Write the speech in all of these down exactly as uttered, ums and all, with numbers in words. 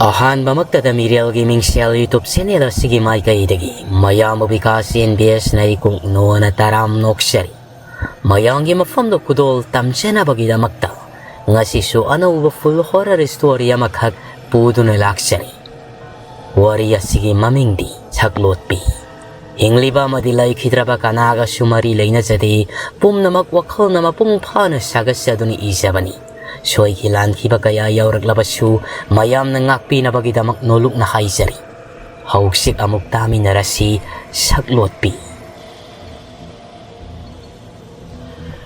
ꯑꯍꯥꯟꯕꯃꯛꯇꯗ ꯃꯤꯔꯦꯜꯒꯤ ꯃꯤꯡꯁꯦꯜ YouTube channel ꯑꯁꯤꯒꯤ ꯃꯥꯏꯀꯩꯗꯒꯤ ꯃꯌꯥꯝꯕꯨ ꯕꯤꯀꯥꯁ ꯑꯦꯟ ꯕꯤ ꯑꯦꯁꯅ ꯏꯀꯨꯛ ꯅꯣꯅ ꯇꯔꯥꯝ ꯅꯣꯛꯆꯔꯤ꯫ ꯃꯌꯥꯝꯒꯤ ꯃꯐꯝꯗ ꯈꯨꯗꯣꯜ ꯇꯝꯖꯅꯕꯒꯤꯗꯃꯛꯇ ꯉꯁꯤꯁꯨ ꯑꯅꯧꯕ full horror story ꯑꯃꯈꯛ ꯄꯨꯗꯨꯅ ꯂꯥꯛꯆꯔꯤ꯫ ꯋꯥꯔꯤ ꯑꯁꯤꯒꯤ ꯃꯃꯤꯡꯗꯤ ꯁꯛꯂꯣꯠꯄꯤ꯫ ꯍꯤꯡꯂꯤꯕ ꯑꯃꯗꯤ ꯂꯩꯈꯤꯗ꯭ꯔꯕ ꯀꯅꯥꯒꯁꯨ ꯃꯔꯤ ꯂꯩꯅꯖꯗꯦ꯫ ꯄꯨꯝꯅꯃꯛ ꯋꯥꯈꯜꯅ ꯃꯄꯨꯡ ꯐꯥꯅ ꯁꯥꯒꯠꯆꯗꯨꯅ ꯏꯖꯕꯅꯤ꯫ ꯁꯣꯏꯈꯤ ꯂꯥꯟꯈꯤꯕ ꯀꯌꯥ ꯌꯥꯎꯔꯛꯂꯕꯁꯨ ꯃꯌꯥꯝꯅ ꯉꯥꯛꯄꯤꯅꯕꯒꯤꯗꯃꯛ ꯅꯣꯂꯨꯛꯅ ꯍꯥꯏꯖꯔꯤ꯫ ꯍꯧꯖꯤꯛ ꯑꯃꯨꯛ ꯇꯥꯃꯤꯟꯅꯔꯁꯤ ꯁꯛꯂꯣꯠꯄꯤ꯫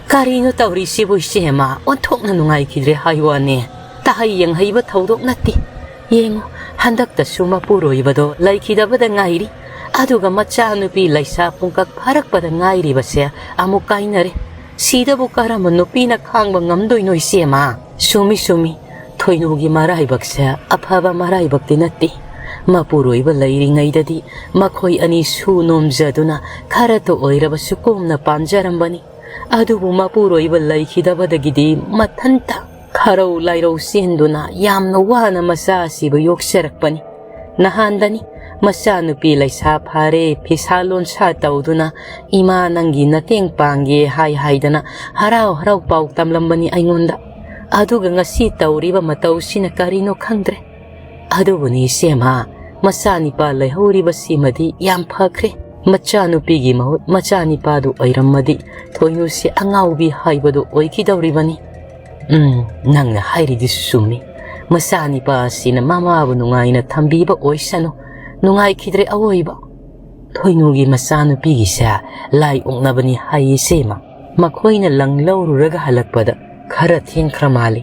ꯀꯔꯤꯅꯣ ꯇꯧꯔꯤꯁꯤꯕꯨ ꯏꯆꯦꯃ? ꯑꯣꯟꯊꯣꯛꯅ ꯅꯨꯡꯉꯥꯏꯈꯤꯗ꯭ꯔꯦ ꯍꯥꯏ ꯋꯥꯅꯦ꯫ ꯇꯍꯩ ꯌꯦꯡꯍꯩꯕ ꯊꯧꯗꯣꯛ ꯅꯠꯇꯦ꯫ ꯌꯦꯡꯉꯨ, ꯍꯟꯗꯛꯇꯁꯨ ꯃꯄꯨꯔꯣꯏꯕꯗꯣ ꯂꯩꯈꯤꯗꯕꯗ ꯉꯥꯏꯔꯤ꯫ ꯑꯗꯨꯒ ꯃꯆꯥꯅꯨꯄꯤ ꯂꯩꯁꯥ ꯄꯨꯡꯀꯛ ꯐꯥꯔꯛꯄꯗ ꯉꯥꯏꯔꯤꯕꯁꯦ ꯑꯃꯨꯛ ꯀꯥꯏꯅꯔꯦ꯫ ꯁꯤꯗꯕꯨ ꯀꯔꯝꯕ ꯅꯨꯄꯤꯅ ꯈꯥꯡꯕ ꯉꯝꯗꯣꯏꯅꯣ ꯏꯆꯦꯃ? ꯆꯨꯝꯃꯤ, ꯆꯨꯝꯃꯤ꯫ ꯊꯣꯏꯅꯨꯒꯤ ꯃꯔꯥꯏꯕꯛꯁꯦ ꯑꯐꯕ ꯃꯔꯥꯏꯕꯛꯇꯤ ꯅꯠꯇꯦ꯫ ꯃꯄꯨꯔꯣꯏꯕ ꯂꯩꯔꯤꯉꯩꯗꯗꯤ ꯃꯈꯣꯏ ꯑꯅꯤ ꯁꯨ ꯅꯣꯝꯖꯗꯨꯅ ꯈꯔꯇ ꯑꯣꯏꯔꯕꯁꯨ ꯀꯣꯝꯅ ꯄꯥꯟꯖꯔꯝꯕꯅꯤ꯫ ꯑꯗꯨꯕꯨ ꯃꯄꯨꯔꯣꯏꯕ ꯂꯩꯈꯤꯗꯕꯗꯒꯤꯗꯤ ꯃꯊꯟꯇ ꯈꯔꯧ ꯂꯥꯏꯔꯧ ꯆꯦꯟꯗꯨꯅ ꯌꯥꯝꯅ ꯋꯥꯅ ꯃꯆꯥ ꯑꯁꯤꯕꯨ ꯌꯣꯛꯆꯔꯛꯄꯅꯤ꯫ ꯅꯍꯥꯟꯗꯅꯤ ꯃꯆꯥꯅꯨꯄꯤ ꯂꯩꯁꯥ ꯐꯥꯔꯦ, ꯐꯤꯁꯥ ꯂꯣꯟꯁꯥ ꯇꯧꯗꯨꯅ "ꯏꯃꯥ, ꯅꯪꯒꯤ ꯃꯇꯦꯡ ꯄꯥꯡꯒꯦ" ꯍꯥꯏ ꯍꯥꯏꯗꯅ ꯍꯔꯥꯎ ꯍꯔꯥꯎ ꯄꯥꯎ ꯇꯝꯂꯝꯕꯅꯤ ꯑꯩꯉꯣꯟꯗ꯫ ꯑꯗꯨꯒ ꯉꯁꯤ ꯇꯧꯔꯤꯕ ꯃꯇꯧꯁꯤꯅ ꯀꯔꯤꯅꯣ ꯈꯪꯗ꯭ꯔꯦ꯫ ꯑꯗꯨꯕꯨꯅꯤ ꯏꯆꯦꯃ, ꯃꯆꯥꯅꯤꯄꯥ ꯂꯩꯍꯧꯔꯤꯕꯁꯤꯃꯗꯤ ꯌꯥꯝ ꯐꯈ꯭ꯔꯦ꯫ ꯃꯆꯥꯅꯨꯄꯤꯒꯤ ꯃꯍꯨꯠ ꯃꯆꯥꯅꯤꯄꯥꯗꯨ ꯑꯣꯏꯔꯝꯃꯗꯤ ꯊꯣꯏꯅꯨꯁꯤ ꯑꯉꯥꯎꯕꯤ ꯍꯥꯏꯕꯗꯨ ꯑꯣꯏꯈꯤꯗꯧꯔꯤꯕꯅꯤ꯫ ꯎꯝ, ꯅꯪꯅ ꯍꯥꯏꯔꯤꯗꯨꯁꯨ ꯆꯨꯝꯃꯤ꯫ ꯃꯆꯥꯅꯤꯄꯥ ꯑꯁꯤꯅ ꯃꯃꯥꯕꯨ ꯅꯨꯡꯉꯥꯏꯅ ꯊꯝꯕꯤꯕ ꯑꯣꯏꯁꯅꯨ꯫ ꯅꯨꯡꯉꯥꯏꯈꯤꯗ꯭ꯔꯦ ꯑꯋꯣꯏꯕ꯫ ꯊꯣꯏꯅꯨꯒꯤ ꯃꯆꯥꯅꯨꯄꯤꯒꯤꯁꯦ ꯂꯥꯏ ꯑꯣꯛꯅꯕꯅꯤ ꯍꯥꯏꯌꯦ ꯏꯆꯦꯃ꯫ ꯃꯈꯣꯏꯅ ꯂꯪ ꯂꯧꯔꯨꯔꯒ ꯍꯜꯂꯛꯄꯗ ꯈꯔ ꯊꯦꯡꯈ꯭ꯔ ꯃꯥꯜꯂꯤ꯫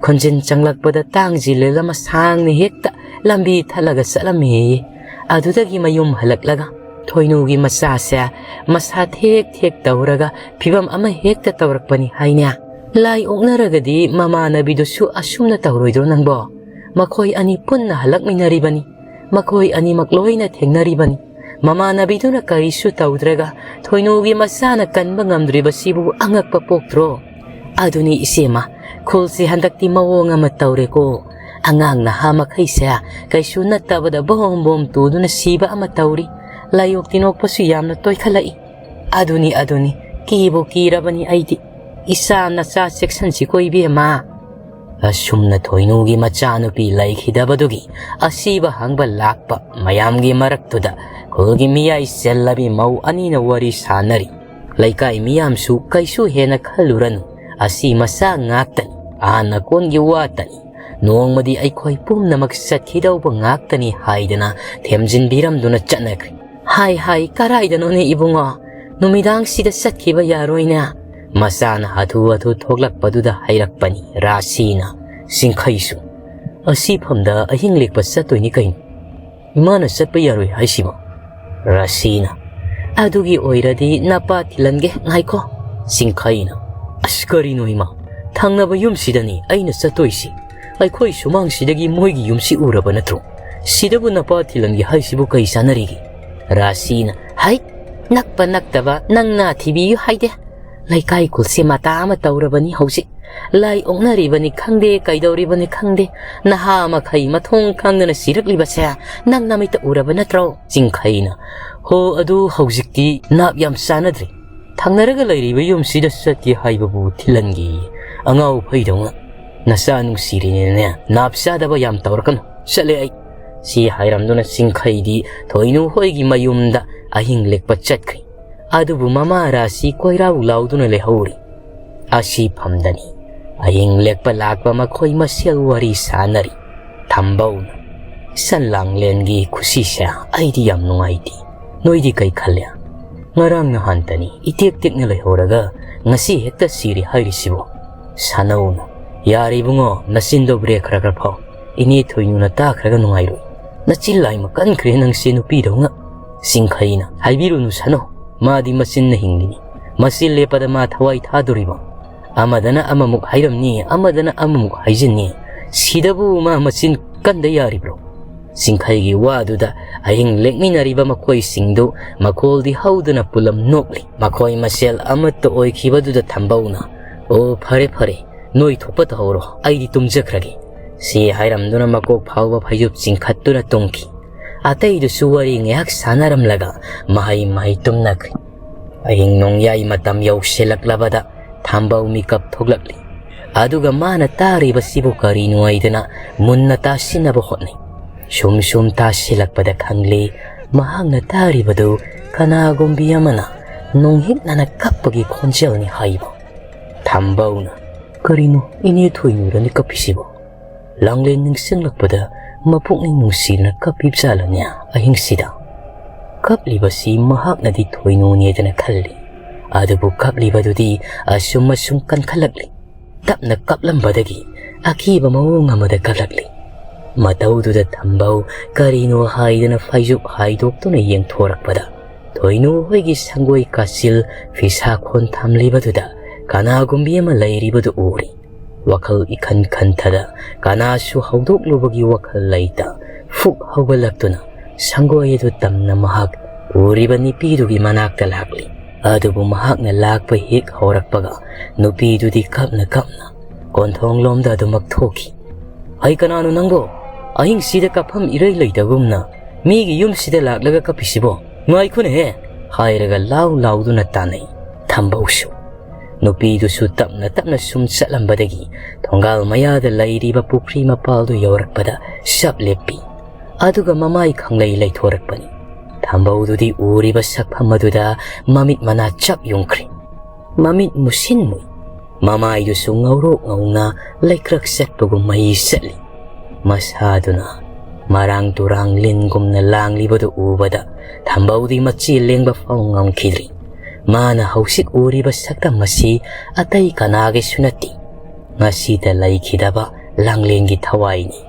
ꯈꯣꯟꯖꯤꯟ ꯆꯪꯂꯛꯄꯗ ꯇꯥꯡ ꯖꯤꯜꯂꯦꯜ ꯑꯃ ꯁꯥꯡꯅ ꯍꯦꯛꯇ ꯂꯝꯕꯤ ꯊꯠꯂꯒ ꯆꯠꯂꯝꯃꯦꯌꯦ꯫ ꯑꯗꯨꯗꯒꯤ ꯃꯌꯨꯝ ꯍꯜꯂꯛꯂꯒ ꯊꯣꯏꯅꯨꯒꯤ ꯃꯆꯥꯁꯦ ꯃꯁꯥ ꯊꯦꯛ ꯊꯦꯛ ꯇꯧꯔꯒ ꯐꯤꯕꯝ ꯑꯃ ꯍꯦꯛꯇ ꯇꯧꯔꯛꯄꯅꯤ ꯍꯥꯏꯅꯦ꯫ ꯂꯥꯏ ꯑꯣꯛꯅꯔꯒꯗꯤ ꯃꯃꯥꯟꯅꯕꯤꯗꯨꯁꯨ ꯑꯁꯨꯝꯅ ꯇꯧꯔꯣꯏꯗ꯭ꯔꯣ ꯅꯪꯕꯣ? ꯃꯈꯣꯏ ꯑꯅꯤ ꯄꯨꯟꯅ ꯍꯜꯂꯛꯃꯤꯟꯅꯔꯤꯕꯅꯤ꯫ ꯃꯈꯣꯏ ꯑꯅꯤꯃꯛ ꯂꯣꯏꯅ ꯊꯦꯡꯅꯔꯤꯕꯅꯤ꯫ ꯃꯃꯥꯟꯅꯕꯤꯗꯨꯅ ꯀꯔꯤꯁꯨ ꯇꯧꯗ꯭ꯔꯒ ꯊꯣꯏꯅꯨꯒꯤ ꯃꯆꯥꯅ ꯀꯟꯕ ꯉꯝꯗ꯭ꯔꯤꯕꯁꯤꯕꯨ ꯑꯉꯛꯄ ꯄꯣꯛꯇ꯭ꯔꯣ? ꯑꯗꯨꯅꯤ ꯏꯆꯦꯃ, ꯈꯨꯜꯁꯦ ꯍꯟꯗꯛꯇꯤ ꯃꯑꯣꯡ ꯑꯃ ꯇꯧꯔꯦꯀꯣ꯫ ꯑꯉꯥꯡ ꯅꯍꯥ ꯃꯈꯩꯁꯦ ꯀꯩꯁꯨ ꯅꯠꯇꯕꯗ ꯕꯣꯝ ꯕꯣꯝ ꯇꯨꯗꯨꯅ ꯁꯤꯕ ꯑꯃ ꯇꯧꯔꯤ꯫ ꯂꯥꯏꯑꯣꯛ ꯇꯤꯟꯑꯣꯛꯄꯁꯨ ꯌꯥꯝꯅ ꯇꯣꯏꯈꯠꯂꯛꯏ꯫ ꯑꯗꯨꯅꯤ, ꯑꯗꯨꯅꯤ, ꯀꯤꯕꯨ ꯀꯤꯔꯕꯅꯤ ꯑꯩꯗꯤ꯫ ꯏꯆꯥ ꯅꯆꯥ ꯆꯦꯛꯁꯟꯁꯤꯀꯣ ꯏꯕꯦꯝꯃ꯫ ꯑꯁꯨꯝꯅ ꯊꯣꯏꯅꯨꯒꯤ ꯃꯆꯥꯅꯨꯄꯤ ꯂꯩꯈꯤꯗꯕꯗꯨꯒꯤ ꯑꯁꯤꯕ ꯍꯪꯕ ꯂꯥꯛꯄ ꯃꯌꯥꯝꯒꯤ ꯃꯔꯛꯇꯨꯗ ꯈꯨꯜꯒꯤ ꯃꯤꯌꯥꯏ ꯆꯦꯜꯂꯕꯤ ꯃꯧ ꯑꯅꯤꯅ ꯋꯥꯔꯤ ꯁꯥꯟꯅꯔꯤ꯫ ꯂꯩꯀꯥꯏ ꯃꯤꯌꯥꯝꯁꯨ ꯀꯩꯁꯨ ꯍꯦꯟꯅ ꯈꯜꯂꯨꯔꯅꯨ, ꯑꯁꯤ ꯃꯆꯥ ꯉꯥꯛꯇꯅꯤ, ꯑꯍꯟ ꯑꯀꯣꯟꯒꯤ ꯋꯥꯇꯅꯤ꯫ ꯅꯣꯡꯃꯗꯤ ꯑꯩꯈꯣꯏ ꯄꯨꯝꯅꯃꯛ ꯆꯠꯈꯤꯗꯧꯕ ꯉꯥꯛꯇꯅꯤ ꯍꯥꯏꯗꯅ ꯊꯦꯝꯖꯤꯟꯕꯤꯔꯝꯗꯨꯅ ꯆꯠꯅꯈ꯭ꯔꯦ꯫ "ꯍꯥꯏ, ꯍꯥꯏ, ꯀꯔꯥꯏꯗꯅꯣꯅꯦ ꯏꯕꯨꯡꯉꯣ? ꯅꯨꯃꯤꯗꯥꯡꯁꯤꯗ ꯆꯠꯈꯤꯕ ꯌꯥꯔꯣꯏꯅꯦ?" ꯃꯆꯥꯅ ꯍꯥꯊꯨ ꯍꯥꯊꯨ ꯊꯣꯛꯂꯛꯄꯗꯨꯗ ꯍꯥꯏꯔꯛꯄꯅꯤ ꯔꯥꯁꯤꯅ꯫ ꯆꯤꯡꯈꯩꯁꯨ, "ꯑꯁꯤꯐꯝꯗ ꯑꯍꯤꯡ ꯂꯦꯛꯄ ꯆꯠꯇꯣꯏꯅꯤ ꯀꯩꯅꯣ? ꯏꯃꯥꯅ ꯆꯠꯄ ꯌꯥꯔꯣꯏ ꯍꯥꯏꯁꯤꯕꯣ?" ꯔꯥꯁꯤꯅ, "ꯑꯗꯨꯒꯤ ꯑꯣꯏꯔꯗꯤ ꯅꯄꯥ ꯊꯤꯜꯍꯟꯒꯦ, ꯉꯥꯏꯈꯣ꯫" ꯆꯤꯡꯈꯩꯅ, "ꯑꯁ, ꯀꯔꯤꯅꯣ ꯏꯃꯥ? ꯊꯪꯅꯕ ꯌꯨꯝꯁꯤꯗꯅꯤ ꯑꯩꯅ ꯆꯠꯇꯣꯏꯁꯤ꯫ ꯑꯩꯈꯣꯏ ꯁꯨꯃꯥꯡꯁꯤꯗꯒꯤ ꯃꯣꯏꯒꯤ ꯌꯨꯝꯁꯤ ꯎꯔꯕ ꯅꯠꯇ꯭ꯔꯣ? ꯁꯤꯗꯕꯨ ꯅꯄꯥ ꯊꯤꯜꯍꯟꯒꯦ ꯍꯥꯏꯁꯤꯕꯨ ꯀꯩ ꯆꯥꯟꯅꯔꯤꯒꯦ?" ꯔꯥꯁꯤꯅ, "ꯍꯩꯠ! ꯅꯛꯄ ꯅꯛꯇꯕ ꯅꯪꯅ ꯊꯤꯕꯤꯌꯨ ꯍꯥꯏꯗꯦ꯫ ꯂꯩꯀꯥꯏ ꯈꯨꯜꯁꯦ ꯃꯇꯥ ꯑꯃ ꯇꯧꯔꯕꯅꯤ ꯍꯧꯖꯤꯛ꯫ ꯂꯥꯏ ꯑꯣꯛꯅꯔꯤꯕꯅꯤ ꯈꯪꯗꯦ, ꯀꯩꯗꯧꯔꯤꯕꯅꯤ ꯈꯪꯗꯦ꯫ ꯅꯍꯥ ꯃꯈꯩ ꯃꯊꯣꯡ ꯈꯪꯗꯅ ꯁꯤꯔꯛꯂꯤꯕꯁꯦ ꯅꯪ ꯅꯃꯤꯠꯇ ꯎꯔꯕ ꯅꯠꯇ꯭ꯔꯣ?" ꯆꯤꯡꯈꯩꯅ, "ꯍꯣ, ꯑꯗꯨ ꯍꯧꯖꯤꯛꯇꯤ ꯅꯥꯞ ꯌꯥꯝ ꯆꯥꯅꯗ꯭ꯔꯦ꯫ ꯊꯪꯅꯔꯒ ꯂꯩꯔꯤꯕ ꯌꯨꯝꯁꯤꯗ ꯆꯠꯀꯦ ꯍꯥꯏꯕꯕꯨ ꯊꯤꯜꯍꯟꯒꯦ꯫ ꯑꯉꯥꯎ ꯐꯩꯗꯧꯅ꯫ ꯅꯆꯥ ꯅꯨꯡꯁꯤꯔꯤꯅꯦꯅꯦ, ꯅꯥꯞ ꯆꯥꯗꯕ ꯌꯥꯝ ꯇꯧꯔꯛꯀꯅꯨ꯫ ꯆꯠꯂꯦ ꯑꯩ꯫" ꯁꯤ ꯍꯥꯏꯔꯝꯗꯨꯅ ꯆꯤꯡꯈꯩꯗꯤ ꯊꯣꯏꯅꯨ ꯍꯣꯏꯒꯤ ꯃꯌꯨꯝꯗ ꯑꯍꯤꯡ ꯂꯦꯛꯄ ꯆꯠꯈ꯭ꯔꯦ꯫ ꯑꯗꯨꯕꯨ ꯃꯃꯥ ꯔꯥꯁꯤ ꯀꯣꯏꯔꯥꯎ ꯂꯥꯎꯗꯨꯅ ꯂꯩꯍꯧꯔꯤ꯫ ꯑꯁꯤ ꯐꯝꯗꯅꯤ ꯑꯍꯤꯡ ꯂꯦꯛꯄ ꯂꯥꯛꯄ ꯃꯈꯣꯏ ꯃꯁꯦꯜ ꯋꯥꯔꯤ ꯁꯥꯟꯅꯔꯤ꯫ ꯊꯝꯕꯧꯅ, "ꯁꯟ ꯂꯥꯡꯂꯦꯟꯒꯤ ꯈꯨꯁꯤꯁꯦ ꯑꯩꯗꯤ ꯌꯥꯝ ꯅꯨꯡꯉꯥꯏꯇꯦ꯫ ꯅꯣꯏꯗꯤ ꯀꯩ ꯈꯜꯂꯦ? ꯉꯔꯥꯡ ꯅꯍꯥꯟꯇꯅꯤ ꯏꯇꯦꯛ ꯇꯦꯛꯅ ꯂꯩꯍꯧꯔꯒ ꯉꯁꯤ ꯍꯦꯛꯇ ꯁꯤꯔꯦ ꯍꯥꯏꯔꯤꯁꯤꯕꯣ?" ꯁꯥꯅꯧꯅ, "ꯌꯥꯔꯦ ꯏꯕꯨꯡꯉꯣ, ꯅꯆꯤꯟꯗꯣ ꯕ꯭ꯔꯦꯛ ꯈꯔ ꯈꯔ ꯐꯥꯎ꯫ ꯏꯅꯦ ꯊꯣꯏꯅꯨꯅ ꯇꯥꯈ꯭ꯔꯒ ꯅꯨꯡꯉꯥꯏꯔꯣꯏ꯫ ꯅꯆꯤꯟ ꯂꯥꯏꯃ ꯀꯟꯈ꯭ꯔꯦ ꯅꯪꯁꯦ ꯅꯨꯄꯤꯗꯧꯅ꯫" ꯆꯤꯡꯈꯩꯅ, "ꯍꯥꯏꯕꯤꯔꯨꯅꯨ ꯁꯥꯅꯧ, ꯃꯥꯗꯤ ꯃꯆꯤꯟꯅ ꯍꯤꯡꯂꯤꯅꯤ꯫ ꯃꯆꯤꯟ ꯂꯦꯞꯄꯗ ꯃꯥ ꯊꯋꯥꯏ ꯊꯥꯗꯣꯔꯤꯕ? ꯑꯃꯗꯅ ꯑꯃꯃꯨꯛ ꯍꯥꯏꯔꯝꯅꯤ, ꯑꯃꯗꯅ ꯑꯃꯃꯨꯛ ꯍꯥꯏꯖꯤꯟꯅꯤ꯫ ꯁꯤꯗꯕꯨ ꯃꯥ ꯃꯆꯤꯟ ꯀꯟꯗ ꯌꯥꯔꯤꯕ꯭ꯔꯣ?" ꯆꯤꯡꯈꯩꯒꯤ ꯋꯥꯗꯨꯗ ꯑꯍꯤꯡ ꯂꯦꯛꯃꯤꯟꯅꯔꯤꯕ ꯃꯈꯣꯏꯁꯤꯡꯗꯨ ꯃꯈꯣꯜꯗꯤ ꯍꯧꯗꯅ ꯄꯨꯂꯞ ꯅꯣꯛꯂꯤ꯫ ꯃꯈꯣꯏ ꯃꯁꯦꯜ ꯑꯃꯠꯇ ꯑꯣꯏꯈꯤꯕꯗꯨꯗ ꯊꯝꯕꯧꯅ, "ꯑꯣ, ꯐꯔꯦ, ꯐꯔꯦ, ꯅꯣꯏ ꯊꯣꯛꯄ ꯇꯧꯍꯧꯔꯣ, ꯑꯩꯗꯤ ꯇꯨꯝꯖꯈ꯭ꯔꯒꯦ꯫" ꯁꯤ ꯍꯥꯏꯔꯝꯗꯨꯅ ꯃꯀꯣꯛ ꯐꯥꯎꯕ ꯐꯩꯖꯨꯞ ꯆꯤꯡꯈꯠꯇꯨꯅ ꯇꯨꯝꯈꯤ꯫ ꯑꯇꯩꯗꯨꯁꯨ ꯋꯥꯔꯤ ꯉꯥꯏꯍꯥꯛ ꯁꯥꯟꯅꯔꯝꯂꯒ ꯃꯍꯩ ꯃꯍꯩ ꯇꯨꯝꯅꯈ꯭ꯔꯦ꯫ ꯑꯍꯤꯡ ꯅꯣꯡꯌꯥꯏ ꯃꯇꯝ ꯌꯧꯁꯤꯜꯂꯛꯂꯕꯗ ꯊꯥꯝꯕꯧ ꯃꯤꯀꯞ ꯊꯣꯛꯂꯛꯂꯤ꯫ ꯑꯗꯨꯒ ꯃꯥꯅ ꯇꯥꯔꯤꯕꯁꯤꯕꯨ ꯀꯔꯤꯅꯣ ꯍꯥꯏꯗꯅ ꯃꯨꯟꯅ ꯇꯥꯁꯤꯟꯅꯕ ꯍꯣꯠꯅꯩ꯫ ꯁꯨꯝ ꯁꯨꯝ ꯇꯥꯁꯤꯜꯂꯛꯄꯗ ꯈꯪꯂꯦ, ꯃꯍꯥꯛꯅ ꯇꯥꯔꯤꯕꯗꯨ ꯀꯅꯥꯒꯨꯝꯕꯤ ꯑꯃꯅ ꯅꯨꯡꯍꯤꯛꯅꯅ ꯀꯞꯄꯒꯤ ꯈꯣꯟꯖꯦꯜꯅꯤ ꯍꯥꯏꯕ꯫ ꯊꯥꯝꯕꯧꯅ, "ꯀꯔꯤꯅꯣ ꯏꯅꯦ ꯊꯣꯏꯅꯨꯔꯅꯤ ꯀꯞꯄꯤꯁꯤꯕꯣ?" ꯂꯥꯡꯂꯦꯟ ꯅꯤꯡꯁꯤꯡꯂꯛꯄꯗ ꯃꯄꯨꯛꯅꯤꯡ ꯅꯨꯡꯁꯤꯅ ꯀꯞꯄꯤꯕꯖꯥꯠꯂꯅꯦ ꯑꯍꯤꯡꯁꯤꯗ? ꯀꯞꯂꯤꯕꯁꯤ ꯃꯍꯥꯛꯅꯗꯤ ꯊꯣꯏꯅꯨꯅꯦꯗꯅ ꯈꯜꯂꯤ꯫ ꯑꯗꯨꯕꯨ ꯀꯞꯂꯤꯕꯗꯨꯗꯤ ꯑꯁꯨꯝ ꯑꯁꯨꯝ ꯀꯟꯈꯠꯂꯛꯂꯤ꯫ ꯇꯞꯅ ꯀꯞꯂꯝꯕꯗꯒꯤ ꯑꯀꯤꯕ ꯃꯑꯣꯡ ꯑꯃꯗ ꯀꯞꯂꯛꯂꯤ꯫ ꯃꯇꯧꯗꯨꯗ ꯊꯥꯝꯕꯧ ꯀꯔꯤꯅꯣ ꯍꯥꯏꯗꯅ ꯐꯩꯖꯨꯞ ꯍꯥꯏꯗꯣꯛꯇꯨꯅ ꯌꯦꯡꯊꯣꯔꯛꯄꯗ ꯊꯣꯏꯅꯨ ꯍꯣꯏꯒꯤ ꯁꯪꯒꯣꯏ ꯀꯥꯆꯤꯜ ꯐꯤꯁꯥ ꯈꯣꯟ ꯊꯝꯂꯤꯕꯗꯨꯗ ꯀꯅꯥꯒꯨꯝꯕꯤ ꯑꯃ ꯂꯩꯔꯤꯕꯗꯨ ꯎꯔꯤ꯫ ꯋꯥꯈꯜ ꯏꯈꯟ ꯈꯟꯊꯗ ꯀꯅꯥꯁꯨ ꯍꯧꯗꯣꯛꯂꯨꯕꯒꯤ ꯋꯥꯈꯜ ꯂꯩꯇ ꯐꯨꯛ ꯍꯧꯒꯠꯂꯛꯇꯨꯅ ꯁꯪꯒꯣꯏ ꯑꯗꯨ ꯇꯝꯅ ꯃꯍꯥꯛ ꯎꯔꯤꯕ ꯅꯨꯄꯤꯗꯨꯒꯤ ꯃꯅꯥꯛꯇ ꯂꯥꯛꯂꯤ꯫ ꯑꯗꯨꯕꯨ ꯃꯍꯥꯛꯅ ꯂꯥꯛꯄ ꯍꯦꯛ ꯍꯧꯔꯛꯄꯒ ꯅꯨꯄꯤꯗꯨꯗꯤ ꯀꯞꯅ ꯀꯞꯅ ꯀꯣꯟꯊꯣꯡꯂꯣꯝꯗ ꯑꯗꯨꯃꯛ ꯊꯣꯛꯈꯤ꯫ "ꯑꯩ ꯀꯅꯥꯅꯣ ꯅꯪꯕꯣ? ꯑꯍꯤꯡꯁꯤꯗ ꯀꯞꯐꯝ ꯏꯔꯩ ꯂꯩꯇꯒꯨꯝꯅ ꯃꯤꯒꯤ ꯌꯨꯝꯁꯤꯗ ꯂꯥꯛꯂꯒ ꯀꯞꯄꯤꯁꯤꯕꯣ? ꯉꯥꯏꯈꯣꯅꯦꯍꯦ!" ꯍꯥꯏꯔꯒ ꯂꯥꯎ ꯂꯥꯎꯗꯨꯅ ꯇꯥꯟꯅꯩ꯫ ꯊꯥꯝꯕꯧꯁꯨ ꯅꯨꯄꯤꯗꯨꯁꯨ ꯇꯞꯅ ꯇꯞꯅ ꯁꯨꯝ ꯆꯠꯂꯝꯕꯗꯒꯤ ꯊꯣꯡꯒꯥꯜ ꯃꯌꯥꯗ ꯂꯩꯔꯤꯕ ꯄꯨꯈ꯭ꯔꯤ ꯃꯄꯥꯜꯗꯨ ꯌꯧꯔꯛꯄꯗ ꯆꯞ ꯂꯦꯞꯄꯤ꯫ ꯑꯗꯨꯒ ꯃꯃꯥꯏ ꯈꯪꯂꯩ ꯂꯩꯊꯣꯔꯛꯄꯅꯤ꯫ ꯊꯥꯝꯕꯧꯗꯨꯗꯤ ꯎꯔꯤꯕ ꯁꯛꯐꯝ ꯑꯗꯨꯗ ꯃꯃꯤꯠ ꯃꯅꯥ ꯆꯞ ꯌꯨꯡꯈ꯭ꯔꯦ꯫ ꯃꯃꯤꯠ ꯃꯨꯁꯤꯟ ꯃꯨꯏ꯫ ꯃꯃꯥꯏꯗꯨꯁꯨ ꯉꯧꯔꯣꯛ ꯉꯧꯅ ꯂꯩꯀ꯭ꯔꯛ ꯆꯠꯄꯒꯨꯝ ꯃꯍꯤ ꯆꯠꯂꯤ꯫ ꯃꯁꯥꯗꯨꯅ ꯃꯔꯥꯡ ꯇꯨꯔꯥꯡ ꯂꯤꯟꯒꯨꯝꯅ ꯂꯥꯡꯂꯤꯕꯗꯨ ꯎꯕꯗ ꯊꯥꯝꯕꯧꯗꯤ ꯃꯆꯤ ꯂꯦꯡꯕ ꯐꯥꯎ ꯉꯝꯈꯤꯗ꯭ꯔꯤ꯫ ꯃꯥꯅ ꯍꯧꯖꯤꯛ ꯎꯔꯤꯕ ꯁꯛꯇꯝ ꯑꯁꯤ ꯑꯇꯩ ꯀꯅꯥꯒꯤꯁꯨ ꯅꯠꯇꯦ꯫ ꯉꯁꯤꯗ ꯂꯩꯈꯤꯗꯕ ꯂꯥꯡꯂꯦꯟꯒꯤ ꯊꯋꯥꯏꯅꯤ꯫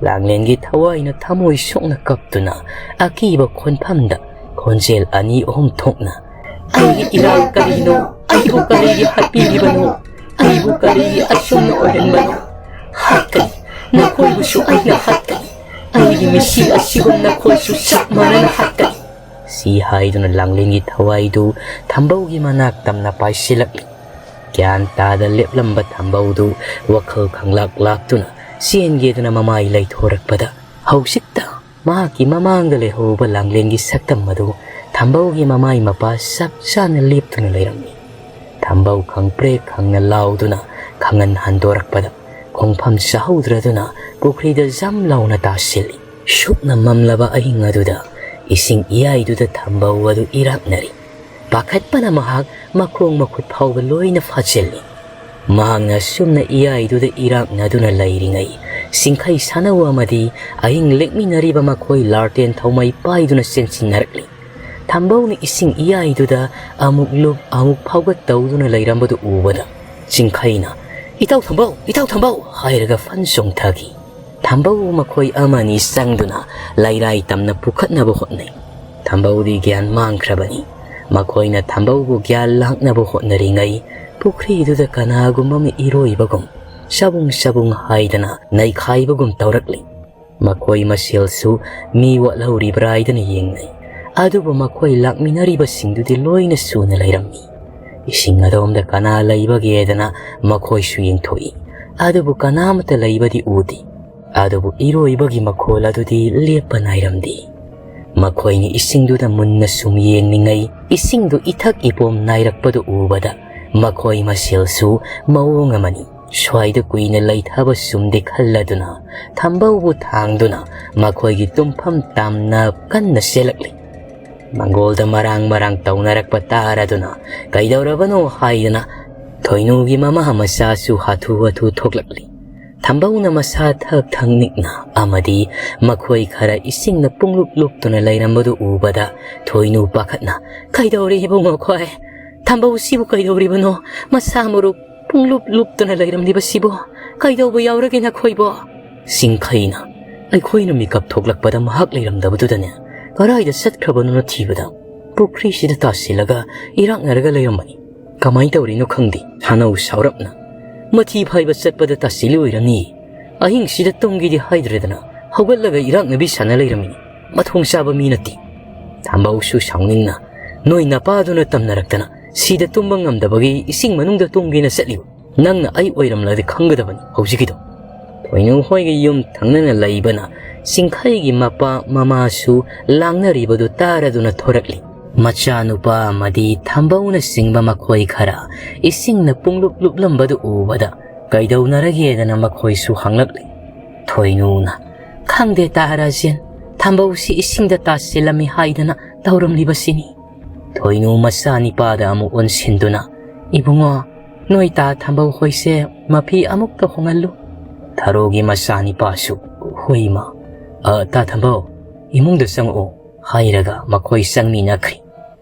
ꯂꯥꯡꯂꯦꯟꯒꯤ ꯊꯋꯥꯏꯅ ꯊꯃꯣꯏ ꯁꯣꯛꯅ ꯀꯞꯇꯨꯅ ꯑꯀꯤꯕ ꯈꯣꯟꯐꯝꯗ ꯈꯣꯟꯖꯦꯜ ꯑꯅꯤ ꯑꯍꯨꯝ ꯊꯣꯛꯅ, "ꯑꯩꯒꯤ ꯏꯔꯥꯜ ꯀꯔꯤꯅꯣ? ꯑꯩꯕꯨ ꯀꯔꯤꯒꯤ ꯍꯥꯠꯄꯤꯔꯤꯕꯅꯣ? ꯑꯩꯕꯨ ꯀꯔꯤꯒꯤ ꯑꯁꯨꯝꯅ ꯑꯣꯏꯍꯟꯕꯅꯣ? ꯍꯥꯠꯀꯅꯤ, ꯅꯈꯣꯏꯕꯨꯁꯨ ꯑꯩꯅ ꯍꯥꯠꯀꯅꯤ꯫ ꯑꯩꯒꯤ ꯃꯤꯁꯤ ꯑꯁꯤꯒꯨꯝ ꯅꯈꯣꯏꯁꯨ ꯆꯞ ꯃꯥꯟꯅꯅ ꯍꯥꯠꯀꯅꯤ"꯫ ꯁꯤ ꯍꯥꯏꯗꯨꯅ ꯂꯥꯡꯂꯦꯟꯒꯤ ꯊꯋꯥꯏꯗꯨ ꯊꯥꯝꯕꯧꯒꯤ ꯃꯅꯥꯛ ꯇꯝꯅ ꯄꯥꯏꯁꯤꯜꯂꯛꯂꯤ꯫ ꯒ꯭ꯌꯥꯟ ꯇꯥꯗ ꯂꯦꯞꯂꯝꯕ ꯊꯥꯝꯕꯧꯗꯨ ꯋꯥꯈꯜ ꯈꯪꯂꯥꯛ ꯂꯥꯛꯇꯨꯅ ꯆꯦꯟꯒꯦꯗꯨꯅ ꯃꯃꯥꯏ ꯂꯩꯊꯣꯔꯛꯄꯗ, ꯍꯧꯖꯤꯛꯇ ꯃꯍꯥꯛꯀꯤ ꯃꯃꯥꯡꯗ ꯂꯩꯍꯧꯕ ꯂꯥꯡꯂꯦꯟꯒꯤ ꯁꯛꯇꯝ ꯑꯗꯨ ꯊꯝꯕꯧꯒꯤ ꯃꯃꯥꯏ ꯃꯄꯥ ꯆꯞ ꯆꯥꯅ ꯂꯦꯞꯇꯨꯅ ꯂꯩꯔꯝꯃꯤ꯫ ꯊꯝꯕꯧ ꯈꯪꯄ꯭ꯔꯦꯛ ꯈꯪꯅ ꯂꯥꯎꯗꯨꯅ ꯈꯪꯍꯟ ꯍꯟꯗꯣꯔꯛꯄꯗ, ꯈꯣꯡꯐꯝ ꯆꯥꯍꯧꯗ꯭ꯔꯗꯨꯅ ꯄꯨꯈ꯭ꯔꯤꯗ ꯖꯝ ꯂꯥꯎꯅ ꯇꯥꯁꯤꯜꯂꯤ꯫ ꯁꯨꯞꯅ ꯃꯝꯂꯕ ꯑꯍꯤꯡ ꯑꯗꯨꯗ ꯏꯁꯤꯡ ꯏꯌꯥꯏꯗꯨꯗ ꯊꯝꯕꯧ ꯑꯗꯨ ꯏꯔꯥꯛꯅꯔꯤ꯫ ꯄꯥꯈꯠꯄꯅ ꯃꯍꯥꯛ ꯃꯈꯣꯡ ꯃꯈꯨꯠ ꯐꯥꯎꯕ ꯂꯣꯏꯅ ꯐꯥꯖꯤꯜꯂꯤ꯫ ꯃꯍꯥꯛꯅ ꯑꯁꯨꯝꯅ ꯏꯌꯥꯏꯗꯨꯗ ꯏꯔꯥꯛꯅꯗꯨꯅ ꯂꯩꯔꯤꯉꯩ, ꯆꯤꯡꯈꯩ ꯁꯥꯟꯅꯧ ꯑꯃꯗꯤ ꯑꯍꯤꯡ ꯂꯦꯛꯃꯤꯟꯅꯔꯤꯕ ꯃꯈꯣꯏ ꯂꯥꯔꯇꯦꯟ ꯊꯧꯃꯩ ꯄꯥꯏꯗꯨꯅ ꯆꯦꯟꯁꯤꯟꯅꯔꯛꯂꯤ꯫ ꯊꯝꯕꯧꯅ ꯏꯁꯤꯡ ꯏꯌꯥꯏꯗꯨꯗ ꯑꯃꯨꯛ ꯂꯨꯞ ꯑꯃꯨꯛ ꯐꯥꯎꯒꯠ ꯇꯧꯗꯨꯅ ꯂꯩꯔꯝꯕꯗꯨ ꯎꯕꯗ, ꯆꯤꯡꯈꯩꯅ, "ꯏꯇꯥꯎ ꯊꯝꯕꯧ, ꯏꯇꯥꯎ ꯊꯝꯕꯧ!" ꯍꯥꯏꯔꯒ ꯐꯟ ꯆꯣꯡꯊꯈꯤ꯫ ꯊꯝꯕꯧ ꯃꯈꯣꯏ ꯑꯃꯅꯤ ꯆꯪꯗꯨꯅ ꯂꯩꯔꯥꯏ ꯇꯝꯅ ꯄꯨꯈꯠꯅꯕ ꯍꯣꯠꯅꯩ꯫ ꯊꯝꯕꯧꯗꯤ ꯒ꯭ꯌꯥꯟ ꯃꯥꯡꯈ꯭ꯔꯕꯅꯤ꯫ ꯃꯈꯣꯏꯅ ꯊꯝꯕꯧꯕꯨ ꯒ꯭ꯌꯥꯟ ꯂꯥꯛꯅꯕ ꯍꯣꯠꯅꯔꯤꯉꯩ, ꯄꯨꯈ꯭ꯔꯤꯗꯨꯗ ꯀꯅꯥꯒꯨꯝꯕ ꯑꯃ ꯏꯔꯣꯏꯕꯒꯨꯝ ꯆꯕꯨꯡ ꯆꯕꯨꯡ ꯍꯥꯏꯗꯅ ꯅꯩꯈꯥꯏꯕꯒꯨꯝ ꯇꯧꯔꯛꯂꯤ꯫ ꯃꯈꯣꯏ ꯃꯁꯦꯜꯁꯨ ꯃꯤ ꯋꯥꯠꯍꯧꯔꯤꯕ꯭ꯔꯥ ꯍꯥꯏꯗꯅ ꯌꯦꯡꯅꯩ꯫ ꯑꯗꯨꯕꯨ ꯃꯈꯣꯏ ꯂꯥꯛꯃꯤꯟꯅꯔꯤꯕꯁꯤꯡꯗꯨꯗꯤ ꯂꯣꯏꯅ ꯁꯨꯅ ꯂꯩꯔꯝꯃꯤ꯫ ꯏꯁꯤꯡ ꯑꯗꯣꯝꯗ ꯀꯅꯥ ꯂꯩꯕꯒꯦꯗꯅ ꯃꯈꯣꯏꯁꯨ ꯌꯦꯡꯊꯣꯛꯏ꯫ ꯑꯗꯨꯕꯨ ꯀꯅꯥꯃꯠꯇ ꯂꯩꯕꯗꯤ ꯎꯗꯦ꯫ ꯑꯗꯨꯕꯨ ꯏꯔꯣꯏꯕꯒꯤ ꯃꯈꯣꯜ ꯑꯗꯨꯗꯤ ꯂꯦꯞꯄ ꯅꯥꯏꯔꯝꯗꯦ꯫ ꯃꯈꯣꯏꯅ ꯏꯁꯤꯡꯗꯨꯗ ꯃꯨꯟꯅ ꯁꯨꯝ ꯌꯦꯡꯂꯤꯉꯩ, ꯏꯁꯤꯡꯗꯨ ꯏꯊꯛ ꯏꯄꯣꯝ ꯅꯥꯏꯔꯛꯄꯗꯨ ꯎꯕꯗ ꯃꯈꯣꯏ ꯃꯁꯦꯜꯁꯨ ꯃꯑꯣꯡ ꯑꯃꯅꯤ꯫ ꯁ꯭ꯋꯥꯏꯗ ꯀꯨꯏꯅ ꯂꯩꯊꯕ ꯆꯨꯝꯗꯦ ꯈꯜꯂꯗꯨꯅ, ꯊꯝꯕꯧꯕꯨ ꯊꯥꯡꯗꯨꯅ ꯃꯈꯣꯏꯒꯤ ꯇꯨꯝꯐꯝ ꯇꯥꯝꯅ ꯀꯟꯅ ꯆꯦꯜꯂꯛꯂꯤ꯫ ꯃꯪꯒꯣꯜꯗ ꯃꯔꯥꯡ ꯃꯔꯥꯡ ꯇꯧꯅꯔꯛꯄ ꯇꯥꯔꯗꯨꯅ, "ꯀꯩꯗꯧꯔꯕꯅꯣ?" ꯍꯥꯏꯗꯅ ꯊꯣꯏꯅꯨꯒꯤ ꯃꯃꯥ ꯃꯆꯥꯁꯨ ꯍꯥꯊꯨ ꯍꯥꯊꯨ ꯊꯣꯛꯂꯛꯂꯤ꯫ ꯊꯝꯕꯧꯅ ꯃꯁꯥ ꯊꯛ ꯊꯛ ꯅꯤꯛꯅ ꯑꯃꯗꯤ ꯃꯈꯣꯏ ꯈꯔ ꯏꯁꯤꯡꯅ ꯄꯨꯡꯂꯨꯞ ꯂꯨꯞꯇꯨꯅ ꯂꯩꯔꯝꯕꯗꯨ ꯎꯕꯗ, ꯊꯣꯏꯅꯨ ꯄꯥꯈꯠꯅ, "ꯀꯩꯗꯧꯔꯦ ꯏꯕꯨꯡꯉꯣ ꯈꯣꯏ? ꯊꯝꯕꯧꯁꯤꯕꯨ ꯀꯩꯗꯧꯔꯤꯕꯅꯣ? ꯃꯁꯥ ꯃꯔꯨ ꯄꯨꯡꯂꯨꯞ ꯂꯨꯞꯇꯨꯅ ꯂꯩꯔꯝꯂꯤꯕꯁꯤꯕꯨ ꯀꯩꯗꯧꯕ ꯌꯥꯎꯔꯒꯦ ꯅꯈꯣꯏꯕꯣ?" ꯆꯤꯡꯈꯩꯅ, "ꯑꯩꯈꯣꯏꯅ ꯃꯤꯀꯞ ꯊꯣꯛꯂꯛꯄꯗ ꯃꯍꯥꯛ ꯂꯩꯔꯝꯗꯕꯗꯨꯗꯅꯦ, ꯀꯗꯥꯏꯗ ꯆꯠꯈ꯭ꯔꯕꯅꯣꯅ ꯊꯤꯕꯗ ꯄꯨꯈ꯭ꯔꯤꯁꯤꯗ ꯇꯥꯁꯤꯜꯂꯒ ꯏꯔꯥꯛꯅꯔꯒ ꯂꯩꯔꯝꯕꯅꯤ꯫ ꯀꯃꯥꯏꯅ ꯇꯧꯔꯤꯅꯣ ꯈꯪꯗꯦ, ꯁꯥꯅꯧ ꯁꯥꯎꯔꯞꯅ꯫ ꯃꯊꯤ ꯐꯥꯏꯕ ꯆꯠꯄꯗ ꯇꯥꯁꯤꯜꯂꯤ ꯑꯣꯏꯔꯝꯅꯤ꯫ ꯑꯍꯤꯡꯁꯤꯗ ꯇꯨꯝꯒꯦꯗꯤ ꯍꯥꯏꯗ꯭ꯔꯦꯗꯅ ꯍꯧꯒꯠꯂꯒ ꯏꯔꯥꯛꯅꯕꯤ ꯁꯥꯟꯅ ꯂꯩꯔꯝꯃꯤꯅꯤ꯫ ꯃꯊꯣꯡ ꯆꯥꯕ ꯃꯤ ꯅꯠꯇꯦ꯫" ꯊꯝꯕꯧꯁꯨ ꯁꯥꯎꯅꯤꯡꯅ, "ꯅꯣꯏ ꯅꯄꯥꯗꯨꯅ ꯇꯝꯅꯔꯛꯇꯅ ꯁꯤꯗ ꯇꯨꯝꯕ ꯉꯝꯗꯕꯒꯤ ꯏꯁꯤꯡ ꯃꯅꯨꯡꯗ ꯇꯨꯝꯒꯦꯅ ꯆꯠꯂꯤꯕ꯫ ꯅꯪꯅ ꯑꯩ ꯑꯣꯏꯔꯝꯂꯗꯤ ꯈꯪꯒꯗꯕꯅꯤ ꯍꯧꯖꯤꯛꯀꯤꯗꯣ꯫ ꯊꯣꯏꯅꯨ ꯍꯣꯏꯒꯤ ꯌꯨꯝ ꯊꯪꯅꯅ ꯂꯩꯕꯅ ꯆꯤꯡꯈꯩꯒꯤ ꯃꯄꯥ ꯃꯃꯥꯁꯨ ꯂꯥꯡꯅꯔꯤꯕꯗꯨ ꯇꯥꯔꯗꯨꯅ ꯊꯣꯔꯛꯂꯤ꯫ ꯃꯆꯥꯅꯨꯄꯥ ꯑꯃꯗꯤ ꯊꯝꯕꯧꯅꯆꯤꯡꯕ ꯃꯈꯣꯏ ꯈꯔ ꯏꯁꯤꯡꯅ ꯄꯨꯡꯂꯨꯞ ꯂꯨꯞꯂꯝꯕꯗꯨ ꯎꯕꯗ ꯀꯩꯗꯧꯅꯔꯒꯦꯗꯅ ꯃꯈꯣꯏꯁꯨ ꯍꯪꯂꯛꯂꯤ꯫ ꯊꯣꯏꯅꯨꯅ, "ꯈꯪꯗꯦ ꯇꯥ ꯔꯥꯖꯦꯟ, ꯊꯝꯕꯧꯁꯤ ꯏꯁꯤꯡꯗ ꯇꯥꯁꯤꯜꯂꯝꯃꯤ ꯍꯥꯏꯗꯅ ꯇꯧꯔꯝꯂꯤꯕꯁꯤꯅꯤ"꯫ ꯊꯣꯏꯅꯨ ꯃꯆꯥꯅꯤꯄꯥꯗ ꯑꯃꯨꯛ ꯑꯣꯟꯁꯤꯟꯗꯨꯅ, "ꯏꯕꯨꯡꯉꯣ, ꯅꯣꯏ ꯇꯥ ꯊꯝꯕꯧ ꯍꯣꯏꯁꯦ ꯃꯐꯤ ꯑꯃꯨꯛꯇ ꯍꯣꯡꯍꯜꯂꯨ"꯫ ꯊꯔꯣꯒꯤ ꯃꯆꯥꯅꯤꯄꯥꯁꯨ, "ꯍꯣꯏ ꯏꯃꯥ, ꯑ, ꯇꯥ ꯊꯝꯕꯧ, ꯏꯃꯨꯡꯗ ꯆꯪꯉꯛꯑꯣ" ꯍꯥꯏꯔꯒ ꯃꯈꯣꯏ ꯆꯪꯃꯤꯟꯅꯈ꯭ꯔꯤ꯫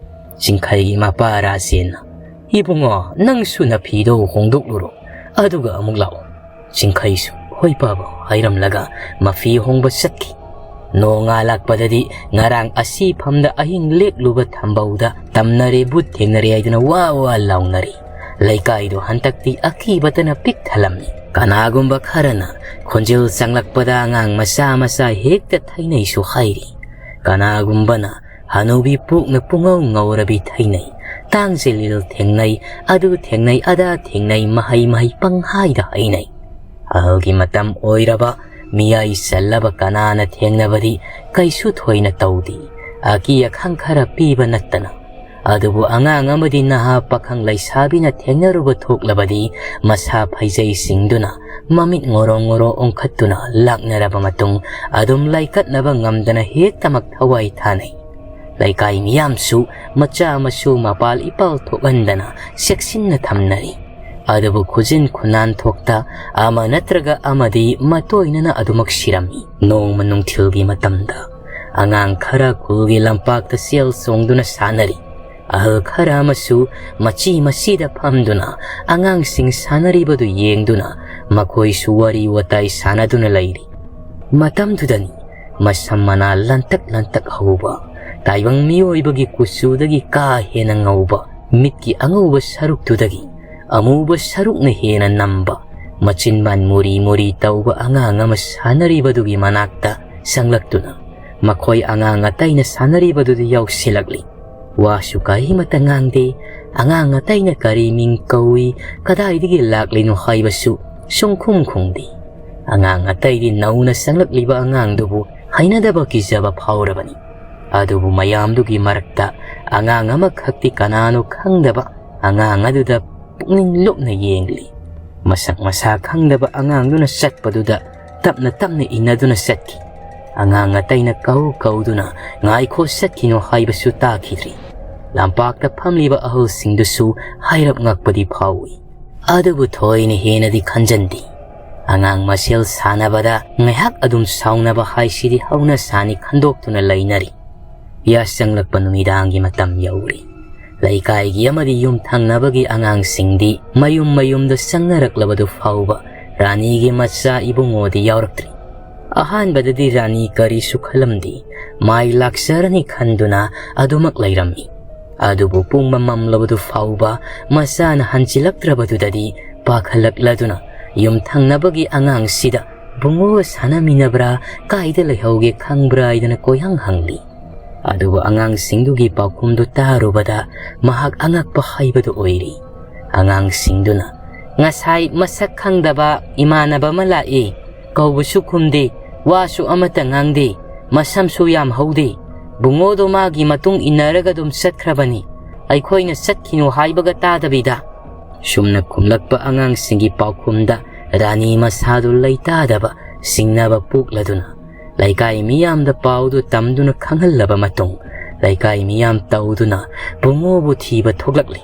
ꯆꯤꯡꯈꯩꯒꯤ ꯃꯄꯥ ꯔꯥꯖꯦꯟꯅ, "ꯏꯕꯨꯡꯉꯣ, ꯅꯪꯁꯨ ꯅꯐꯤꯗꯣ ꯍꯣꯡꯗꯣꯛꯂꯨꯔꯣ, ꯑꯗꯨꯒ ꯑꯃꯨꯛ ꯂꯥꯛꯑꯣ"꯫ ꯆꯤꯡꯈꯩꯁꯨ, "ꯍꯣꯏ ꯄꯥꯕ" ꯍꯥꯏꯔꯝꯂꯒ ꯃꯐꯤ ꯍꯣꯡꯕ ꯆꯠꯈꯤ꯫ ꯅꯣꯡꯉꯥꯜꯂꯛꯄꯗꯗꯤ ꯉꯔꯥꯡ ꯑꯁꯤ ꯐꯝꯗ ꯑꯍꯤꯡ ꯂꯦꯛꯂꯨꯕ ꯊꯝꯕꯧꯗ ꯇꯝꯅꯔꯦ, ꯚꯨꯠ ꯊꯦꯡꯅꯔꯦ ꯍꯥꯏꯗꯨꯅ ꯋꯥ ꯋꯥ ꯂꯥꯎꯅꯔꯤ꯫ ꯂꯩꯀꯥꯏꯗꯨ ꯍꯟꯗꯛꯇꯤ ꯑꯀꯤꯕꯇꯅ ꯄꯤꯛ ꯊꯜꯂꯝꯃꯤ꯫ ꯀꯅꯥꯒꯨꯝꯕ ꯈꯔꯅ ꯈꯣꯟꯖꯦꯜ ꯆꯪꯂꯛꯄꯗ ꯑꯉꯥꯡ ꯃꯆꯥ ꯃꯆꯥ ꯍꯦꯛꯇ ꯊꯩꯅꯩꯁꯨ ꯍꯥꯏꯔꯤ꯫ ꯀꯅꯥꯒꯨꯝꯕꯅ ꯍꯅꯨꯕꯤ ꯄꯨꯛꯅ ꯄꯨꯡꯉꯧ ꯉꯧꯔꯕꯤ ꯊꯩꯅꯩ꯫ ꯇꯥꯡꯖ ꯂꯤꯜ ꯊꯦꯡꯅꯩ, ꯑꯗꯨ ꯊꯦꯡꯅꯩ, ꯑꯗꯥ ꯊꯦꯡꯅꯩ, ꯃꯍꯩ ꯃꯍꯩ ꯄꯪꯍꯥꯏꯗ ꯍꯥꯏꯅꯩ꯫ ꯑꯍꯜꯒꯤ ꯃꯇꯝ ꯑꯣꯏꯔꯕ, ꯃꯤꯌꯥꯏ ꯆꯜꯂꯕ ꯀꯅꯥꯅ ꯊꯦꯡꯅꯕꯗꯤ ꯀꯩꯁꯨ ꯊꯣꯏꯅ ꯇꯧꯗꯦ, ꯑꯀꯤ ꯑꯈꯪ ꯈꯔ ꯄꯤꯕ ꯅꯠꯇꯅ꯫ ꯑꯗꯨꯕꯨ ꯑꯉꯥꯡ ꯑꯃꯗꯤ ꯅꯍꯥ ꯄꯥꯈꯪ ꯂꯩꯁꯥꯕꯤꯅ ꯊꯦꯡꯅꯔꯨꯕ ꯊꯣꯛꯂꯕꯗꯤ ꯃꯁꯥ ꯐꯩꯖꯩ ꯁꯤꯡꯗꯨꯅ ꯃꯃꯤꯠ ꯉꯣꯔꯣ ꯉꯣꯔꯣ ꯑꯣꯟꯈꯠꯇꯨꯅ ꯂꯥꯛꯅꯔꯕ ꯃꯇꯨꯡ ꯑꯗꯨꯝ ꯂꯥꯏꯀꯠꯅꯕ ꯉꯝꯗꯅ ꯍꯦꯛꯇꯃꯛ ꯊꯋꯥꯏ ꯊꯥꯅꯩ꯫ ꯂꯩꯀꯥꯏ ꯃꯤꯌꯥꯝꯁꯨ ꯃꯆꯥ ꯃꯁꯨ ꯃꯄꯥꯜ ꯏꯄꯥꯜ ꯊꯣꯛꯍꯟꯗꯅ ꯆꯦꯛꯁꯤꯟꯅ ꯊꯝꯅꯔꯤ꯫ ꯑꯗꯨꯕꯨ ꯈꯨꯖꯤꯟ ꯈꯨꯅꯥꯟ ꯊꯣꯛꯇ ꯑꯃ ꯅꯠꯇ꯭ꯔꯒ ꯑꯃꯗꯤ ꯃꯇꯣꯏꯅꯅ ꯑꯗꯨꯃꯛ ꯁꯤꯔꯝꯃꯤ꯫ ꯅꯣꯡꯃ ꯅꯨꯡꯊꯤꯜꯒꯤ ꯃꯇꯝꯗ ꯑꯉꯥꯡ ꯈꯔ ꯈꯨꯜꯒꯤ ꯂꯝꯄꯥꯛꯇ ꯆꯦꯜ ꯆꯣꯡꯗꯨꯅ ꯁꯥꯟꯅꯔꯤ꯫ ꯑꯍꯜ ꯈꯔ ꯑꯃꯁꯨ ꯃꯆꯤ ꯃꯆꯤꯗ ꯐꯝꯗꯨꯅ ꯑꯉꯥꯡꯁꯤꯡ ꯁꯥꯟꯅꯔꯤꯕꯗꯨ ꯌꯦꯡꯗꯨꯅ ꯃꯈꯣꯏꯁꯨ ꯋꯥꯔꯤ ꯋꯥꯇꯥꯏ ꯁꯥꯟꯅꯗꯨꯅ ꯂꯩꯔꯤ꯫ ꯃꯇꯝꯗꯨꯗꯅꯤ ꯃꯁꯝ ꯃꯅꯥ ꯂꯟꯇꯛ ꯂꯟꯇꯛ ꯍꯧꯕ, ꯇꯥꯏꯕꯪ ꯃꯤꯑꯣꯏꯕꯒꯤ ꯀꯨꯆꯨꯗꯒꯤ ꯀꯥ ꯍꯦꯟꯅ ꯉꯧꯕ, ꯃꯤꯠꯀꯤ ꯑꯉꯧꯕ ꯁꯔꯨꯛꯇꯨꯗꯒꯤ ꯑꯃꯨꯕ ꯁꯔꯨꯛꯅ ꯍꯦꯟꯅ ꯅꯝꯕ, ꯃꯆꯤꯟꯕꯥꯟ ꯃꯨꯔꯤ ꯃꯨꯔꯤ ꯇꯧꯕ ꯑꯉꯥꯡ ꯑꯃ ꯁꯥꯟꯅꯔꯤꯕꯗꯨꯒꯤ ꯃꯅꯥꯛꯇ ꯆꯪꯂꯛꯇꯨꯅ ꯃꯈꯣꯏ ꯑꯉꯥꯡ ꯑꯇꯩꯅ ꯁꯥꯟꯅꯔꯤꯕꯗꯨꯗ ꯌꯥꯎꯁꯤꯜꯂꯛꯂꯤ꯫ ꯋꯥꯁꯨ ꯀꯔꯤꯃꯠꯇ ꯉꯥꯡꯗꯦ꯫ ꯑꯉꯥꯡ ꯑꯇꯩꯅ ꯀꯔꯤ ꯃꯤꯡ ꯀꯧꯏ, ꯀꯗꯥꯏꯗꯒꯤ ꯂꯥꯛꯂꯤꯅꯣ ꯍꯥꯏꯕꯁꯨ ꯁꯨꯡꯈꯨꯝ ꯈꯨꯝꯗꯦ꯫ ꯑꯉꯥꯡ ꯑꯇꯩꯗꯤ ꯅꯧꯅ ꯆꯪꯂꯛꯂꯤꯕ ꯑꯉꯥꯡꯗꯨꯕꯨ ꯍꯩꯅꯗꯕ ꯀꯤꯖꯕ ꯐꯥꯎꯔꯕꯅꯤ꯫ ꯑꯗꯨꯕꯨ ꯃꯌꯥꯝꯗꯨꯒꯤ ꯃꯔꯛꯇ ꯑꯉꯥꯡ ꯑꯃꯈꯛꯇꯤ ꯀꯅꯥꯅꯣ ꯈꯪꯗꯕ ꯑꯉꯥꯡ ꯑꯗꯨꯗ ꯄꯨꯛꯅꯤꯡ ꯂꯨꯞꯅ ꯌꯦꯡꯂꯤ꯫ ꯃꯁꯛ ꯃꯁꯥ ꯈꯪꯗꯕ ꯑꯉꯥꯡꯗꯨꯅ ꯆꯠꯄꯗꯨꯗ ꯇꯞꯅ ꯇꯞꯅ ꯏꯟꯅꯗꯨꯅ ꯆꯠꯈꯤ꯫ ꯑꯉꯥꯡ ꯑꯇꯩꯅ ꯀꯧ ꯀꯧꯗꯨꯅ "ꯉꯥꯏꯈꯣ, ꯆꯠꯈꯤꯅꯣ" ꯍꯥꯏꯕꯁꯨ ꯇꯥꯈꯤꯗ꯭ꯔꯤ꯫ ꯂꯝꯄꯥꯛꯇ ꯐꯝꯂꯤꯕ ꯑꯍꯜꯁꯤꯡꯗꯨꯁꯨ ꯍꯥꯏꯔꯞ ꯉꯛꯄꯗꯤ ꯐꯥꯎꯏ꯫ ꯑꯗꯨꯕꯨ ꯊꯣꯏꯅ ꯍꯦꯟꯅꯗꯤ ꯈꯟꯖꯟꯗꯦ꯫ ꯑꯉꯥꯡ ꯃꯁꯦꯜ ꯁꯥꯟꯅꯕꯗ ꯉꯥꯏꯍꯥꯛ ꯑꯗꯨꯝ ꯁꯥꯎꯅꯕ ꯍꯥꯏꯁꯤꯗꯤ ꯍꯧꯅ ꯁꯥꯅꯤ ꯈꯟꯗꯣꯛꯇꯨꯅ ꯂꯩꯅꯔꯤ꯫ ꯌꯥꯆꯪꯂꯛꯄ ꯅꯨꯃꯤꯗꯥꯡꯒꯤ ꯃꯇꯝ ꯌꯧꯔꯤ꯫ ꯂꯩꯀꯥꯏꯒꯤ ꯑꯃꯗꯤ ꯌꯨꯝ ꯊꯪꯅꯕꯒꯤ ꯑꯉꯥꯡꯁꯤꯡꯗꯤ ꯃꯌꯨꯝ ꯃꯌꯨꯝꯗ ꯆꯪꯅꯔꯛꯂꯕꯗꯨ ꯐꯥꯎꯕ ꯔꯥꯅꯤꯒꯤ ꯃꯆꯥ ꯏꯕꯨꯡꯉꯣꯗꯤ ꯌꯥꯎꯔꯛꯇ꯭ꯔꯤ꯫ ꯑꯍꯥꯟꯕꯗꯗꯤ ꯔꯥꯅꯤ ꯀꯔꯤꯁꯨ ꯈꯜꯂꯝꯗꯦ꯫ ꯃꯥꯏ ꯂꯥꯛꯆꯔꯅꯤ ꯈꯟꯗꯨꯅ ꯑꯗꯨꯃꯛ ꯂꯩꯔꯝꯃꯤ꯫ ꯑꯗꯨꯕꯨ ꯄꯨꯡ ꯃꯝꯂꯕꯗꯨ ꯐꯥꯎꯕ ꯃꯆꯥꯅ ꯍꯟꯖꯤꯜꯂꯛꯇ꯭ꯔꯕꯗꯨꯗꯗꯤ ꯄꯥꯈꯠꯂꯛꯂꯗꯨꯅ ꯌꯨꯝ ꯊꯪꯅꯕꯒꯤ ꯑꯉꯥꯡꯁꯤꯗ "ꯕꯨꯡꯉꯣꯒ ꯁꯥꯟꯅꯃꯤꯟꯅꯕ꯭ꯔꯥ, ꯀꯥꯏꯗ ꯂꯩꯍꯧꯒꯦ ꯈꯪꯕ꯭ꯔꯥ?" ꯍꯥꯏꯗꯅ ꯀꯣꯏꯍꯪ ꯍꯪꯂꯤ꯫ ꯑꯗꯨꯕꯨ ꯑꯉꯥꯡꯁꯤꯡꯗꯨꯒꯤ ꯄꯥꯎꯈꯨꯝꯗꯨ ꯇꯥꯔꯨꯕꯗ ꯃꯍꯥꯛ ꯑꯉꯛꯄ ꯍꯥꯏꯕꯗꯨ ꯑꯣꯏꯔꯤ꯫ ꯑꯉꯥꯡꯁꯤꯡꯗꯨꯅ "ꯉꯁꯥꯏ ꯃꯁꯛ ꯈꯪꯗꯕ ꯏꯃꯥꯟꯅꯕ ꯑꯃ ꯂꯥꯛꯏ, ꯀꯧꯕꯁꯨ ꯈꯨꯝꯗꯦ, ꯋꯥꯁꯨ ꯑꯃꯠꯇ ꯉꯥꯡꯗꯦ, ꯃꯁꯝꯁꯨ ꯌꯥꯝ ꯍꯧꯗꯦ꯫ ꯕꯨꯡꯉꯣꯗꯣ ꯃꯥꯒꯤ ꯃꯇꯨꯡ ꯏꯟꯅꯔꯒ ꯑꯗꯨꯝ ꯆꯠꯈ꯭ꯔꯕꯅꯤ, ꯑꯩꯈꯣꯏꯅ ꯆꯠꯈꯤꯅꯨ ꯍꯥꯏꯕꯒ ꯇꯥꯗꯕꯤꯗ"꯫ ꯁꯨꯝꯅ ꯈꯨꯝꯂꯛꯄ ꯑꯉꯥꯡꯁꯤꯡꯒꯤ ꯄꯥꯎꯈꯨꯝꯗ ꯔꯥꯅꯤ ꯃꯁꯥꯗꯨ ꯂꯩꯇꯥꯗꯕ ꯆꯤꯡꯅꯕ ꯄꯣꯛꯂꯗꯨꯅ ꯂꯩꯀꯥꯏ ꯃꯤꯌꯥꯝꯗ ꯄꯥꯎꯗꯨ ꯇꯝꯗꯨꯅ ꯈꯪꯍꯜꯂꯕ ꯃꯇꯨꯡ, ꯂꯩꯀꯥꯏ ꯃꯤꯌꯥꯝ ꯇꯧꯗꯨꯅ ꯕꯨꯡꯉꯣꯕꯨ ꯊꯤꯕ ꯊꯣꯛꯂꯛꯂꯤ꯫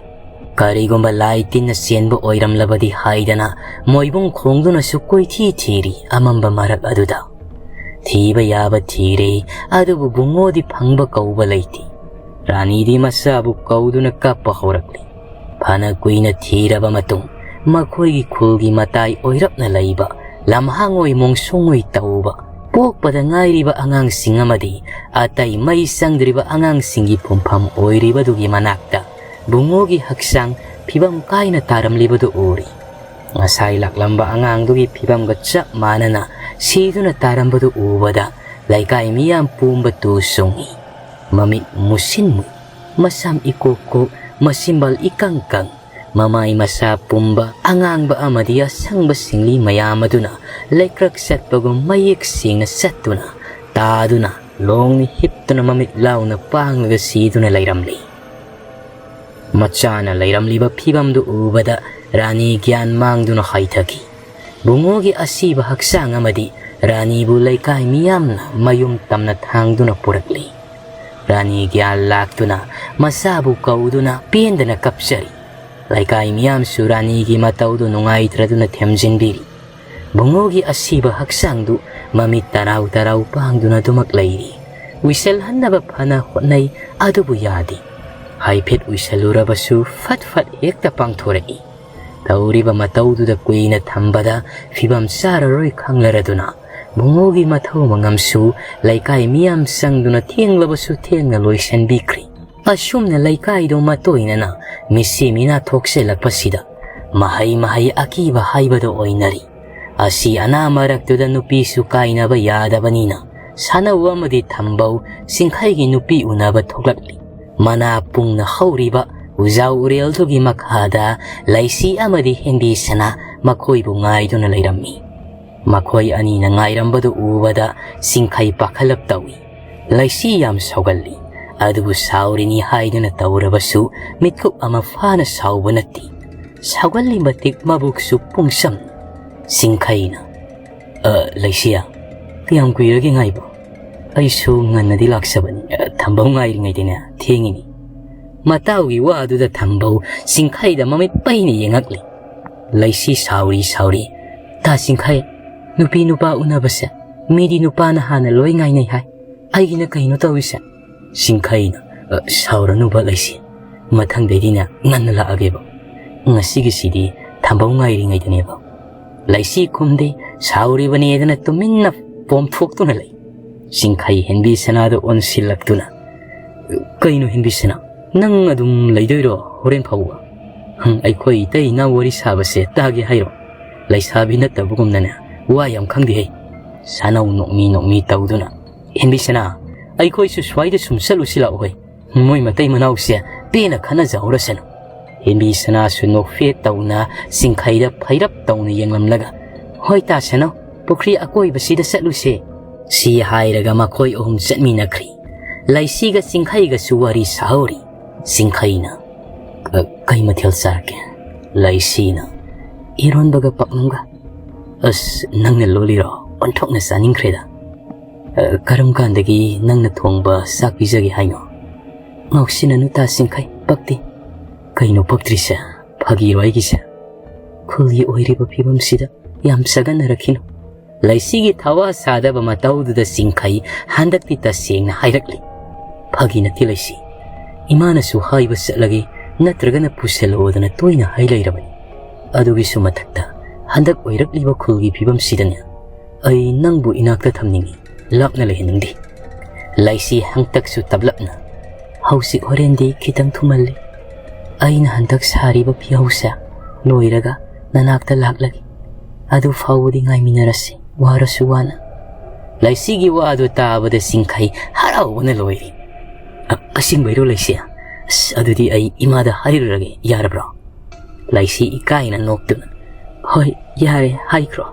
ꯀꯔꯤꯒꯨꯝꯕ ꯂꯥꯏ ꯇꯤꯟꯅ ꯆꯦꯟꯕ ꯑꯣꯏꯔꯝꯂꯕꯗꯤ ꯍꯥꯏꯗꯅ ꯃꯣꯏꯕꯨꯡ ꯈꯣꯡꯗꯨꯅꯁꯨ ꯀꯣꯏꯊꯤ ꯊꯤꯔꯤ ꯑꯃꯝꯕ ꯃꯔꯛ ꯑꯗꯨꯗ꯫ ꯊꯤꯕ ꯌꯥꯕ ꯊꯤꯔꯦ, ꯑꯗꯨꯕꯨ ꯕꯨꯡꯉꯣꯗꯤ ꯐꯪꯕ ꯀꯧꯕ ꯂꯩꯇꯦ꯫ ꯔꯥꯅꯤꯗꯤ ꯃꯆꯥꯕꯨ ꯀꯧꯗꯨꯅ ꯀꯞꯄ ꯍꯧꯔꯛꯂꯤ꯫ ꯐꯅ ꯀꯨꯏꯅ ꯊꯤꯔꯕ ꯃꯇꯨꯡ, ꯃꯈꯣꯏꯒꯤ ꯈꯨꯜꯒꯤ ꯃꯇꯥꯏ ꯑꯣꯏꯔꯞꯅ ꯂꯩꯕ ꯂꯝꯍꯥꯡ ꯑꯣꯏ ꯃꯣꯡꯁꯣꯡ ꯑꯣꯏ ꯇꯧꯕ ꯄꯣꯛꯄꯗ ꯉꯥꯏꯔꯤꯕ ꯑꯉꯥꯡꯁꯤꯡ ꯑꯃꯗꯤ ꯑꯇꯩ ꯃꯩ ꯆꯪꯗ꯭ꯔꯤꯕ ꯑꯉꯥꯡꯁꯤꯡꯒꯤ ꯐꯨꯝꯐꯝ ꯑꯣꯏꯔꯤꯕꯗꯨꯒꯤ ꯃꯅꯥꯛꯇ ꯕꯨꯡꯉꯣꯒꯤ ꯍꯛꯆꯥꯡ ꯐꯤꯕꯝ ꯀꯥꯏꯅ ꯇꯥꯔꯝꯂꯤꯕꯗꯨ ꯎꯔꯤ꯫ ꯉꯁꯥꯏ ꯂꯥꯛꯂꯝꯕ ꯑꯉꯥꯡꯗꯨꯒꯤ ꯐꯤꯕꯝꯒ ꯆꯞ ꯃꯥꯟꯅꯅ ꯁꯤꯗꯨꯅ ꯇꯥꯔꯝꯕꯗꯨ ꯎꯕꯗ ꯂꯩꯀꯥꯏ ꯃꯤꯌꯥꯝ ꯄꯨꯝꯕ ꯇꯨ ꯆꯣꯡꯉꯤ꯫ ꯃꯃꯤꯠ ꯃꯨꯁꯤꯟ ꯃꯨꯏ, ꯃꯁꯝ ꯏꯀꯣꯛ ꯀꯣꯛ, ꯃꯆꯤꯟꯕꯥꯜ ꯏꯀꯪ ꯀꯪ, ꯃꯃꯥꯏ ꯃꯁꯥ ꯄꯨꯝꯕ ꯑꯉꯥꯡꯕ ꯑꯃꯗꯤ ꯑꯁꯪꯕ ꯁꯤꯡꯂꯤ ꯃꯌꯥꯝ ꯑꯗꯨꯅ ꯂꯩꯀ꯭ꯔꯛ ꯆꯠꯄꯒꯨꯝ ꯃꯌꯦꯛ ꯁꯦꯡꯅ ꯆꯠꯇꯨꯅ, ꯇꯥꯗꯨꯅ, ꯂꯣꯡꯅ ꯍꯤꯞꯇꯨꯅ ꯃꯃꯤꯠ ꯂꯥꯎꯅꯒ ꯁꯤꯗꯨꯅ ꯂꯩꯔꯝꯂꯤ꯫ ꯃꯆꯥꯅ ꯂꯩꯔꯝꯂꯤꯕ ꯐꯤꯕꯝꯗꯨ ꯎꯕꯗ ꯔꯥꯅꯤ ꯒ꯭ꯌꯥꯟ ꯃꯥꯡꯗꯨꯅ ꯍꯥꯏꯊꯈꯤ꯫ ꯕꯨꯡꯉꯣꯒꯤ ꯑꯁꯤꯕ ꯍꯛꯆꯥꯡ ꯑꯃꯗꯤ ꯔꯥꯅꯤꯕꯨ ꯂꯩꯀꯥꯏ ꯃꯤꯌꯥꯝꯅ ꯃꯌꯨꯝ ꯇꯝꯅ ꯊꯥꯡꯗꯨꯅ ꯄꯨꯔꯛꯂꯤ꯫ ꯔꯥꯅꯤ ꯒ꯭ꯌꯥꯟ ꯂꯥꯛꯇꯨꯅ ꯃꯆꯥꯕꯨ ꯀꯧꯗꯨꯅ ꯄꯦꯟꯗꯅ ꯀꯞꯆꯔꯤ꯫ ꯂꯩꯀꯥꯏ ꯃꯤꯌꯥꯝꯁꯨ ꯔꯥꯅꯤꯒꯤ ꯃꯇꯧꯗꯨ ꯅꯨꯡꯉꯥꯏꯇ꯭ꯔꯗꯨꯅ ꯊꯦꯝꯖꯤꯟꯕꯤꯔꯤ꯫ ꯕꯨꯡꯉꯣꯒꯤ ꯑꯁꯤꯕ ꯍꯛꯆꯥꯡꯗꯨ ꯃꯃꯤꯠ ꯇꯔꯥꯎ ꯇꯔꯥꯎ ꯄꯥꯡꯗꯨꯅ ꯑꯗꯨꯃꯛ ꯂꯩꯔꯤ꯫ ꯎꯏꯁꯜꯍꯟꯅꯕ ꯐꯅ ꯍꯣꯠꯅꯩ, ꯑꯗꯨꯕꯨ ꯌꯥꯗꯦ꯫ ꯍꯥꯏꯐꯦꯠ ꯎꯏꯁꯜꯂꯨꯔꯕꯁꯨ ꯐꯠ ꯐꯠ ꯍꯦꯛꯇ ꯄꯥꯡꯊꯣꯔꯛꯏ꯫ ꯇꯧꯔꯤꯕ ꯃꯇꯧꯗꯨꯗ ꯀꯨꯏꯅ ꯊꯝꯕꯗ ꯐꯤꯕꯝ ꯆꯥꯔꯔꯣꯏ ꯈꯪꯂꯔꯗꯨꯅ ꯕꯨꯡꯉꯣꯒꯤ ꯃꯊꯧ ꯃꯉꯝꯁꯨ ꯂꯩꯀꯥꯏ ꯃꯤꯌꯥꯝ ꯆꯪꯗꯨꯅ ꯊꯦꯡꯂꯕꯁꯨ ꯊꯦꯡꯅ ꯂꯣꯏꯁꯤꯟꯕꯤꯈ꯭ꯔꯤ꯫ ꯑꯁꯨꯝꯅ ꯂꯩꯀꯥꯏꯗꯣ ꯃꯇꯣꯏꯅꯅ ꯃꯤꯁꯤ ꯃꯤꯅꯥ ꯊꯣꯛꯆꯤꯜꯂꯛꯄꯁꯤꯗ ꯃꯍꯩ ꯃꯍꯩ ꯑꯀꯤꯕ ꯍꯥꯏꯕꯗꯣ ꯑꯣꯏꯅꯔꯤ꯫ ꯑꯁꯤ ꯑꯅꯥ ꯃꯔꯛꯇꯨꯗ ꯅꯨꯄꯤꯁꯨ ꯀꯥꯏꯅꯕ ꯌꯥꯗꯕꯅꯤꯅ ꯁꯥꯅꯧ ꯑꯃꯗꯤ ꯊꯝꯕꯧ ꯆꯤꯡꯈꯩꯒꯤ ꯅꯨꯄꯤ ꯎꯅꯕ ꯊꯣꯛꯂꯛꯂꯤ꯫ ꯃꯅꯥ ꯄꯨꯡꯅ ꯍꯧꯔꯤꯕ ꯎꯖꯥꯎ ꯎꯔꯦꯜꯗꯨꯒꯤ ꯃꯈꯥꯗ ꯂꯩꯁꯤ ꯑꯃꯗꯤ ꯍꯦꯟꯕꯤ ꯁꯅꯥ ꯃꯈꯣꯏꯕꯨ ꯉꯥꯏꯗꯨꯅ ꯂꯩꯔꯝꯃꯤ꯫ ꯃꯈꯣꯏ ꯑꯅꯤꯅ ꯉꯥꯏꯔꯝꯕꯗꯨ ꯎꯕꯗ ꯆꯤꯡꯈꯩ ꯄꯥꯈꯠꯂꯞ ꯇꯧꯏ꯫ ꯂꯩꯁꯤ ꯌꯥꯝ ꯁꯥꯎꯒꯜꯂꯤ꯫ ꯑꯗꯨꯕꯨ ꯁꯥꯎꯔꯤꯅꯤ ꯍꯥꯏꯗꯨꯅ ꯇꯧꯔꯕꯁꯨ ꯃꯤꯠꯀꯨꯞ ꯑꯃ ꯐꯥꯅ ꯁꯥꯎꯕ ꯅꯠꯇꯦ꯫ ꯁꯥꯎꯒꯜꯂꯤ ꯃꯇꯤꯛ ꯃꯕꯨꯛꯁꯨ ꯄꯨꯡꯁꯝ꯫ ꯆꯤꯡꯈꯩꯅ, "ꯑ, ꯂꯩꯁꯤꯌꯥ, ꯀꯌꯥꯝ ꯀꯨꯏꯔꯒꯦ ꯉꯥꯏꯕ? ꯑꯩꯁꯨ ꯉꯟꯅꯗꯤ ꯂꯥꯛꯆꯕꯅꯤ꯫ ꯑ, ꯊꯝꯕꯧ ꯉꯥꯏꯔꯤꯉꯩꯗꯅꯦ ꯊꯦꯡꯉꯤꯅꯤ꯫" ꯃꯇꯥꯎꯒꯤ ꯋꯥꯗꯨꯗ ꯊꯝꯕꯧ ꯆꯤꯡꯈꯩꯗ ꯃꯃꯤꯠ ꯄꯩꯅ ꯌꯦꯡꯉꯛꯂꯤ꯫ ꯂꯩꯁꯤ ꯁꯥꯎꯔꯤ ꯁꯥꯎꯔꯤ, "ꯇꯥ ꯆꯤꯡꯈꯩ, ꯅꯨꯄꯤ ꯅꯨꯄꯥ ꯎꯅꯕꯁꯦ ꯃꯤꯗꯤ ꯅꯨꯄꯥꯅ ꯍꯥꯟꯅ ꯂꯣꯏ ꯉꯥꯏꯅꯩ ꯍꯥꯏ꯫ ꯑꯩꯒꯤꯅ ꯀꯩꯅꯣ ꯇꯧꯔꯤꯁꯦ?" ꯆꯤꯡꯈꯩꯅ, "ꯑ, ꯁꯥꯎꯔꯅꯨꯕ ꯂꯩꯁꯤ꯫ ꯃꯊꯪꯗꯩꯗꯤꯅꯦ ꯉꯟꯅ ꯂꯥꯛꯑꯒꯦꯕ꯫ ꯉꯁꯤꯒꯤꯁꯤꯗꯤ ꯊꯝꯕꯧ ꯉꯥꯏꯔꯤꯉꯩꯗꯅꯦꯕ꯫" ꯂꯩꯁꯤ ꯈꯨꯝꯗꯦ, ꯁꯥꯎꯔꯤꯕꯅꯦꯗꯅ ꯇꯨꯃꯤꯟꯅ ꯄꯣꯝꯊꯣꯛꯇꯨꯅ ꯂꯩ꯫ ꯆꯤꯡꯈꯩ ꯍꯦꯟꯕꯤ ꯁꯅꯥꯗ ꯑꯣꯟꯁꯤꯜꯂꯛꯇꯨꯅ, "ꯀꯩꯅꯣ ꯍꯦꯟꯕꯤ ꯁꯅꯥ, ꯅꯪ ꯑꯗꯨꯝ ꯂꯩꯗꯣꯏꯔꯣ ꯍꯣꯔꯦꯟ ꯐꯥꯎꯕ? ꯍꯪ, ꯑꯩꯈꯣꯏ ꯏꯇꯩ ꯏꯅꯥꯎ ꯋꯥꯔꯤ ꯁꯥꯕꯁꯦ ꯇꯥꯒꯦ ꯍꯥꯏꯔꯣ? ꯂꯩꯁꯥꯕꯤ ꯅꯠꯇꯕꯒꯨꯝꯅꯅꯦ ꯋꯥ ꯌꯥꯝ ꯈꯪꯗꯦꯍꯦ꯫" ꯁꯥꯅꯧ ꯅꯣꯛꯃꯤ ꯅꯣꯛꯃꯤ ꯇꯧꯗꯨꯅ, "ꯍꯦꯟꯕꯤ ꯁꯅꯥ, ꯑꯩꯈꯣꯏꯁꯨ ꯁ꯭ꯋꯥꯏꯗ ꯁꯨꯝ ꯆꯠꯂꯨꯁꯤ ꯂꯥꯛꯑꯣꯍꯦ꯫ ꯃꯣꯏ ꯃꯇꯩ ꯃꯅꯥꯎꯁꯦ ꯄꯦꯟꯅ ꯈꯠꯅꯖꯍꯧꯔꯁꯅꯨ꯫" ꯍꯦꯟꯕꯤ ꯁꯅꯥꯁꯨ ꯅꯣꯛꯐꯦꯠ ꯇꯧꯅ ꯁꯤꯡꯈꯩꯗ ꯐꯩꯔꯞ ꯇꯧꯅ ꯌꯦꯡꯂꯝꯂꯒ, "ꯍꯣꯏ ꯇꯥꯁꯅꯧ, ꯄꯨꯈ꯭ꯔꯤ ꯑꯀꯣꯏꯕꯁꯤꯗ ꯆꯠꯂꯨꯁꯦ"꯫ ꯁꯤ ꯍꯥꯏꯔꯒ ꯃꯈꯣꯏ ꯑꯍꯨꯝ ꯆꯠꯃꯤꯟꯅꯈ꯭ꯔꯤ꯫ ꯂꯩꯁꯤꯒ ꯁꯤꯡꯈꯩꯒꯁꯨ ꯋꯥꯔꯤ ꯁꯥꯍꯧꯔꯤ꯫ ꯁꯤꯡꯈꯩꯅ, "ꯑ, ꯀꯩ ꯃꯊꯦꯜ ꯆꯥꯔꯒꯦ?" ꯂꯩꯁꯤꯅ, "ꯏꯔꯣꯟꯕꯒ ꯄꯥꯛꯅꯝꯒ"꯫ "ꯑꯁ, ꯅꯪꯅ ꯂꯣꯜꯂꯤꯔꯣ? ꯑꯣꯟꯊꯣꯛꯅ ꯆꯥꯅꯤꯡꯈ꯭ꯔꯦꯗ꯫ ꯑ, ꯀꯔꯝ ꯀꯥꯟꯗꯒꯤ ꯅꯪꯅ ꯊꯣꯡꯕ ꯆꯥꯛ ꯄꯤꯖꯒꯦ ꯍꯥꯏꯅꯣ?" "ꯉꯥꯎꯁꯤꯟꯅꯅꯨ ꯇꯥ ꯁꯤꯡꯈꯩ, ꯄꯛꯇꯦ"꯫ "ꯀꯩꯅꯣ ꯄꯛꯇ꯭ꯔꯤꯁꯦ? ꯐꯥꯒꯤꯔꯣ ꯑꯩꯒꯤꯁꯦ? ꯈꯨꯜꯒꯤ ꯑꯣꯏꯔꯤꯕ ꯐꯤꯕꯝꯁꯤꯗ ꯌꯥꯝ ꯆꯒꯟꯅꯔꯛꯈꯤꯅꯨ"꯫ ꯂꯩꯁꯤꯒꯤ ꯊꯋꯥ ꯁꯥꯗꯕ ꯃꯇꯧꯗꯨꯗ ꯁꯤꯡꯈꯩ ꯍꯟꯗꯛꯇꯤ ꯇꯁꯦꯡꯅ ꯍꯥꯏꯔꯛꯂꯤ꯫ "ꯐꯥꯒꯤ ꯅꯠꯇꯦ ꯂꯩꯁꯤ꯫ ꯏꯃꯥꯅꯁꯨ ꯍꯥꯏꯕ ꯆꯠꯂꯒꯦ ꯅꯠꯇ꯭ꯔꯒꯅ ꯄꯨꯁꯜꯂꯛꯑꯣꯗꯅ ꯇꯣꯏꯅ ꯍꯥꯏ ꯂꯩꯔꯕꯅꯤ꯫ ꯑꯗꯨꯒꯤꯁꯨ ꯃꯊꯛꯇ ꯍꯟꯗꯛ ꯑꯣꯏꯔꯛꯂꯤꯕ ꯈꯨꯜꯒꯤ ꯐꯤꯕꯝꯁꯤꯗꯅꯦ, ꯑꯩ ꯅꯪꯕꯨ ꯏꯅꯥꯛꯇ ꯊꯝꯅꯤꯡꯏ, ꯂꯥꯞꯅ ꯂꯩꯍꯟꯅꯤꯡꯗꯦ"꯫ ꯂꯩꯁꯤ ꯍꯟꯇꯛꯁꯨ ꯇꯞꯂꯞꯅ, "ꯍꯧꯖꯤꯛ ꯍꯣꯔꯦꯟꯗꯤ ꯈꯤꯇꯪ ꯊꯨꯃꯜꯂꯤ꯫ ꯑꯩꯅ ꯍꯟꯗꯛ ꯁꯥꯔꯤꯕ ꯐꯤꯍꯧꯁꯦ ꯂꯣꯏꯔꯒ ꯅꯅꯥꯛꯇ ꯂꯥꯛꯂꯒꯦ꯫ ꯑꯗꯨ ꯐꯥꯎꯕꯗꯤ ꯉꯥꯏꯃꯤꯟꯅꯔꯁꯤ, ꯋꯥꯔꯁꯨ ꯋꯥꯅ"꯫ ꯂꯩꯁꯤꯒꯤ ꯋꯥꯗꯨ ꯇꯥꯕꯗ ꯁꯤꯡꯈꯩ ꯍꯔꯥꯎꯕꯅ ꯂꯣꯏꯔꯤ꯫ "ꯑ-, ꯑꯁꯦꯡꯕꯩꯔꯣ ꯂꯩꯁꯤ? ꯑꯁ, ꯑꯗꯨꯗꯤ ꯑꯩ ꯏꯃꯥꯗ ꯍꯥꯏꯔꯨꯔꯒꯦ, ꯌꯥꯔꯕ꯭ꯔꯣ?" ꯂꯩꯁꯤ ꯏꯀꯥꯏꯅ ꯅꯣꯛꯇꯨꯅ, "ꯍꯣꯏ, ꯌꯥꯔꯦ, ꯍꯥꯏꯈ꯭ꯔꯣ꯫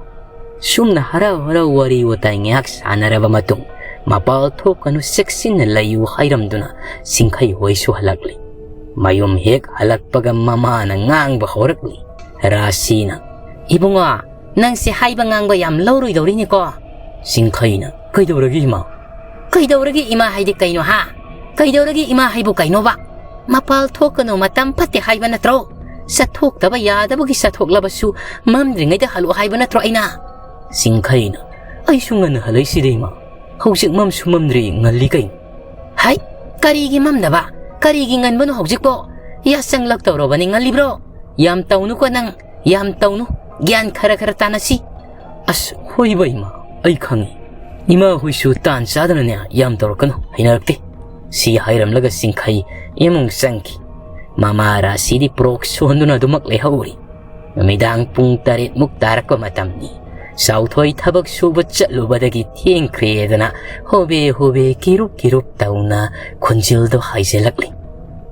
ꯁꯨꯝꯅ ꯍꯔꯥꯎ ꯍꯔꯥꯎ ꯋꯥꯔꯤ ꯋꯥꯇꯥꯏ ꯉꯥꯏꯍꯥꯛ ꯁꯥꯟꯅꯔꯕ ꯃꯇꯨꯡ, ꯃꯄꯥꯜ ꯊꯣꯛꯀꯅꯨ, ꯆꯦꯛꯁꯤꯟꯅ ꯂꯩꯌꯨ ꯍꯥꯏꯔꯝꯗꯨꯅ ꯁꯤꯡꯈꯩ ꯍꯣꯏꯁꯨ ꯍꯜꯂꯛꯂꯤ꯫ ꯃꯌꯨꯝ ꯍꯦꯛ ꯍꯜꯂꯛꯄꯒ ꯃꯃꯥꯅ ꯉꯥꯡꯕ ꯍꯧꯔꯛꯂꯤ꯫ ꯔꯥꯁꯤꯅ, "ꯏꯕꯨꯡꯉꯣ, ꯅꯪꯁꯦ ꯍꯥꯏꯕ ꯉꯥꯡꯕ ꯌꯥꯝ ꯂꯧꯔꯣꯏꯗꯧꯔꯤꯅꯦꯀꯣ"꯫ ꯁꯤꯡꯈꯩꯅ, "ꯀꯩꯗꯧꯔꯒꯦ ꯏꯃꯥ?" "ꯀꯩꯗꯧꯔꯒꯦ ꯏꯃꯥ ꯍꯥꯏꯗꯤ ꯀꯩꯅꯣ ꯍꯥ? ꯀꯩꯗꯧꯔꯒꯦ ꯏꯃꯥ ꯍꯥꯏꯕꯨ ꯀꯩꯅꯣꯕ? ꯃꯄꯥꯜ ꯊꯣꯛꯀꯅꯨ, ꯃꯇꯝ ꯐꯠꯇꯦ ꯍꯥꯏꯕ ꯅꯠꯇ꯭ꯔꯣ? ꯆꯠꯊꯣꯛꯇꯕ ꯌꯥꯗꯕꯒꯤ ꯆꯠꯊꯣꯛꯂꯕꯁꯨ ꯃꯝꯗ꯭ꯔꯤꯉꯩꯗ ꯍꯜꯂꯛꯑꯣ ꯍꯥꯏꯕ ꯅꯠꯇ꯭ꯔꯣ ꯑꯩꯅ?" ꯁꯤꯡꯈꯩꯅ, "ꯑꯩꯁꯨ ꯉꯟꯅ ꯍꯜꯂꯛꯏꯁꯤꯗꯤ ꯏꯃꯥ꯫ ꯍꯧꯖꯤꯛ ꯃꯝꯁꯨ ꯃꯝꯗ꯭ꯔꯤ, ꯉꯜꯂꯤ ꯀꯩꯅꯣ?" "ꯍꯩ, ꯀꯔꯤꯒꯤ ꯃꯝꯗꯕ? ꯀꯔꯤꯒꯤ ꯉꯟꯕꯅꯣ ꯍꯧꯖꯤꯛꯄꯣ? ꯌꯥꯆꯪꯂꯛꯇꯧꯔꯕꯅꯤ, ꯉꯜꯂꯤꯕ꯭ꯔꯣ? ꯌꯥꯝ ꯇꯧꯅꯨꯀꯣ ꯅꯪ, ꯌꯥꯝ ꯇꯧꯅꯨ꯫ ꯒ꯭ꯌꯥꯟ ꯈꯔ ꯈꯔ ꯇꯥꯅꯁꯤ"꯫ "ꯑꯁ, ꯍꯣꯏꯕ ꯏꯃꯥ, ꯑꯩ ꯈꯪꯉꯤ꯫ ꯏꯃꯥ ꯍꯣꯏꯁꯨ ꯇꯥꯟ ꯆꯥꯗꯅꯅꯦ ꯌꯥꯝ ꯇꯧꯔꯛꯀꯅꯨ, ꯍꯩꯅꯔꯛꯇꯦ"꯫ ꯁꯤ ꯍꯥꯏꯔꯝꯂꯒ ꯁꯤꯡꯈꯩ ꯏꯃꯨꯡ ꯆꯪꯈꯤ꯫ ꯃꯃꯥ ꯔꯥꯁꯤꯗꯤ ꯄ꯭ꯔꯣꯛ ꯁꯣꯟꯗꯨꯅ ꯑꯗꯨꯃꯛ ꯂꯩꯍꯧꯔꯤ꯫ ꯅꯨꯃꯤꯗꯥꯡ ꯄꯨꯡ ꯇꯔꯦꯠ ꯃꯨꯛ ꯇꯥꯔꯛꯄ ꯃꯇꯝꯅꯤ꯫ ꯆꯥꯎꯊꯣꯏ ꯊꯕꯛ ꯁꯨꯕ ꯆꯠꯂꯨꯕꯗꯒꯤ ꯊꯦꯡꯈ꯭ꯔꯦꯗꯅ ꯍꯣꯕꯦ ꯍꯣꯕꯦ ꯀꯤꯔꯨꯞ ꯀꯤꯔꯨꯞ ꯇꯧꯅ ꯈꯣꯟꯖꯦꯜꯗꯣ ꯍꯥꯏꯖꯤꯜꯂꯛꯂꯤ꯫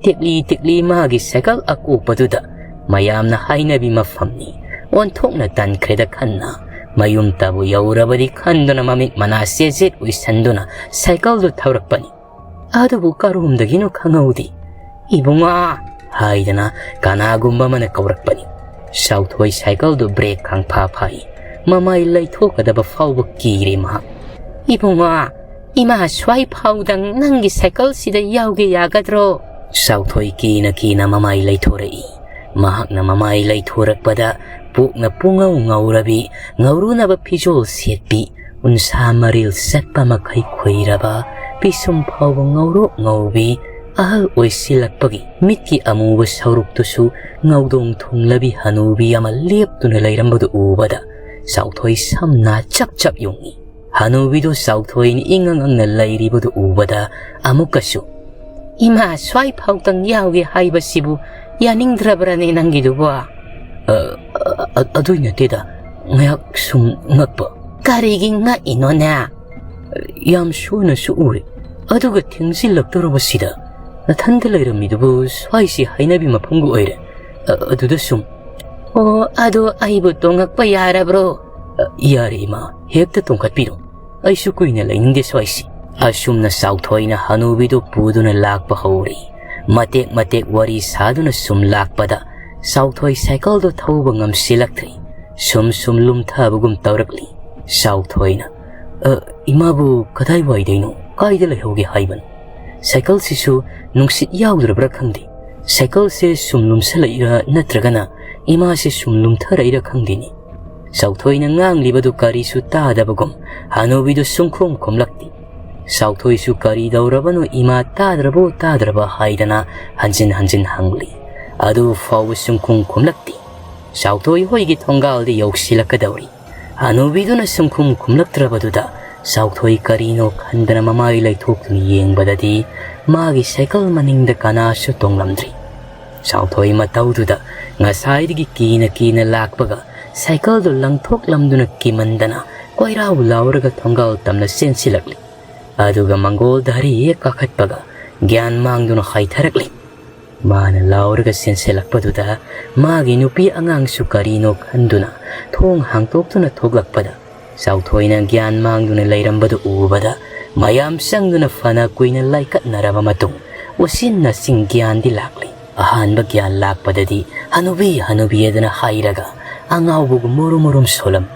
ꯇꯤꯛꯂꯤ ꯇꯤꯛꯂꯤ ꯃꯥꯒꯤ ꯁꯥꯏꯀꯜ ꯑꯀꯣꯛꯄꯗꯨꯗ ꯃꯌꯥꯝꯅ ꯍꯥꯏꯅꯕꯤ ꯃꯐꯝꯅꯤ꯫ ꯑꯣꯟꯊꯣꯛꯅ ꯇꯟꯈ꯭ꯔꯦꯗ ꯈꯟꯅ ꯃꯌꯨꯝꯇꯕꯨ ꯌꯧꯔꯕꯗꯤ ꯈꯟꯗꯨꯅ ꯃꯃꯤꯠ ꯃꯅꯥ ꯆꯦꯠ ꯆꯦꯠ ꯑꯣꯏꯁꯟꯗꯨꯅ ꯁꯥꯏꯀꯜꯗꯨ ꯊꯧꯔꯛꯄꯅꯤ꯫ ꯑꯗꯨꯕꯨ ꯀꯔꯣꯝꯗꯒꯤꯅꯣ ꯈꯪꯍꯧꯗꯦ꯫ "ꯏꯕꯨꯡꯉꯣ!" ꯍꯥꯏꯗꯅ ꯀꯅꯥꯒꯨꯝꯕ ꯑꯃꯅ ꯀꯧꯔꯛꯄꯅꯤ꯫ ꯆꯥꯎꯊꯣꯏ ꯁꯥꯏꯀꯜꯗꯨ ꯕ꯭ꯔꯦꯛ ꯈꯪꯐꯥ ꯐꯥꯏ꯫ ꯃꯃꯥꯏ ꯂꯩꯊꯣꯛꯀꯗꯕ ꯐꯥꯎꯕ ꯀꯤꯔꯦ ꯃꯍꯥꯛ꯫ "ꯏꯕꯨꯡꯉꯣ, ꯏꯃꯥ ꯁ꯭ꯋꯥꯏ ꯐꯥꯎꯗꯪ ꯅꯪꯒꯤ ꯁꯥꯏꯀꯜꯁꯤꯗ ꯌꯥꯎꯒꯦ ꯌꯥꯒꯗ꯭ꯔꯣ?" ꯆꯥꯎꯊꯣꯏ ꯀꯤꯅ ꯀꯤꯅ ꯃꯃꯥꯏ ꯂꯩꯊꯣꯔꯛꯏ꯫ ꯃꯍꯥꯛꯅ ꯃꯃꯥꯏ ꯂꯩꯊꯣꯔꯛꯄꯗ ꯄꯨꯛꯅ ꯄꯨꯡꯉꯧ ꯉꯧꯔꯕꯤ, ꯉꯧꯔꯨꯅꯕ ꯐꯤꯖꯣꯜ ꯁꯦꯠꯄꯤ, ꯎꯟꯁꯥ ꯃꯔꯤꯜ ꯆꯠꯄ ꯃꯈꯩ ꯈꯨꯏꯔꯕ, ꯄꯤꯁꯨꯝ ꯐꯥꯎꯕ ꯉꯧꯔꯣꯛ ꯉꯧꯕꯤ, ꯑꯍꯜ ꯑꯣꯏꯁꯤꯜꯂꯛꯄꯒꯤ ꯃꯤꯠꯀꯤ ꯑꯃꯨꯕ ꯁꯔꯨꯛꯇꯨꯁꯨ ꯉꯧꯗꯣꯡ ꯊꯨꯡꯂꯕꯤ ꯍꯅꯨꯕꯤ ꯑꯃ ꯂꯦꯞꯇꯨꯅ ꯂꯩꯔꯝꯕꯗꯨ ꯎꯕꯗ ꯆꯥꯎꯊꯣꯏ ꯁꯝꯅ ꯆꯞ ꯆꯞ ꯌꯨꯡꯏ꯫ ꯍꯅꯨꯕꯤꯗꯨ ꯆꯥꯎꯊꯣꯏꯅ ꯏꯪꯉꯪ ꯑꯪꯅ ꯂꯩꯔꯤꯕꯗꯨ ꯎꯕꯗ ꯑꯃꯨꯛꯀꯁꯨ, "ꯏꯃꯥ ꯁ꯭ꯋꯥꯏ ꯐꯥꯎꯇꯪ ꯌꯥꯎꯒꯦ ꯍꯥꯏꯕꯁꯤꯕꯨ ꯌꯥꯅꯤꯡꯗ꯭ꯔꯕ꯭ꯔꯅꯦ ꯅꯪꯒꯤꯗꯨꯕꯣ?" "ꯑ, ꯑ, ꯑ, ꯑꯗꯨꯏ ꯅꯠꯇꯦꯗ, ꯉꯥꯏꯍꯥꯛ ꯁꯨꯝ ꯉꯛꯄ꯫" "ꯀꯔꯤꯒꯤ ꯉꯛꯏꯅꯣꯅꯦ?" "ꯌꯥꯝ ꯁꯣꯟꯅꯁꯨ ꯎꯔꯦ, ꯑꯗꯨꯒ ꯊꯦꯡꯖꯤꯜꯂꯛꯇꯧꯔꯕꯁꯤꯗ ꯅꯊꯟꯗ ꯂꯩꯔꯝꯃꯤꯗꯨꯕꯨ ꯁ꯭ꯋꯥꯏꯁꯤ ꯍꯥꯏꯅꯕꯤ ꯃꯐꯝꯒ ꯑꯣꯏꯔꯦ꯫ ꯑ, ꯑꯗꯨꯗ ꯁꯨꯝ..." "ꯑꯣ, ꯑꯗꯣ ꯑꯩꯕꯨ ꯇꯣꯡꯉꯛꯄ ꯌꯥꯔꯕ꯭ꯔꯣ?" "ꯑ, ꯌꯥꯔꯦ ꯏꯃꯥ, ꯍꯦꯛꯇ ꯇꯣꯡꯈꯠꯄꯤꯔꯣ, ꯑꯩꯁꯨ ꯀꯨꯏꯅ ꯂꯩꯅꯤꯡꯗꯦ ꯁ꯭ꯋꯥꯏꯁꯤ꯫" ꯑꯁꯨꯝꯅ ꯆꯥꯎꯊꯣꯏꯅ ꯍꯅꯨꯕꯤꯗꯨ ꯄꯨꯗꯨꯅ ꯂꯥꯛꯄ ꯍꯧꯔꯤ꯫ ꯃꯇꯦꯛ ꯃꯇꯦꯛ ꯋꯥꯔꯤ ꯁꯥꯗꯨꯅ ꯁꯨꯝ ꯂꯥꯛꯄꯗ ꯆꯥꯎꯊꯣꯏ ꯁꯥꯏꯀꯜꯗꯨ ꯊꯧꯕ ꯉꯝꯁꯤꯜꯂꯛꯇ꯭ꯔꯦ꯫ ꯁꯨꯝ ꯁꯨꯝ ꯂꯨꯝꯊꯕꯒꯨꯝ ꯇꯧꯔꯛꯂꯤ꯫ ꯆꯥꯎꯊꯣꯏꯅ, "ꯑ, ꯏꯃꯥꯕꯨ ꯀꯗꯥꯏꯋꯥꯏꯗꯩꯅꯣ, ꯀꯥꯏꯗ ꯂꯩꯍꯧꯒꯦ ꯍꯥꯏꯕꯅꯣ? ꯁꯥꯏꯀꯜꯁꯤꯁꯨ ꯅꯨꯡꯁꯤꯠ ꯌꯥꯎꯗ꯭ꯔꯕ꯭ꯔꯥ ꯈꯪꯗꯦ꯫ ꯁꯥꯏꯀꯜꯁꯦ ꯁꯨꯝ ꯂꯨꯝꯁꯜꯂꯛꯏꯔꯥ ꯅꯠꯇ꯭ꯔꯒꯅ ꯏꯃꯥꯁꯦ ꯁꯨꯝ ꯂꯨꯝꯊꯔꯛꯏꯔꯥ ꯈꯪꯗꯦꯅꯦ꯫" ꯆꯥꯎꯊꯣꯏꯅ ꯉꯥꯡꯂꯤꯕꯗꯨ ꯀꯔꯤꯁꯨ ꯇꯥꯗꯕꯒꯨꯝ ꯍꯅꯨꯕꯤꯗꯨ ꯁꯨꯝꯈꯨꯝ ꯈꯨꯝꯂꯛꯇꯦ꯫ ꯆꯥꯎꯊꯣꯏꯁꯨ ꯀꯔꯤ ꯇꯧꯔꯕꯅꯣ ꯏꯃꯥ ꯇꯥꯗ꯭ꯔꯕꯣ ꯇꯥꯗ꯭ꯔꯕ ꯍꯥꯏꯗꯅ ꯍꯟꯖꯤꯟ ꯍꯟꯖꯤꯟ ꯍꯪꯂꯤ꯫ ꯑꯗꯨ ꯐꯥꯎꯕ ꯁꯨꯝꯈꯨꯝ ꯈꯨꯝꯂꯛꯇꯦ꯫ ꯆꯥꯎꯊꯣꯏ ꯍꯣꯏꯒꯤ ꯊꯣꯡꯒꯥꯜꯗ ꯌꯧꯁꯤꯜꯂꯛꯀꯗꯧꯔꯤ꯫ ꯍꯅꯨꯕꯤꯗꯨꯅ ꯁꯨꯝꯈꯨꯝ ꯈꯨꯝꯂꯛꯇ꯭ꯔꯕꯗꯨꯗ ꯆꯥꯎꯊꯣꯏ ꯀꯔꯤꯅꯣ ꯈꯟꯗꯅ ꯃꯃꯥꯏ ꯂꯩꯊꯣꯛꯇꯨꯅ ꯌꯦꯡꯕꯗꯗꯤ ꯃꯥꯒꯤ ꯁꯥꯏꯀꯜ ꯃꯅꯤꯡꯗ ꯀꯅꯥꯁꯨ ꯇꯣꯡꯂꯝꯗ꯭ꯔꯤ꯫ ꯆꯥꯎꯊꯣꯏ ꯃꯇꯧꯗꯨꯗ ꯉꯁꯥꯏꯗꯒꯤ ꯀꯤꯅ ꯀꯤꯅ ꯂꯥꯛꯄꯒ ꯁꯥꯏꯀꯜꯗꯨ ꯂꯪꯊꯣꯛꯂꯝꯗꯨꯅ ꯀꯤꯃꯟꯗꯅ ꯀꯣꯏꯔꯥꯎ ꯂꯥꯎꯔꯒ ꯊꯣꯡꯒꯥꯜ ꯇꯝꯅ ꯆꯦꯟꯁꯤꯜꯂꯛꯂꯤ꯫ ꯑꯗꯨꯒ ꯃꯪꯒꯣꯜ ꯙꯥꯔꯤ ꯍꯦꯛ ꯀꯥꯈꯠꯄꯒ ꯒ꯭ꯌꯥꯟ ꯃꯥꯡꯗꯨꯅ ꯍꯥꯏꯊꯔꯛꯂꯤ꯫ ꯃꯥꯅ ꯂꯥꯎꯔꯒ ꯆꯦꯟꯁꯤꯜꯂꯛꯄꯗꯨꯗ ꯃꯥꯒꯤ ꯅꯨꯄꯤ ꯑꯉꯥꯡꯁꯨ ꯀꯔꯤꯅꯣ ꯈꯟꯗꯨꯅ ꯊꯣꯡ ꯍꯥꯡꯇꯣꯛꯇꯨꯅ ꯊꯣꯛꯂꯛꯄꯗ, ꯆꯥꯎꯊꯣꯏꯅ ꯒ꯭ꯌꯥꯟ ꯃꯥꯡꯗꯨꯅ ꯂꯩꯔꯝꯕꯗꯨ ꯎꯕꯗ ꯃꯌꯥꯝ ꯆꯪꯗꯨꯅ ꯐꯅ ꯀꯨꯏꯅ ꯂꯥꯏꯀꯠꯅꯔꯕ ꯃꯇꯨꯡ ꯎꯆꯤꯟ ꯅꯥꯆꯤꯟ ꯒ꯭ꯌꯥꯟꯗꯤ ꯂꯥꯛꯂꯤ꯫ ꯑꯍꯥꯟꯕ ꯒ꯭ꯌꯥꯟ ꯂꯥꯛꯄꯗꯗꯤ ꯍꯅꯨꯕꯤ ꯍꯅꯨꯕꯤ ꯑꯗꯨꯅ ꯍꯥꯏꯔꯒ ꯑꯉꯥꯎꯕꯒꯨꯝ ꯃꯨꯔꯨꯝ ꯃꯨꯔꯨꯝ ꯁꯣꯜꯂꯝ꯫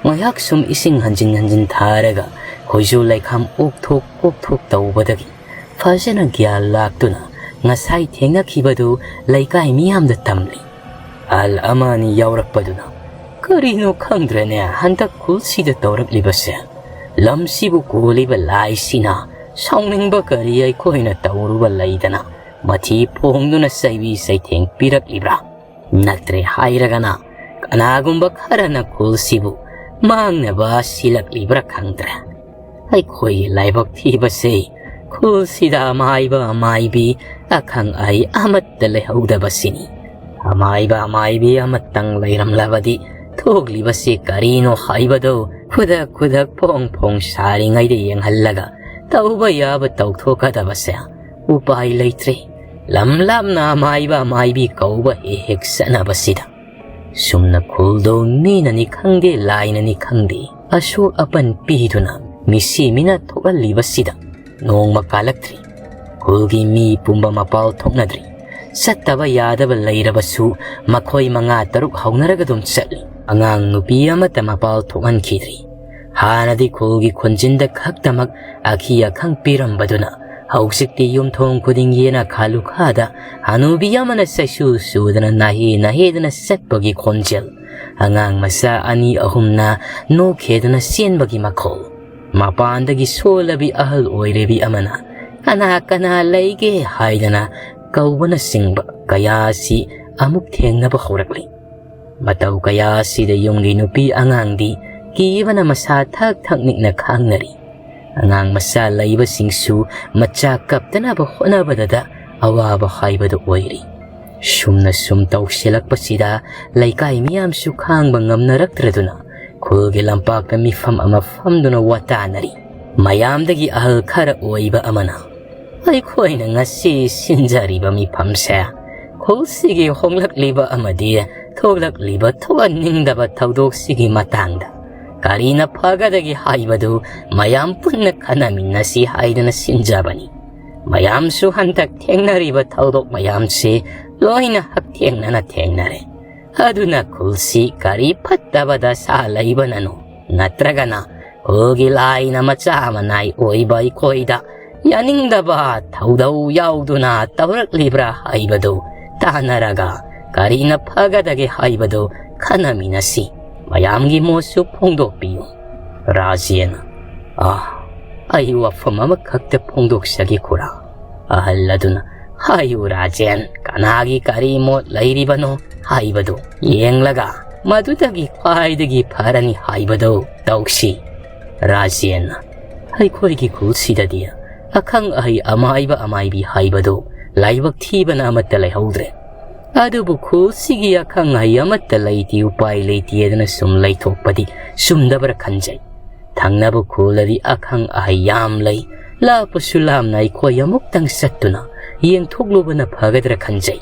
ꯉꯥꯏꯍꯥꯛ ꯁꯨꯝ ꯏꯁꯤꯡ ꯍꯟꯖꯤꯟ ꯍꯟꯖꯤꯟ ꯊꯥꯔꯒ ꯈꯣꯏꯖꯨ ꯂꯩꯈꯥꯝ ꯑꯣꯛꯊꯣꯛ ꯑꯣꯛꯊꯣꯛ ꯇꯧꯕꯗꯒꯤ ꯐꯖꯅ ꯒ꯭ꯌꯥꯟ ꯂꯥꯛꯇꯨꯅ ꯉꯁꯥꯏ ꯊꯦꯡꯅꯈꯤꯕꯗꯨ ꯂꯩꯀꯥꯏ ꯃꯤꯌꯥꯝꯗ ꯇꯝꯂꯤ꯫ ꯑꯍꯜ ꯑꯃ ꯑꯅꯤ ꯌꯥꯎꯔꯛꯄꯗꯨꯅ, "ꯀꯔꯤꯅꯣ ꯈꯪꯗ꯭ꯔꯦꯅꯦ ꯍꯟꯗꯛ ꯈꯨꯜꯁꯤꯗ ꯇꯧꯔꯛꯂꯤꯕꯁꯦ꯫ ꯂꯝꯁꯤꯕꯨ ꯀꯣꯜꯂꯤꯕ ꯂꯥꯏꯁꯤꯅ ꯁꯥꯎꯅꯤꯡꯕ ꯀꯔꯤ ꯑꯩꯈꯣꯏꯅ ꯇꯧꯔꯨꯕ ꯂꯩꯗꯅ ꯃꯊꯤ ꯐꯣꯡꯗꯨꯅ ꯆꯩꯕꯤ ꯆꯩꯊꯦꯡ ꯄꯤꯔꯛꯂꯤꯕ꯭ꯔꯥ? ꯅꯠꯇ꯭ꯔꯦ ꯍꯥꯏꯔꯒꯅ ꯀꯅꯥꯒꯨꯝꯕ ꯈꯔꯅ ꯈꯨꯜꯁꯤꯕꯨ ꯃꯥꯡꯅꯕ ꯁꯤꯜꯂꯛꯂꯤꯕ꯭ꯔꯥ ꯈꯪꯗ꯭ꯔꯦ꯫ ꯑꯩꯈꯣꯏꯒꯤ ꯂꯥꯏꯕꯛ ꯊꯤꯕꯁꯤ ꯈꯨꯜꯁꯤꯗ ꯑꯃꯥꯏꯕ ꯑꯃꯥꯏꯕꯤ ꯑꯈꯪ ꯑꯍꯩ ꯑꯃꯠꯇ ꯂꯩꯍꯧꯗꯕꯁꯤꯅꯤ꯫ ꯑꯃꯥꯏꯕ ꯑꯃꯥꯏꯕꯤ ꯑꯃꯇꯪ ꯂꯩꯔꯝꯂꯕꯗꯤ ꯊꯣꯛꯂꯤꯕꯁꯤ ꯀꯔꯤꯅꯣ ꯍꯥꯏꯕꯗꯨ ꯈꯨꯗꯛ ꯈꯨꯗꯛ ꯐꯣꯡ ꯐꯣꯡ ꯁꯥꯔꯤꯉꯩꯗ ꯌꯦꯡꯍꯜꯂꯒ ꯇꯧꯕ ꯌꯥꯕ ꯇꯧꯊꯣꯛꯀꯗꯕꯁꯦ ꯎꯄꯥꯏ ꯂꯩꯇ꯭ꯔꯦ꯫ ꯂꯝ ꯂꯥꯞꯅ ꯑꯃꯥꯏꯕ ꯑꯃꯥꯏꯕꯤ ꯀꯧꯕ ꯍꯦꯛ ꯍꯦꯛ ꯆꯠꯅꯕꯁꯤꯗ ꯁꯨꯝꯅ ꯈꯨꯜꯗꯣ ꯃꯤꯅꯅꯤ ꯈꯪꯗꯦ, ꯂꯥꯏꯅꯅꯤ ꯈꯪꯗꯦ, ꯑꯁꯣꯛ ꯑꯄꯟ ꯄꯤꯗꯨꯅ ꯃꯤꯁꯤ ꯃꯤꯅ ꯊꯣꯛꯍꯜꯂꯤꯕꯁꯤꯗ ꯅꯣꯡꯃ ꯀꯥꯂꯛꯇ꯭ꯔꯤ꯫ ꯈꯨꯜꯒꯤ ꯃꯤ ꯄꯨꯝꯕ ꯃꯄꯥꯜ ꯊꯣꯛꯅꯗ꯭ꯔꯤ꯫ ꯆꯠꯇꯕ ꯌꯥꯗꯕ ꯂꯩꯔꯕꯁꯨ ꯃꯈꯣꯏ ꯃꯉꯥ ꯇꯔꯨꯛ ꯍꯧꯅꯔꯒ ꯑꯗꯨꯝ ꯆꯠꯂꯤ꯫ ꯑꯉꯥꯡ ꯅꯨꯄꯤ ꯑꯃꯠꯇ ꯃꯄꯥꯜ ꯊꯣꯛꯍꯟꯈꯤꯗ꯭ꯔꯤ꯫ ꯍꯥꯟꯅꯗꯤ ꯈꯨꯜꯒꯤ ꯈꯨꯟꯖꯤꯟꯗ ꯈꯛꯇꯃꯛ ꯑꯈꯤ ꯑꯈꯪ ꯄꯤꯔꯝꯕꯗꯨꯅ ꯍꯧꯖꯤꯛꯇꯤ ꯌꯨꯝꯊꯣꯡ ꯈꯨꯗꯤꯡꯒꯤ ꯌꯦꯅꯈꯥ ꯂꯨꯈꯥꯗ ꯍꯅꯨꯕꯤ ꯑꯃꯅ ꯆꯩꯁꯨ ꯆꯨꯗꯅ ꯅꯥꯍꯦ ꯅꯥꯍꯦꯗꯅ ꯆꯠꯄꯒꯤ ꯈꯣꯟꯖꯦꯜ, ꯑꯉꯥꯡ ꯃꯆꯥ ꯑꯅꯤ ꯑꯍꯨꯝꯅ ꯅꯣꯛꯈꯦꯗꯅ ꯆꯦꯟꯕꯒꯤ ꯃꯈꯣꯜ, ꯃꯄꯥꯟꯗꯒꯤ ꯁꯣꯜꯂꯕꯤ ꯑꯍꯜ ꯑꯣꯏꯔꯕꯤ ꯑꯃꯅ "ꯀꯅꯥ ꯀꯅꯥ ꯂꯩꯒꯦ?" ꯍꯥꯏꯗꯅ ꯀꯧꯕꯅꯆꯤꯡꯕ ꯀꯌꯥ ꯑꯁꯤ ꯑꯃꯨꯛ ꯊꯦꯡꯅꯕ ꯍꯧꯔꯛꯂꯤ꯫ ꯃꯇꯧ ꯀꯌꯥ ꯑꯁꯤꯗ ꯌꯨꯝꯒꯤ ꯅꯨꯄꯤ ꯑꯉꯥꯡꯗꯤ ꯀꯤꯕꯅ ꯃꯁꯥ ꯊꯛ ꯊꯛ ꯅꯤꯛꯅ ꯈꯥꯡꯅꯔꯤ꯫ ꯑꯉꯥꯡ ꯃꯆꯥ ꯂꯩꯕꯁꯤꯡꯁꯨ ꯃꯆꯥ ꯀꯞꯇꯅꯕ ꯍꯣꯠꯅꯕꯗꯗ ꯑꯋꯥꯕ ꯍꯥꯏꯕꯗꯨ ꯑꯣꯏꯔꯤ꯫ ꯁꯨꯝꯅ ꯁꯨꯝ ꯇꯧꯁꯤꯜꯂꯛꯄꯁꯤꯗ ꯂꯩꯀꯥꯏ ꯃꯤꯌꯥꯝꯁꯨ ꯈꯥꯡꯕ ꯉꯝꯅꯔꯛꯇ꯭ꯔꯗꯨꯅ ꯈꯨꯜꯒꯤ ꯂꯝꯄꯥꯛꯇ ꯃꯤꯐꯝ ꯑꯃ ꯐꯝꯗꯨꯅ ꯋꯥꯇꯥꯅꯔꯤ꯫ ꯃꯌꯥꯝꯗꯒꯤ ꯑꯍꯜ ꯈꯔ ꯑꯣꯏꯕ ꯑꯃꯅ, ꯑꯩꯈꯣꯏꯅ ꯉꯁꯤ ꯁꯤꯟꯖꯔꯤꯕ ꯃꯤꯐꯝꯁꯦ ꯈꯨꯜꯁꯤꯒꯤ ꯍꯣꯡꯂꯛꯂꯤꯕ ꯑꯃꯗꯤ ꯊꯣꯛꯂꯛꯂꯤꯕ ꯊꯣꯛꯍꯟꯅꯤꯡꯗꯕ ꯊꯧꯗꯣꯛꯁꯤꯒꯤ ꯃꯇꯥꯡꯗ ꯀꯔꯤꯅ ꯐꯒꯗꯒꯦ ꯍꯥꯏꯕꯗꯨ ꯃꯌꯥꯝ ꯄꯨꯟꯅ ꯈꯟꯅꯃꯤꯟꯅꯁꯤ ꯍꯥꯏꯗꯨꯅ ꯁꯤꯟꯖꯕꯅꯤ꯫ ꯃꯌꯥꯝꯁꯨ ꯍꯟꯗꯛ ꯊꯦꯡꯅꯔꯤꯕ ꯊꯧꯗꯣꯛ ꯃꯌꯥꯝꯁꯤ ꯂꯣꯏꯅ ꯍꯛꯊꯦꯡꯅꯅ ꯊꯦꯡꯅꯔꯦ꯫ ꯑꯗꯨꯅ ꯈꯨꯜꯁꯤ ꯀꯔꯤ ꯐꯠꯇꯕ ꯗꯁꯥ ꯂꯩꯕꯅꯅꯣ? ꯅꯠꯇ꯭ꯔꯒꯅ ꯈꯨꯜꯒꯤ ꯂꯥꯏꯅ ꯃꯆꯥ ꯃꯅꯥꯏ ꯑꯣꯏꯕ ꯑꯩꯈꯣꯏꯗ ꯌꯥꯅꯤꯡꯗꯕ ꯊꯧꯗꯧ ꯌꯥꯎꯗꯨꯅ ꯇꯧꯔꯛꯂꯤꯕ꯭ꯔꯥ ꯍꯥꯏꯕꯗꯨ ꯇꯥꯟꯅꯔꯒ ꯀꯔꯤꯅ ꯐꯒꯗꯒꯦ ꯍꯥꯏꯕꯗꯨ ꯈꯟꯅꯃꯤꯟꯅꯁꯤ꯫ ꯃꯌꯥꯝꯒꯤ ꯃꯣꯠꯁꯨ ꯐꯣꯡꯗꯣꯛꯄꯤꯌꯨ꯫ ꯔꯥꯖꯦꯟ, ꯑꯥ, ꯑꯩ ꯋꯥꯐꯝ ꯑꯃꯈꯛꯇ ꯐꯣꯡꯗꯣꯛꯆꯒꯦ ꯈꯨꯔꯥ꯫ ꯑꯍꯜ ꯑꯗꯨꯅ, ꯍꯥꯏꯌꯨ ꯔꯥꯖꯦꯟ, ꯀꯅꯥꯒꯤ ꯀꯔꯤ ꯃꯣꯠ ꯂꯩꯔꯤꯕꯅꯣ ꯍꯥꯏꯕꯗꯨ ꯌꯦꯡꯂꯒ ꯃꯗꯨꯗꯒꯤ ꯈ꯭ꯋꯥꯏꯗꯒꯤ ꯐꯔꯅꯤ ꯍꯥꯏꯕꯗꯨ ꯇꯧꯁꯤ꯫ ꯔꯥꯖꯦꯟꯅ, ꯑꯩꯈꯣꯏꯒꯤ ꯈꯨꯜꯁꯤꯗꯗꯤ ꯑꯈꯪ ꯑꯍꯩ ꯑꯃꯥꯏꯕ ꯑꯃꯥꯏꯕꯤ ꯍꯥꯏꯕꯗꯨ ꯂꯥꯏꯕꯛ ꯊꯤꯕꯅ ꯑꯃꯠꯇ ꯂꯩꯍꯧꯗ꯭ꯔꯦ꯫ ꯑꯗꯨꯕꯨ ꯈꯨꯜꯁꯤꯒꯤ ꯑꯈꯪ ꯑꯍꯩ ꯑꯃꯠꯇ ꯂꯩꯇꯦ, ꯎꯄꯥꯏ ꯂꯩꯇꯦ ꯑꯗꯨꯅ ꯁꯨꯝ ꯂꯩꯊꯣꯛꯄꯗꯤ ꯆꯨꯝꯗꯕ꯭ꯔꯥ ꯈꯟꯖꯩ꯫ ꯊꯪꯅꯕ ꯈꯨꯜꯗꯗꯤ ꯑꯈꯪ ꯑꯍꯩ ꯌꯥꯝ ꯂꯩ꯫ ꯂꯥꯞꯄꯁꯨ ꯂꯥꯞꯅ ꯑꯩꯈꯣꯏ ꯑꯃꯨꯛꯇꯪ ꯆꯠꯇꯨꯅ ꯌꯦꯡꯊꯣꯛꯂꯨꯕꯅ ꯐꯒꯗ꯭ꯔꯥ ꯈꯟꯖꯩ꯫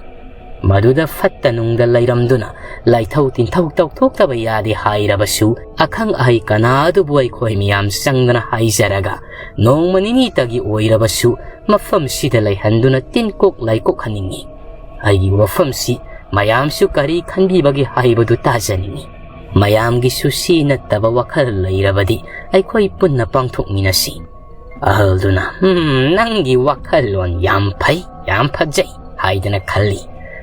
ꯃꯗꯨꯗ ꯐꯠꯇ ꯅꯨꯡꯗ ꯂꯩꯔꯝꯗꯨꯅ ꯂꯥꯏꯊꯧ ꯇꯤꯟꯊꯧ ꯇꯧꯊꯣꯛꯇꯕ ꯌꯥꯗꯦ ꯍꯥꯏꯔꯕꯁꯨ, ꯑꯈꯪ ꯑꯍꯩ ꯀꯅꯥ ꯑꯗꯨꯕꯨ ꯑꯩꯈꯣꯏ ꯃꯤꯌꯥꯝ ꯆꯪꯗꯅ ꯍꯥꯏꯖꯔꯒ ꯅꯣꯡꯃ ꯅꯤꯅꯤꯇꯒꯤ ꯑꯣꯏꯔꯕꯁꯨ ꯃꯐꯝꯁꯤꯗ ꯂꯩꯍꯟꯗꯨꯅ ꯇꯤꯟꯀꯣꯛ ꯂꯥꯏꯀꯣꯛꯍꯟꯅꯤꯡꯏ꯫ ꯑꯩꯒꯤ ꯋꯥꯐꯝꯁꯤ ꯃꯌꯥꯝꯁꯨ ꯀꯔꯤ ꯈꯟꯕꯤꯕꯒꯦ ꯍꯥꯏꯕꯗꯨ ꯇꯥꯖꯅꯤꯡꯏ꯫ ꯃꯌꯥꯝꯒꯤꯁꯨ ꯁꯤ ꯅꯠꯇꯕ ꯋꯥꯈꯜ ꯂꯩꯔꯕꯗꯤ ꯑꯩꯈꯣꯏ ꯄꯨꯟꯅ ꯄꯥꯡꯊꯣꯛꯃꯤꯟꯅꯁꯤ꯫ ꯑꯍꯜꯗꯨꯅ, "ꯍꯝ, ꯅꯪꯒꯤ ꯋꯥꯈꯜꯂꯣꯟ ꯌꯥꯝ ꯐꯩ, ꯌꯥꯝ ꯐꯖꯩ" ꯍꯥꯏꯗꯅ ꯈꯜꯂꯤ꯫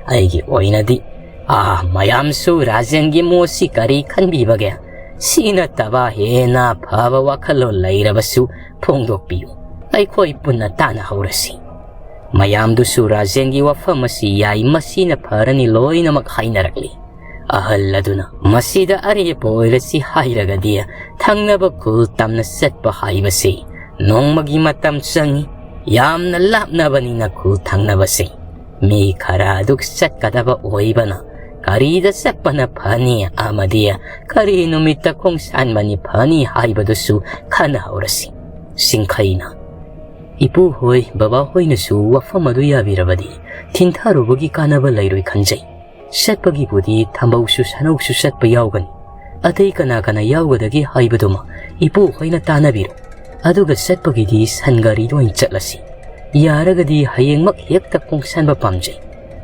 ꯑꯩꯒꯤ ꯑꯣꯏꯅꯗꯤ, "ꯑꯥ, ꯃꯌꯥꯝꯁꯨ ꯔꯥꯖꯦꯟꯒꯤ ꯃꯣꯠꯁꯤ ꯀꯔꯤ ꯈꯟꯕꯤꯕꯒꯦ? ꯁꯤ ꯅꯠꯇꯕ ꯍꯦꯟꯅ ꯐꯕ ꯋꯥꯈꯜꯂꯣꯟ ꯂꯩꯔꯕꯁꯨ ꯐꯣꯡꯗꯣꯛꯄꯤꯌꯨ꯫ ꯑꯩꯈꯣꯏ ꯄꯨꯟꯅ ꯇꯥꯟꯅꯍꯧꯔꯁꯤ"꯫ ꯃꯌꯥꯝꯗꯨꯁꯨ ꯔꯥꯖꯦꯟꯒꯤ ꯋꯥꯐꯝ ꯑꯁꯤ ꯌꯥꯏ, ꯃꯁꯤꯅ ꯐꯔꯅꯤ ꯂꯣꯏꯅꯃꯛ ꯍꯥꯏꯅꯔꯛꯂꯤ꯫ ꯑꯍꯜ ꯑꯗꯨꯅ, "ꯃꯁꯤꯗ ꯑꯔꯦꯞꯄ ꯑꯣꯏꯔꯁꯤ ꯍꯥꯏꯔꯒꯗꯤ ꯊꯪꯅꯕ ꯈꯨꯜ ꯇꯝꯅ ꯆꯠꯄ ꯍꯥꯏꯕꯁꯤ ꯅꯣꯡꯃꯒꯤ ꯃꯇꯝ ꯆꯪꯏ꯫ ꯌꯥꯝꯅ ꯂꯥꯞꯅꯕꯅꯤꯅ ꯈꯨꯜ ꯊꯪꯅꯕꯁꯤ ꯃꯤ ꯈꯔ ꯑꯗꯨ ꯆꯠꯀꯗꯕ ꯑꯣꯏꯕꯅ ꯀꯔꯤꯗ ꯆꯠꯄꯅ ꯐꯅꯤ ꯑꯃꯗꯤ ꯀꯔꯤ ꯅꯨꯃꯤꯠꯇ ꯈꯣꯡꯁꯥꯟꯕꯅꯤ ꯐꯅꯤ ꯍꯥꯏꯕꯗꯨꯁꯨ ꯈꯟꯅꯍꯧꯔꯁꯤ"꯫ ꯁꯤꯡꯈꯩꯅ, ꯏꯄꯨ ꯍꯣꯏ, ꯕꯕꯥ ꯍꯣꯏꯅꯁꯨ ꯋꯥꯐꯝ ꯑꯗꯨ ꯌꯥꯕꯤꯔꯕꯗꯤ ꯊꯤꯟꯊꯔꯨꯕꯒꯤ ꯀꯥꯟꯅꯕ ꯂꯩꯔꯣꯏ ꯈꯟꯖꯩ꯫ ꯆꯠꯄꯒꯤꯕꯨꯗꯤ ꯊꯝꯕꯧꯁꯨ ꯁꯥꯅꯧꯁꯨ ꯆꯠꯄ ꯌꯥꯎꯒꯅꯤ꯫ ꯑꯇꯩ ꯀꯅꯥ ꯀꯅꯥ ꯌꯥꯎꯒꯗꯒꯦ ꯍꯥꯏꯕꯗꯨꯃ ꯏꯄꯨ ꯍꯣꯏꯅ ꯇꯥꯟꯅꯕꯤꯔꯣ꯫ ꯑꯗꯨꯒ ꯆꯠꯄꯒꯤꯗꯤ ꯁꯟ ꯒꯥꯔꯤꯗ ꯑꯣꯏꯅ ꯆꯠꯂꯁꯤ꯫ ꯌꯥꯔꯒꯗꯤ ꯍꯌꯦꯡꯃꯛ ꯍꯦꯛꯇ ꯈꯣꯡꯁꯥꯟꯕ ꯄꯥꯝꯖꯩ꯫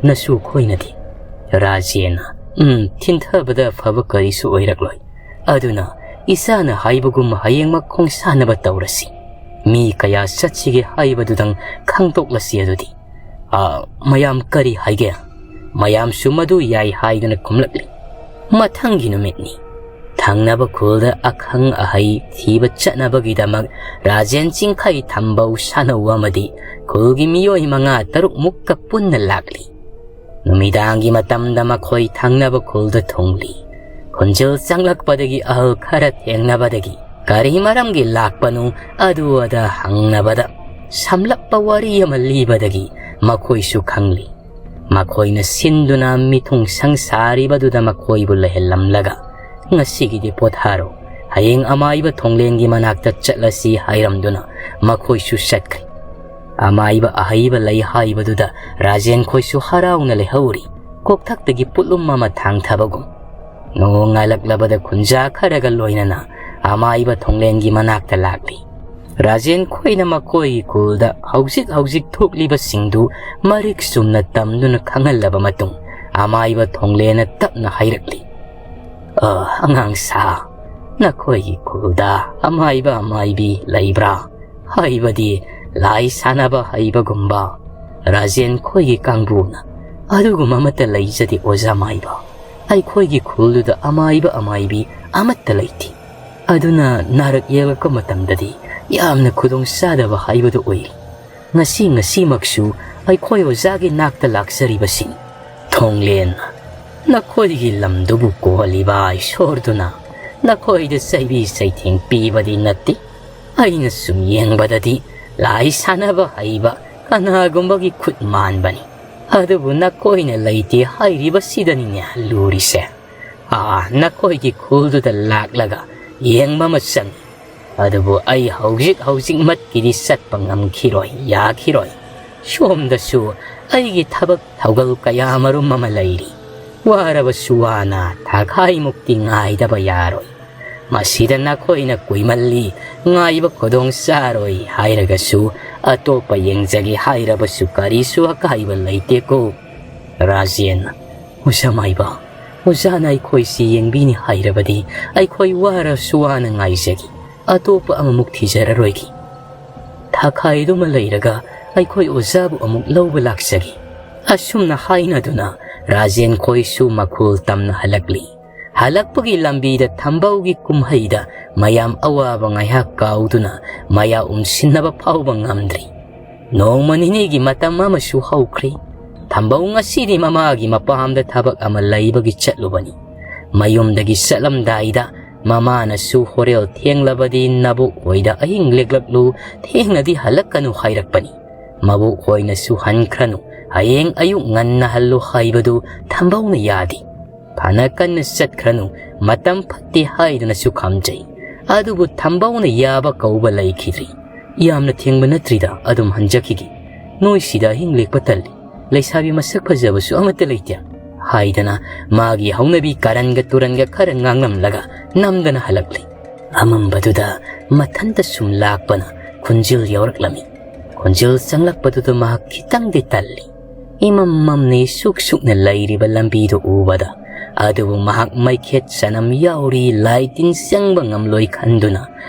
ꯅꯁꯨ ꯈꯣꯏꯅꯗꯤ꯫ ꯔꯥꯖꯦꯟꯅ, "ꯎꯝ, ꯊꯤꯟꯊꯕꯗ ꯑꯐꯕ ꯀꯔꯤꯁꯨ ꯑꯣꯏꯔꯛꯂꯣꯏ꯫ ꯑꯗꯨꯅ ꯏꯆꯥꯅ ꯍꯥꯏꯕꯒꯨꯝ ꯍꯌꯦꯡꯃꯛ ꯈꯣꯡꯁꯥꯟꯅꯕ ꯇꯧꯔꯁꯤ꯫ ꯃꯤ ꯀꯌꯥ ꯆꯠꯁꯤꯒꯦ ꯍꯥꯏꯕꯗꯨꯗꯪ ꯈꯪꯗꯣꯛꯂꯁꯤ ꯑꯗꯨꯗꯤ꯫" "ꯑ, ꯃꯌꯥꯝ ꯀꯔꯤ ꯍꯥꯏꯒꯦ?" ꯃꯌꯥꯝꯁꯨ ꯃꯗꯨ ꯌꯥꯏ ꯍꯥꯏꯗꯨꯅ ꯈꯨꯝꯂꯛꯂꯤ꯫ ꯃꯊꯪꯒꯤ ꯅꯨꯃꯤꯠꯅꯤ꯫ ꯊꯪꯅꯕ ꯈꯨꯜꯗ ꯑꯈꯪ ꯑꯍꯩ ꯊꯤꯕ ꯆꯠꯅꯕꯒꯤꯗꯃꯛ ꯔꯥꯖꯦꯟ ꯆꯤꯡꯈꯩ ꯊꯝꯕꯧ ꯁꯥꯅꯧ ꯑꯃꯗꯤ ꯈꯨꯜꯒꯤ ꯃꯤꯑꯣꯏ ꯃꯉꯥ ꯇꯔꯨꯛꯃꯨꯛꯀ ꯄꯨꯟꯅ ꯂꯥꯛꯂꯤ꯫ ꯅꯨꯃꯤꯗꯥꯡꯒꯤ ꯃꯇꯝꯗ ꯃꯈꯣꯏ ꯊꯪꯅꯕ ꯈꯨꯜꯗ ꯊꯨꯡꯂꯤ꯫ ꯈꯣꯟꯖꯦꯜ ꯆꯪꯂꯛꯄꯗꯒꯤ ꯑꯍꯜ ꯈꯔ ꯊꯦꯡꯅꯕꯗꯒꯤ ꯀꯔꯤ ꯃꯔꯝꯒꯤ ꯂꯥꯛꯄꯅꯣ ꯑꯗꯨ ꯑꯗ ꯍꯪꯅꯕꯗ ꯁꯝꯂꯞꯄ ꯋꯥꯔꯤ ꯑꯃ ꯂꯤꯕꯗꯒꯤ ꯃꯈꯣꯏꯁꯨ ꯈꯪꯂꯤ꯫ ꯃꯈꯣꯏꯅ ꯁꯤꯟꯗꯨꯅ ꯃꯤꯊꯨꯡ ꯁꯪ ꯁꯥꯔꯤꯕꯗꯨꯗ ꯃꯈꯣꯏꯕꯨ ꯂꯩꯍꯜꯂꯝꯂꯒ, "ꯉꯁꯤꯒꯤꯗꯤ ꯄꯣꯊꯥꯔꯣ, ꯍꯌꯦꯡ ꯑꯃꯥꯏꯕ ꯊꯣꯡꯂꯦꯟꯒꯤ ꯃꯅꯥꯛꯇ ꯆꯠꯂꯁꯤ" ꯍꯥꯏꯔꯝꯗꯨꯅ ꯃꯈꯣꯏꯁꯨ ꯆꯠꯈ꯭ꯔꯦ꯫ ꯑꯃꯥꯏꯕ ꯑꯍꯩꯕ ꯂꯩ ꯍꯥꯏꯕꯗꯨꯗ ꯔꯥꯖꯦꯟ ꯈꯣꯏꯁꯨ ꯍꯔꯥꯎꯅ ꯂꯩꯍꯧꯔꯤ, ꯀꯣꯛꯊꯛꯇꯒꯤ ꯄꯣꯠꯂꯨꯝ ꯑꯃ ꯊꯥꯡꯊꯕꯒꯨꯝ꯫ ꯅꯣꯡ ꯉꯥꯜꯂꯛꯂꯕꯗ ꯈꯨꯟꯖꯥ ꯈꯔꯒ ꯂꯣꯏꯅꯅ ꯑꯃꯥꯏꯕ ꯊꯣꯡꯂꯦꯟꯒꯤ ꯃꯅꯥꯛꯇ ꯂꯥꯛꯂꯤ꯫ ꯔꯥꯖꯦꯟ ꯈꯣꯏꯅ ꯃꯈꯣꯏꯒꯤ ꯈꯨꯜꯗ ꯍꯧꯖꯤꯛ ꯍꯧꯖꯤꯛ ꯊꯣꯛꯂꯤꯕꯁꯤꯡꯗꯨ ꯃꯔꯤꯛ ꯆꯨꯝꯅ ꯇꯝꯗꯨꯅ ꯈꯪꯍꯜꯂꯕ ꯃꯇꯨꯡ, ꯑꯃꯥꯏꯕ ꯊꯣꯡꯂꯦꯟꯅ ꯇꯞꯅ ꯍꯥꯏꯔꯛꯂꯤ, "ꯑ, ꯑꯉꯥꯡ ꯁꯥ, ꯅꯈꯣꯏꯒꯤ ꯈꯨꯜꯗ ꯑꯃꯥꯏꯕ ꯑꯃꯥꯏꯕꯤ ꯂꯩꯕ꯭ꯔꯥ? ꯍꯥꯏꯕꯗꯤ ꯂꯥꯏ ꯁꯥꯟꯅꯕ ꯍꯩꯕꯒꯨꯝꯕ?" ꯔꯥꯖꯦꯟ ꯈꯣꯏꯒꯤ ꯀꯥꯡꯕꯨꯅ, "ꯑꯗꯨꯒꯨꯝꯕ ꯑꯃꯠꯇ ꯂꯩꯖꯗꯦ, ꯑꯣꯖꯥ ꯃꯥꯏꯕ꯫ ꯑꯩꯈꯣꯏꯒꯤ ꯈꯨꯜꯗꯨꯗ ꯑꯃꯥꯏꯕ ꯑꯃꯥꯏꯕꯤ ꯑꯃꯠꯇ ꯂꯩꯇꯦ꯫ ꯑꯗꯨꯅ ꯅꯥꯔꯛ ꯌꯦꯛꯂꯛꯄ ꯃꯇꯝꯗꯗꯤ ꯌꯥꯝꯅ ꯈꯨꯗꯣꯡ ꯆꯥꯗꯕ ꯍꯥꯏꯕꯗꯨ ꯑꯣꯏꯔꯦ꯫ ꯉꯁꯤ ꯉꯁꯤꯃꯛꯁꯨ ꯑꯩꯈꯣꯏ ꯑꯣꯖꯥꯒꯤ ꯅꯥꯛꯇ ꯂꯥꯛꯆꯔꯤꯕꯁꯤꯅꯤ꯫" ꯊꯣꯡꯂꯦꯟꯅ, "ꯅꯈꯣꯏꯒꯤ ꯂꯝꯗꯨꯕꯨ ꯀꯣꯜꯂꯤꯕ ꯏꯁꯣꯔꯗꯨꯅ ꯅꯈꯣꯏꯗ ꯆꯩꯕꯤ ꯆꯩꯊꯦꯡ ꯄꯤꯕꯗꯤ ꯅꯠꯇꯦ꯫ ꯑꯩꯅ ꯁꯨꯝ ꯌꯦꯡꯕꯗꯗꯤ ꯂꯥꯏ ꯁꯥꯟꯅꯕ ꯍꯩꯕ ꯀꯅꯥꯒꯨꯝꯕꯒꯤ ꯈꯨꯠ ꯃꯥꯟꯕꯅꯤ꯫ ꯑꯗꯨꯕꯨ ꯅꯈꯣꯏꯅ ꯂꯩꯇꯦ ꯍꯥꯏꯔꯤꯕꯁꯤꯗꯅꯤꯅꯦ ꯂꯨꯔꯤꯁꯦ꯫ ꯑꯥ, ꯅꯈꯣꯏꯒꯤ ꯈꯨꯜꯗꯨꯗ ꯂꯥꯛꯂꯒ ꯌꯦꯡꯕ ꯑꯃ ꯆꯪꯏ꯫ ꯑꯗꯨꯕꯨ ꯑꯩ ꯍꯧꯖꯤꯛ ꯍꯧꯖꯤꯛꯃꯛꯀꯤꯗꯤ ꯆꯠꯄ ꯉꯝꯈꯤꯔꯣꯏ, ꯌꯥꯈꯤꯔꯣꯏ꯫ ꯁꯣꯝꯗꯁꯨ ꯑꯩꯒꯤ ꯊꯕꯛ ꯊꯧꯒꯜ ꯀꯌꯥ ꯃꯔꯨꯝ ꯑꯃ ꯂꯩꯔꯤ꯫ ꯋꯥꯔꯕꯁꯨ ꯋꯥꯅ ꯊꯥꯈꯥꯏꯃꯨꯛꯇꯤ ꯉꯥꯏꯗꯕ ꯌꯥꯔꯣꯏ꯫ ꯃꯁꯤꯗ ꯅꯈꯣꯏꯅ ꯀꯨꯏꯃꯜꯂꯤ, ꯉꯥꯏꯕ ꯈꯨꯗꯣꯡ ꯆꯥꯔꯣꯏ ꯍꯥꯏꯔꯒꯁꯨ, ꯑꯇꯣꯞꯄ ꯌꯦꯡꯖꯒꯦ ꯍꯥꯏꯔꯕꯁꯨ ꯀꯔꯤꯁꯨ ꯑꯀꯥꯏꯕ ꯂꯩꯇꯦꯀꯣ꯫ ꯔꯥꯖꯦꯟ, ꯑꯣꯖꯥ ꯃꯥꯏꯕ, ꯑꯣꯖꯥꯅ ꯑꯩꯈꯣꯏꯁꯤ ꯌꯦꯡꯕꯤꯅꯤ ꯍꯥꯏꯔꯕꯗꯤ ꯑꯩꯈꯣꯏ ꯋꯥꯔꯁꯨ ꯋꯥꯅ ꯉꯥꯏꯖꯒꯦ꯫ ꯑꯇꯣꯞꯄ ꯑꯃꯃꯨꯛ ꯊꯤꯖꯔꯔꯣꯏꯒꯦ꯫ ꯊꯥꯈꯥꯏꯗꯨꯃ ꯂꯩꯔꯒ ꯑꯩꯈꯣꯏ ꯑꯣꯖꯥꯕꯨ ꯑꯃꯨꯛ ꯂꯧꯕ ꯂꯥꯛꯆꯒꯦ꯫ ꯑꯁꯨꯝꯅ ꯍꯥꯏꯅꯗꯨꯅ ꯔꯥꯖꯦꯟ ꯈꯣꯏꯁꯨ ꯃꯈꯨꯜ ꯇꯝꯅ ꯍꯜꯂꯛꯂꯤ꯫ ꯍꯜꯂꯛꯄꯒꯤ ꯂꯝꯕꯤꯗ ꯊꯝꯕꯧꯒꯤ ꯀꯨꯝꯍꯩꯗ ꯃꯌꯥꯝ ꯑꯋꯥꯕ ꯉꯥꯏꯍꯥꯛ ꯀꯥꯎꯗꯨꯅ ꯃꯌꯥ ꯎꯝꯁꯤꯟꯅꯕ ꯐꯥꯎꯕ ꯉꯝꯗ꯭ꯔꯤ꯫ ꯅꯣꯡꯃ ꯅꯤꯅꯤꯒꯤ ꯃꯇꯝ ꯑꯃꯁꯨ ꯍꯧꯈ꯭ꯔꯦ꯫ ꯊꯝꯕꯧ ꯉꯁꯤꯗꯤ ꯃꯃꯥꯒꯤ ꯃꯄꯥꯝꯗ ꯊꯕꯛ ꯑꯃ ꯂꯩꯕꯒꯤ ꯆꯠꯂꯨꯕꯅꯤ꯫ ꯃꯌꯨꯝꯗꯒꯤ ꯆꯠꯂꯝꯗꯥꯏꯗ ꯃꯃꯥꯅꯁꯨ ꯍꯣꯔꯦꯜ ꯊꯦꯡꯂꯕꯗꯤ ꯅꯕꯣꯛ ꯍꯣꯏꯗ ꯑꯍꯤꯡ ꯂꯦꯛꯂꯛꯂꯨ, ꯊꯦꯡꯅꯗꯤ ꯍꯜꯂꯛꯀꯅꯨ ꯍꯥꯏꯔꯛꯄꯅꯤ꯫ ꯃꯕꯣꯛ ꯍꯣꯏꯅꯁꯨ ꯍꯟꯈ꯭ꯔꯅꯨ, ꯍꯌꯦꯡ ꯑꯌꯨꯛ ꯉꯟꯅ ꯍꯜꯂꯨ ꯍꯥꯏꯕꯗꯨ ꯊꯝꯕꯧꯅ ꯌꯥꯗꯦ꯫ ꯐꯅ ꯀꯟꯅ ꯆꯠꯈ꯭ꯔꯅꯨ, ꯃꯇꯝ ꯐꯠꯇꯦ ꯍꯥꯏꯗꯨꯅꯁꯨ ꯈꯥꯝꯖꯩ꯫ ꯑꯗꯨꯕꯨ ꯊꯝꯕꯧꯅ ꯌꯥꯕ ꯀꯧꯕ ꯂꯩꯈꯤꯗ꯭ꯔꯤ꯫ ꯌꯥꯝꯅ ꯊꯦꯡꯕ ꯅꯠꯇ꯭ꯔꯤꯗ, ꯑꯗꯨꯝ ꯍꯟꯖꯈꯤꯒꯦ꯫ ꯅꯣꯏꯁꯤꯗ ꯑꯍꯤꯡ ꯂꯦꯛꯄ ꯇꯜꯂꯤ꯫ ꯂꯩꯁꯥꯕꯤ ꯃꯁꯛ ꯐꯖꯕꯁꯨ ꯑꯃꯠꯇ ꯂꯩꯇꯦ ꯍꯥꯏꯗꯅ ꯃꯥꯒꯤ ꯍꯧꯅꯕꯤ ꯀꯥꯔꯟꯒ ꯇꯨꯔꯟꯒ ꯈꯔ ꯉꯥꯡꯂꯝꯂꯒ ꯅꯝꯗꯅ ꯍꯜꯂꯛꯂꯤ꯫ ꯑꯃꯝꯕꯗꯨꯗ ꯃꯊꯟꯇ ꯁꯨꯝ ꯂꯥꯛꯄꯅ ꯈꯣꯟꯖꯦꯜ ꯌꯥꯎꯔꯛꯂꯝꯃꯤ꯫ ꯈꯣꯟꯖꯦꯜ ꯆꯪꯂꯛꯄꯗꯨꯗ ꯃꯍꯥꯛ ꯈꯤꯇꯪꯗꯤ ꯇꯜꯂꯤ꯫ ꯏꯃꯝ ꯃꯝꯅ ꯏꯁꯨꯛ ꯁꯨꯛꯅ ꯂꯩꯔꯤꯕ ꯂꯝꯕꯤꯗꯨ ꯎꯕꯗ ꯑꯗꯨꯕꯨ ꯃꯍꯥꯛ ꯃꯩꯈꯦꯠ ꯆꯅꯝ ꯌꯥꯎꯔꯤ, ꯂꯥꯏ ꯇꯤꯟ ꯆꯪꯕ ꯉꯝꯂꯣꯏ ꯈꯟꯗꯨꯅ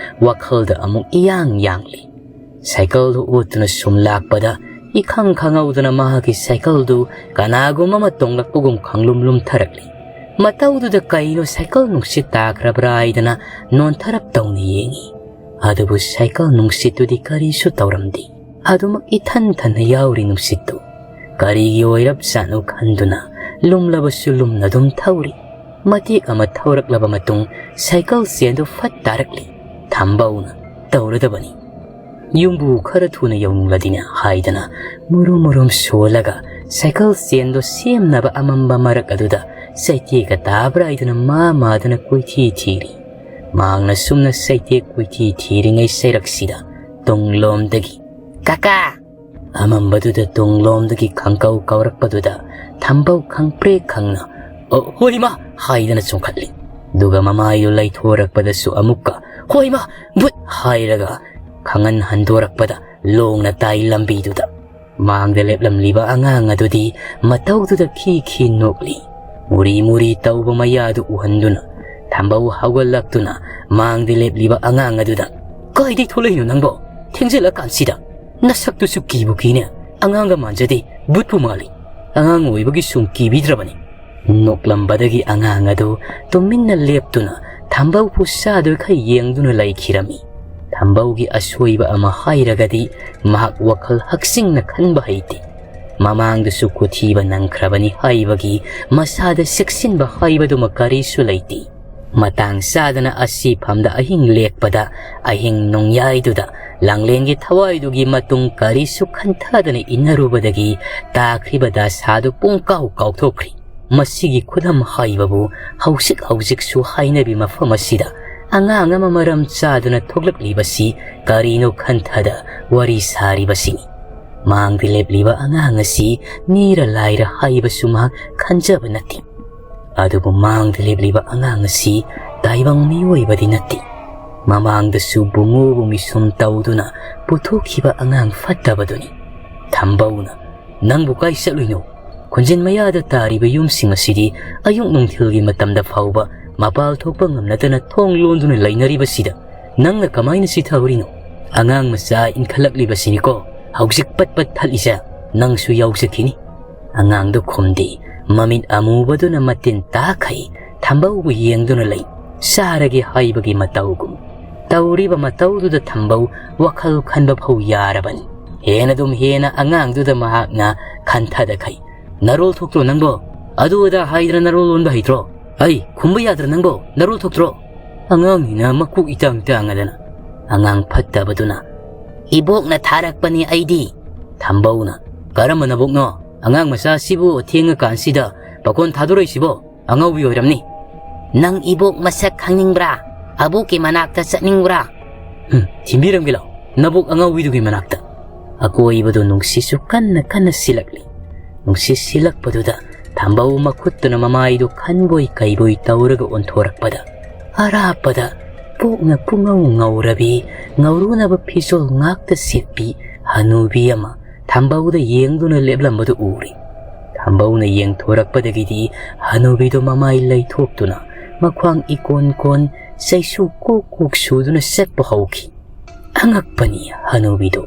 ꯋꯥꯈꯜꯗ ꯑꯃꯨꯛ ꯏꯌꯥꯡ ꯌꯥꯡꯂꯤ꯫ ꯁꯥꯏꯀꯜꯗꯨ ꯑꯣꯠꯇꯨꯅ ꯁꯨꯝ ꯂꯥꯛꯄꯗ ꯏꯈꯪ ꯈꯪꯍꯧꯗꯅ ꯃꯍꯥꯛꯀꯤ ꯁꯥꯏꯀꯜꯗꯨ ꯀꯅꯥꯒꯨꯝꯕ ꯑꯃ ꯇꯣꯡꯂꯛꯄꯒꯨꯝ ꯈꯪꯂꯨꯝ ꯂꯨꯝꯊꯔꯛꯂꯤ꯫ ꯃꯇꯧꯗꯨꯗ ꯀꯩꯅꯣ ꯁꯥꯏꯀꯜ ꯅꯨꯡꯁꯤꯠ ꯇꯥꯈ꯭ꯔꯕ꯭ꯔꯥ ꯍꯥꯏꯗꯅ ꯅꯣꯟꯊꯔꯞ ꯇꯧꯅ ꯌꯦꯡꯉꯤ꯫ ꯑꯗꯨꯕꯨ ꯁꯥꯏꯀꯜ ꯅꯨꯡꯁꯤꯠꯇꯨꯗꯤ ꯀꯔꯤꯁꯨ ꯇꯧꯔꯝꯗꯦ꯫ ꯑꯗꯨꯃꯛ ꯏꯊꯟ ꯊꯟꯅ ꯌꯥꯎꯔꯤ ꯅꯨꯡꯁꯤꯠꯇꯨ꯫ ꯀꯔꯤꯒꯤ ꯑꯣꯏꯔꯞꯖꯥꯠꯅꯣ ꯈꯟꯗꯨꯅ ꯂꯨꯝꯂꯕꯁꯨ ꯂꯨꯝꯅ ꯑꯗꯨꯝ ꯊꯧꯔꯤ꯫ ꯃꯇꯦꯛ ꯑꯃ ꯊꯧꯔꯛꯂꯕ ꯃꯇꯨꯡ ꯁꯥꯏꯀꯜ ꯆꯦꯟꯗꯨ ꯐꯠ ꯇꯥꯔꯛꯂꯤ꯫ ꯊꯝꯕꯧꯅ ꯇꯧꯔꯗꯕꯅꯤ꯫ ꯌꯨꯝꯕꯨ ꯈꯔ ꯊꯨꯅ ꯌꯧꯅꯤꯡꯂꯗꯤꯅꯦ ꯍꯥꯏꯗꯅ ꯃꯨꯔꯨꯝ ꯃꯨꯔꯨꯝ ꯁꯣꯜꯂꯒ ꯁꯥꯏꯀꯜ ꯆꯦꯟꯗꯣ ꯁꯦꯝꯅꯕ ꯑꯃꯝꯕ ꯃꯔꯛ ꯑꯗꯨꯗ ꯆꯩꯇꯦꯛꯀ ꯇꯥꯕ꯭ꯔꯥ ꯍꯥꯏꯗꯨꯅ ꯃꯥ ꯃꯥꯗꯨꯅ ꯀꯣꯏꯊꯤ ꯊꯤꯔꯤ꯫ ꯃꯍꯥꯛꯅ ꯁꯨꯝꯅ ꯁꯩꯇꯦꯛ ꯀꯣꯏꯊꯤ ꯊꯤꯔꯤꯉꯩ ꯁꯩꯔꯛꯁꯤꯗ ꯇꯨꯡꯂꯣꯝꯗꯒꯤ, "ꯀꯀꯥ!" ꯑꯃꯝꯕꯗꯨꯗ ꯇꯨꯡꯂꯣꯝꯗꯒꯤ ꯈꯪꯀꯧ ꯀꯧꯔꯛꯄꯗꯨꯗ ꯊꯝꯕꯧ ꯈꯪꯄ꯭ꯔꯦꯛ ꯈꯪꯅ, "ꯑꯣ, ꯍꯣꯏ ꯏꯃꯥ!" ꯍꯥꯏꯗꯅ ꯆꯣꯡꯈꯠꯂꯤ꯫ ꯑꯗꯨꯒ ꯃꯃꯥꯏꯗꯨ ꯂꯩꯊꯣꯔꯛꯄꯗꯁꯨ ꯑꯃꯨꯛꯀ, "ꯍꯣꯏ ꯏꯃꯥ! ꯕꯨꯠ!" ꯍꯥꯏꯔꯒ ꯈꯪꯍꯟ ꯍꯟꯗꯣꯔꯛꯄꯗ ꯂꯣꯡꯅ ꯇꯥꯏ ꯂꯝꯕꯤꯗꯨꯗ꯫ ꯃꯥꯡꯗ ꯂꯦꯞꯂꯝꯂꯤꯕ ꯑꯉꯥꯡ ꯑꯗꯨꯗꯤ ꯃꯇꯧꯗꯨꯗ ꯈꯤ ꯈꯤ ꯅꯣꯛꯂꯤ꯫ ꯃꯨꯔꯤ ꯃꯨꯔꯤ ꯇꯧꯕ ꯃꯌꯥꯗꯨ ꯎꯍꯟꯗꯨꯅ ꯊꯝꯕꯧ ꯍꯧꯒꯠꯂꯛꯇꯨꯅ ꯃꯥꯡꯗ ꯂꯦꯞꯂꯤꯕ ꯑꯉꯥꯡ ꯑꯗꯨꯗ, "ꯀꯥꯏꯗꯩ ꯊꯣꯛꯂꯛꯏꯅꯣ ꯅꯪꯕꯣ? ꯊꯦꯡꯖꯤꯜꯂꯀꯥꯟꯁꯤꯗ꯫ ꯅꯁꯛꯇꯨꯁꯨ ꯀꯤꯕꯨ ꯀꯤꯅꯦ꯫ ꯑꯉꯥꯡꯒ ꯃꯥꯟꯖꯗꯦ, ꯕꯨꯠꯄꯨ ꯃꯥꯜꯂꯤ꯫ ꯑꯉꯥꯡ ꯑꯣꯏꯕꯒꯤ ꯁꯨꯝ ꯀꯤꯕꯤꯗ꯭ꯔꯕꯅꯤ꯫" ꯅꯣꯛꯂꯝꯕꯗꯒꯤ ꯑꯉꯥꯡ ꯑꯗꯨ ꯇꯨꯃꯤꯟꯅ ꯂꯦꯞꯇꯨꯅ ꯊꯝꯕꯧꯕꯨ ꯆꯥꯗꯣꯏꯈꯩ ꯌꯦꯡꯗꯨꯅ ꯂꯩꯈꯤꯔꯝꯃꯤ꯫ ꯊꯝꯕꯧꯒꯤ ꯑꯁꯣꯏꯕ ꯑꯃ ꯍꯥꯏꯔꯒꯗꯤ ꯃꯍꯥꯛ ꯋꯥꯈꯜ ꯍꯛꯆꯤꯡꯅ ꯈꯟꯕ ꯍꯩꯇꯦ꯫ ꯃꯃꯥꯡꯗꯁꯨ ꯈꯨꯊꯤꯕ ꯅꯪꯈ꯭ꯔꯕꯅꯤ ꯍꯥꯏꯕꯒꯤ ꯃꯁꯥꯗ ꯆꯦꯛꯁꯤꯟꯕ ꯍꯥꯏꯕꯗꯨꯃ ꯀꯔꯤꯁꯨ ꯂꯩꯇꯦ꯫ ꯃꯇꯥꯡ ꯆꯥꯗꯅ ꯑꯁꯤꯐꯝꯗ ꯑꯍꯤꯡ ꯂꯦꯛꯄꯗ ꯑꯍꯤꯡ ꯅꯣꯡꯌꯥꯏꯗꯨꯗ ꯂꯥꯡꯂꯦꯟꯒꯤ ꯊꯋꯥꯏꯗꯨꯒꯤ ꯃꯇꯨꯡ ꯀꯔꯤꯁꯨ ꯈꯟꯊꯗꯅ ꯏꯟꯅꯔꯨꯕꯗꯒꯤ ꯇꯥꯈ꯭ꯔꯤꯕ ꯗꯁꯥꯗꯨ ꯄꯨꯡꯀꯥꯎ ꯀꯥꯎꯊꯣꯛꯈ꯭ꯔꯤ꯫ ꯃꯁꯤꯒꯤ ꯈꯨꯗꯝ ꯍꯥꯏꯕꯕꯨ ꯍꯧꯖꯤꯛ ꯍꯧꯖꯤꯛꯁꯨ ꯍꯥꯏꯅꯕꯤ ꯃꯐꯝ ꯑꯁꯤꯗ ꯑꯉꯥꯡ ꯑꯃ ꯃꯔꯝ ꯆꯥꯗꯨꯅ ꯊꯣꯛꯂꯛꯂꯤꯕꯁꯤ ꯀꯔꯤꯅꯣ ꯈꯟꯊꯗ ꯋꯥꯔꯤ ꯁꯥꯔꯤꯕꯁꯤꯅꯤ꯫ ꯃꯥꯡꯗ ꯂꯦꯞꯂꯤꯕ ꯑꯉꯥꯡ ꯑꯁꯤ ꯃꯤꯔ ꯂꯥꯏꯔ ꯍꯥꯏꯕꯁꯨ ꯃꯍꯥꯛ ꯈꯟꯖꯕ ꯅꯠꯇꯦ꯫ ꯑꯗꯨꯕꯨ ꯃꯥꯡꯗ ꯂꯦꯞꯂꯤꯕ ꯑꯉꯥꯡ ꯑꯁꯤ ꯇꯥꯏꯕꯪ ꯃꯤꯑꯣꯏꯕꯗꯤ ꯅꯠꯇꯦ꯫ ꯃꯃꯥꯡꯗꯁꯨ ꯕꯨꯡꯉꯣꯕꯨ ꯃꯤꯁꯨꯝ ꯇꯧꯗꯨꯅ ꯄꯨꯊꯣꯛꯈꯤꯕ ꯑꯉꯥꯡ ꯐꯠꯇꯕꯗꯨꯅꯤ꯫ ꯊꯝꯕꯧꯅ, "ꯅꯪꯕꯨ ꯀꯥꯏ ꯆꯠꯂꯨꯏꯅꯣ? ꯈꯨꯟꯖꯤꯟ ꯃꯌꯥꯗ ꯇꯥꯔꯤꯕ ꯌꯨꯝꯁꯤꯡ ꯑꯁꯤꯗꯤ ꯑꯌꯨꯛ ꯅꯨꯡꯊꯤꯜꯒꯤ ꯃꯇꯝꯗ ꯐꯥꯎꯕ ꯃꯄꯥꯜ ꯊꯣꯛꯄ ꯉꯝꯅꯗꯅ ꯊꯣꯡ ꯂꯣꯟꯗꯨꯅ ꯂꯩꯅꯔꯤꯕꯁꯤꯗ ꯅꯪꯅ ꯀꯃꯥꯏꯅ ꯆꯤꯊꯍꯧꯔꯤꯅꯣ? ꯑꯉꯥꯡ ꯃꯆꯥ ꯏꯟꯈꯠꯂꯛꯂꯤꯕꯁꯤꯅꯤꯀꯣ ꯍꯧꯖꯤꯛ ꯄꯠ ꯄꯠ ꯊꯠꯂꯤꯁꯦ, ꯅꯪꯁꯨ ꯌꯥꯎꯖꯈꯤꯅꯤ꯫" ꯑꯉꯥꯡꯗꯨ ꯈꯨꯝꯗꯦ꯫ ꯃꯃꯤꯠ ꯑꯃꯨꯕꯗꯨꯅ ꯃꯇꯤꯟ ꯇꯥꯈꯩ ꯊꯝꯕꯧꯕꯨ ꯌꯦꯡꯗꯨꯅ ꯂꯩ꯫ ꯆꯥꯔꯒꯦ ꯍꯥꯏꯕꯒꯤ ꯃꯇꯧꯒꯨꯝ꯫ ꯇꯧꯔꯤꯕ ꯃꯇꯧꯗꯨꯗ ꯊꯝꯕꯧ ꯋꯥꯈꯜ ꯈꯟꯕ ꯐꯥꯎ ꯌꯥꯔꯕꯅꯤ꯫ ꯍꯦꯟꯅꯗꯨꯝ ꯍꯦꯟꯅ ꯑꯉꯥꯡꯗꯨꯗ ꯃꯍꯥꯛꯅ ꯈꯟꯊꯗꯈꯩ, "ꯅꯔꯣꯜ ꯊꯣꯛꯇ꯭ꯔꯣ ꯅꯪꯕꯣ? ꯑꯗꯨ ꯑꯗꯥ ꯍꯥꯏꯗꯅ ꯅꯔꯣꯜ ꯂꯣꯟꯕ ꯍꯩꯇ꯭ꯔꯣ? ꯑꯩ ꯈꯨꯝꯕ ꯌꯥꯗ꯭ꯔꯥ ꯅꯪꯕꯣ? ꯅꯔꯣꯜ ꯊꯣꯛꯇ꯭ꯔꯣ?" ꯑꯉꯥꯡꯅꯤꯅ ꯃꯀꯣꯛ ꯏꯇꯥꯡ ꯇꯥꯡꯉꯗꯅ꯫ ꯑꯉꯥꯡ ꯐꯠꯇꯕꯗꯨꯅ, "ꯏꯕꯣꯛꯅ ꯊꯥꯔꯛꯄꯅꯤ ꯑꯩꯗꯤ꯫" ꯊꯝꯕꯧꯅ, "ꯀꯔꯝꯕ ꯅꯕꯣꯛꯅꯣ? ꯑꯉꯥꯡ ꯃꯆꯥꯁꯤꯕꯨ ꯊꯦꯡꯉꯀꯥꯟꯁꯤꯗ ꯄꯥꯈꯣꯟ ꯊꯥꯗꯣꯔꯛꯏꯁꯤꯕꯣ? ꯑꯉꯥꯎꯕꯤ ꯑꯣꯏꯔꯝꯅꯤ꯫" "ꯅꯪ ꯏꯕꯣꯛ ꯃꯁꯛ ꯈꯪꯅꯤꯡꯕ꯭ꯔꯥ?" ꯑꯕꯣꯛꯀꯤ ꯃꯅꯥꯛꯇ ꯆꯠꯅꯤꯡꯕ꯭ꯔꯥ? "ꯎꯝ, ꯊꯤꯟꯕꯤꯔꯝꯒꯦ ꯂꯥꯎ, ꯅꯕꯣꯛ ꯑꯉꯥꯎꯕꯤꯗꯨꯒꯤ ꯃꯅꯥꯛꯇ"꯫ ꯑꯀꯣꯏꯕꯗꯨ ꯅꯨꯡꯁꯤꯠꯁꯨ ꯀꯟꯅ ꯀꯟꯅ ꯁꯤꯜꯂꯛꯂꯤ꯫ ꯅꯨꯡꯁꯤꯠ ꯁꯤꯜꯂꯛꯄꯗꯨꯗ ꯊꯝꯕꯧ ꯃꯈꯨꯠꯇꯨꯅ ꯃꯃꯥꯏꯗꯨ ꯈꯟꯕꯣꯏ ꯀꯩꯕꯣꯏ ꯇꯧꯔꯒ ꯑꯣꯟꯊꯣꯔꯛꯄꯗ, ꯑꯔꯥꯞꯄꯗ ꯄꯣꯛꯅ ꯄꯨꯡꯉꯧ ꯉꯧꯔꯕꯤ, ꯉꯧꯔꯨꯅꯕ ꯐꯤꯖꯣꯜ ꯉꯥꯛꯇ ꯁꯦꯠꯄꯤ ꯍꯅꯨꯕꯤ ꯑꯃ ꯊꯝꯕꯧꯗ ꯌꯦꯡꯗꯨꯅ ꯂꯦꯞꯂꯝꯕꯗꯨ ꯎꯔꯦ꯫ ꯊꯝꯕꯧꯅ ꯌꯦꯡꯊꯣꯔꯛꯄꯗꯒꯤꯗꯤ ꯍꯅꯨꯕꯤꯗꯨ ꯃꯃꯥꯏ ꯂꯩꯊꯣꯛꯇꯨꯅ, ꯃꯈ꯭ꯋꯥꯡ ꯏꯀꯣꯟ ꯀꯣꯟ, ꯆꯩꯁꯨ ꯀꯣꯛ ꯀꯣꯛ ꯁꯨꯗꯨꯅ ꯆꯠꯄ ꯍꯧꯈꯤ꯫ ꯑꯉꯛꯄꯅꯤ ꯍꯅꯨꯕꯤꯗꯨ꯫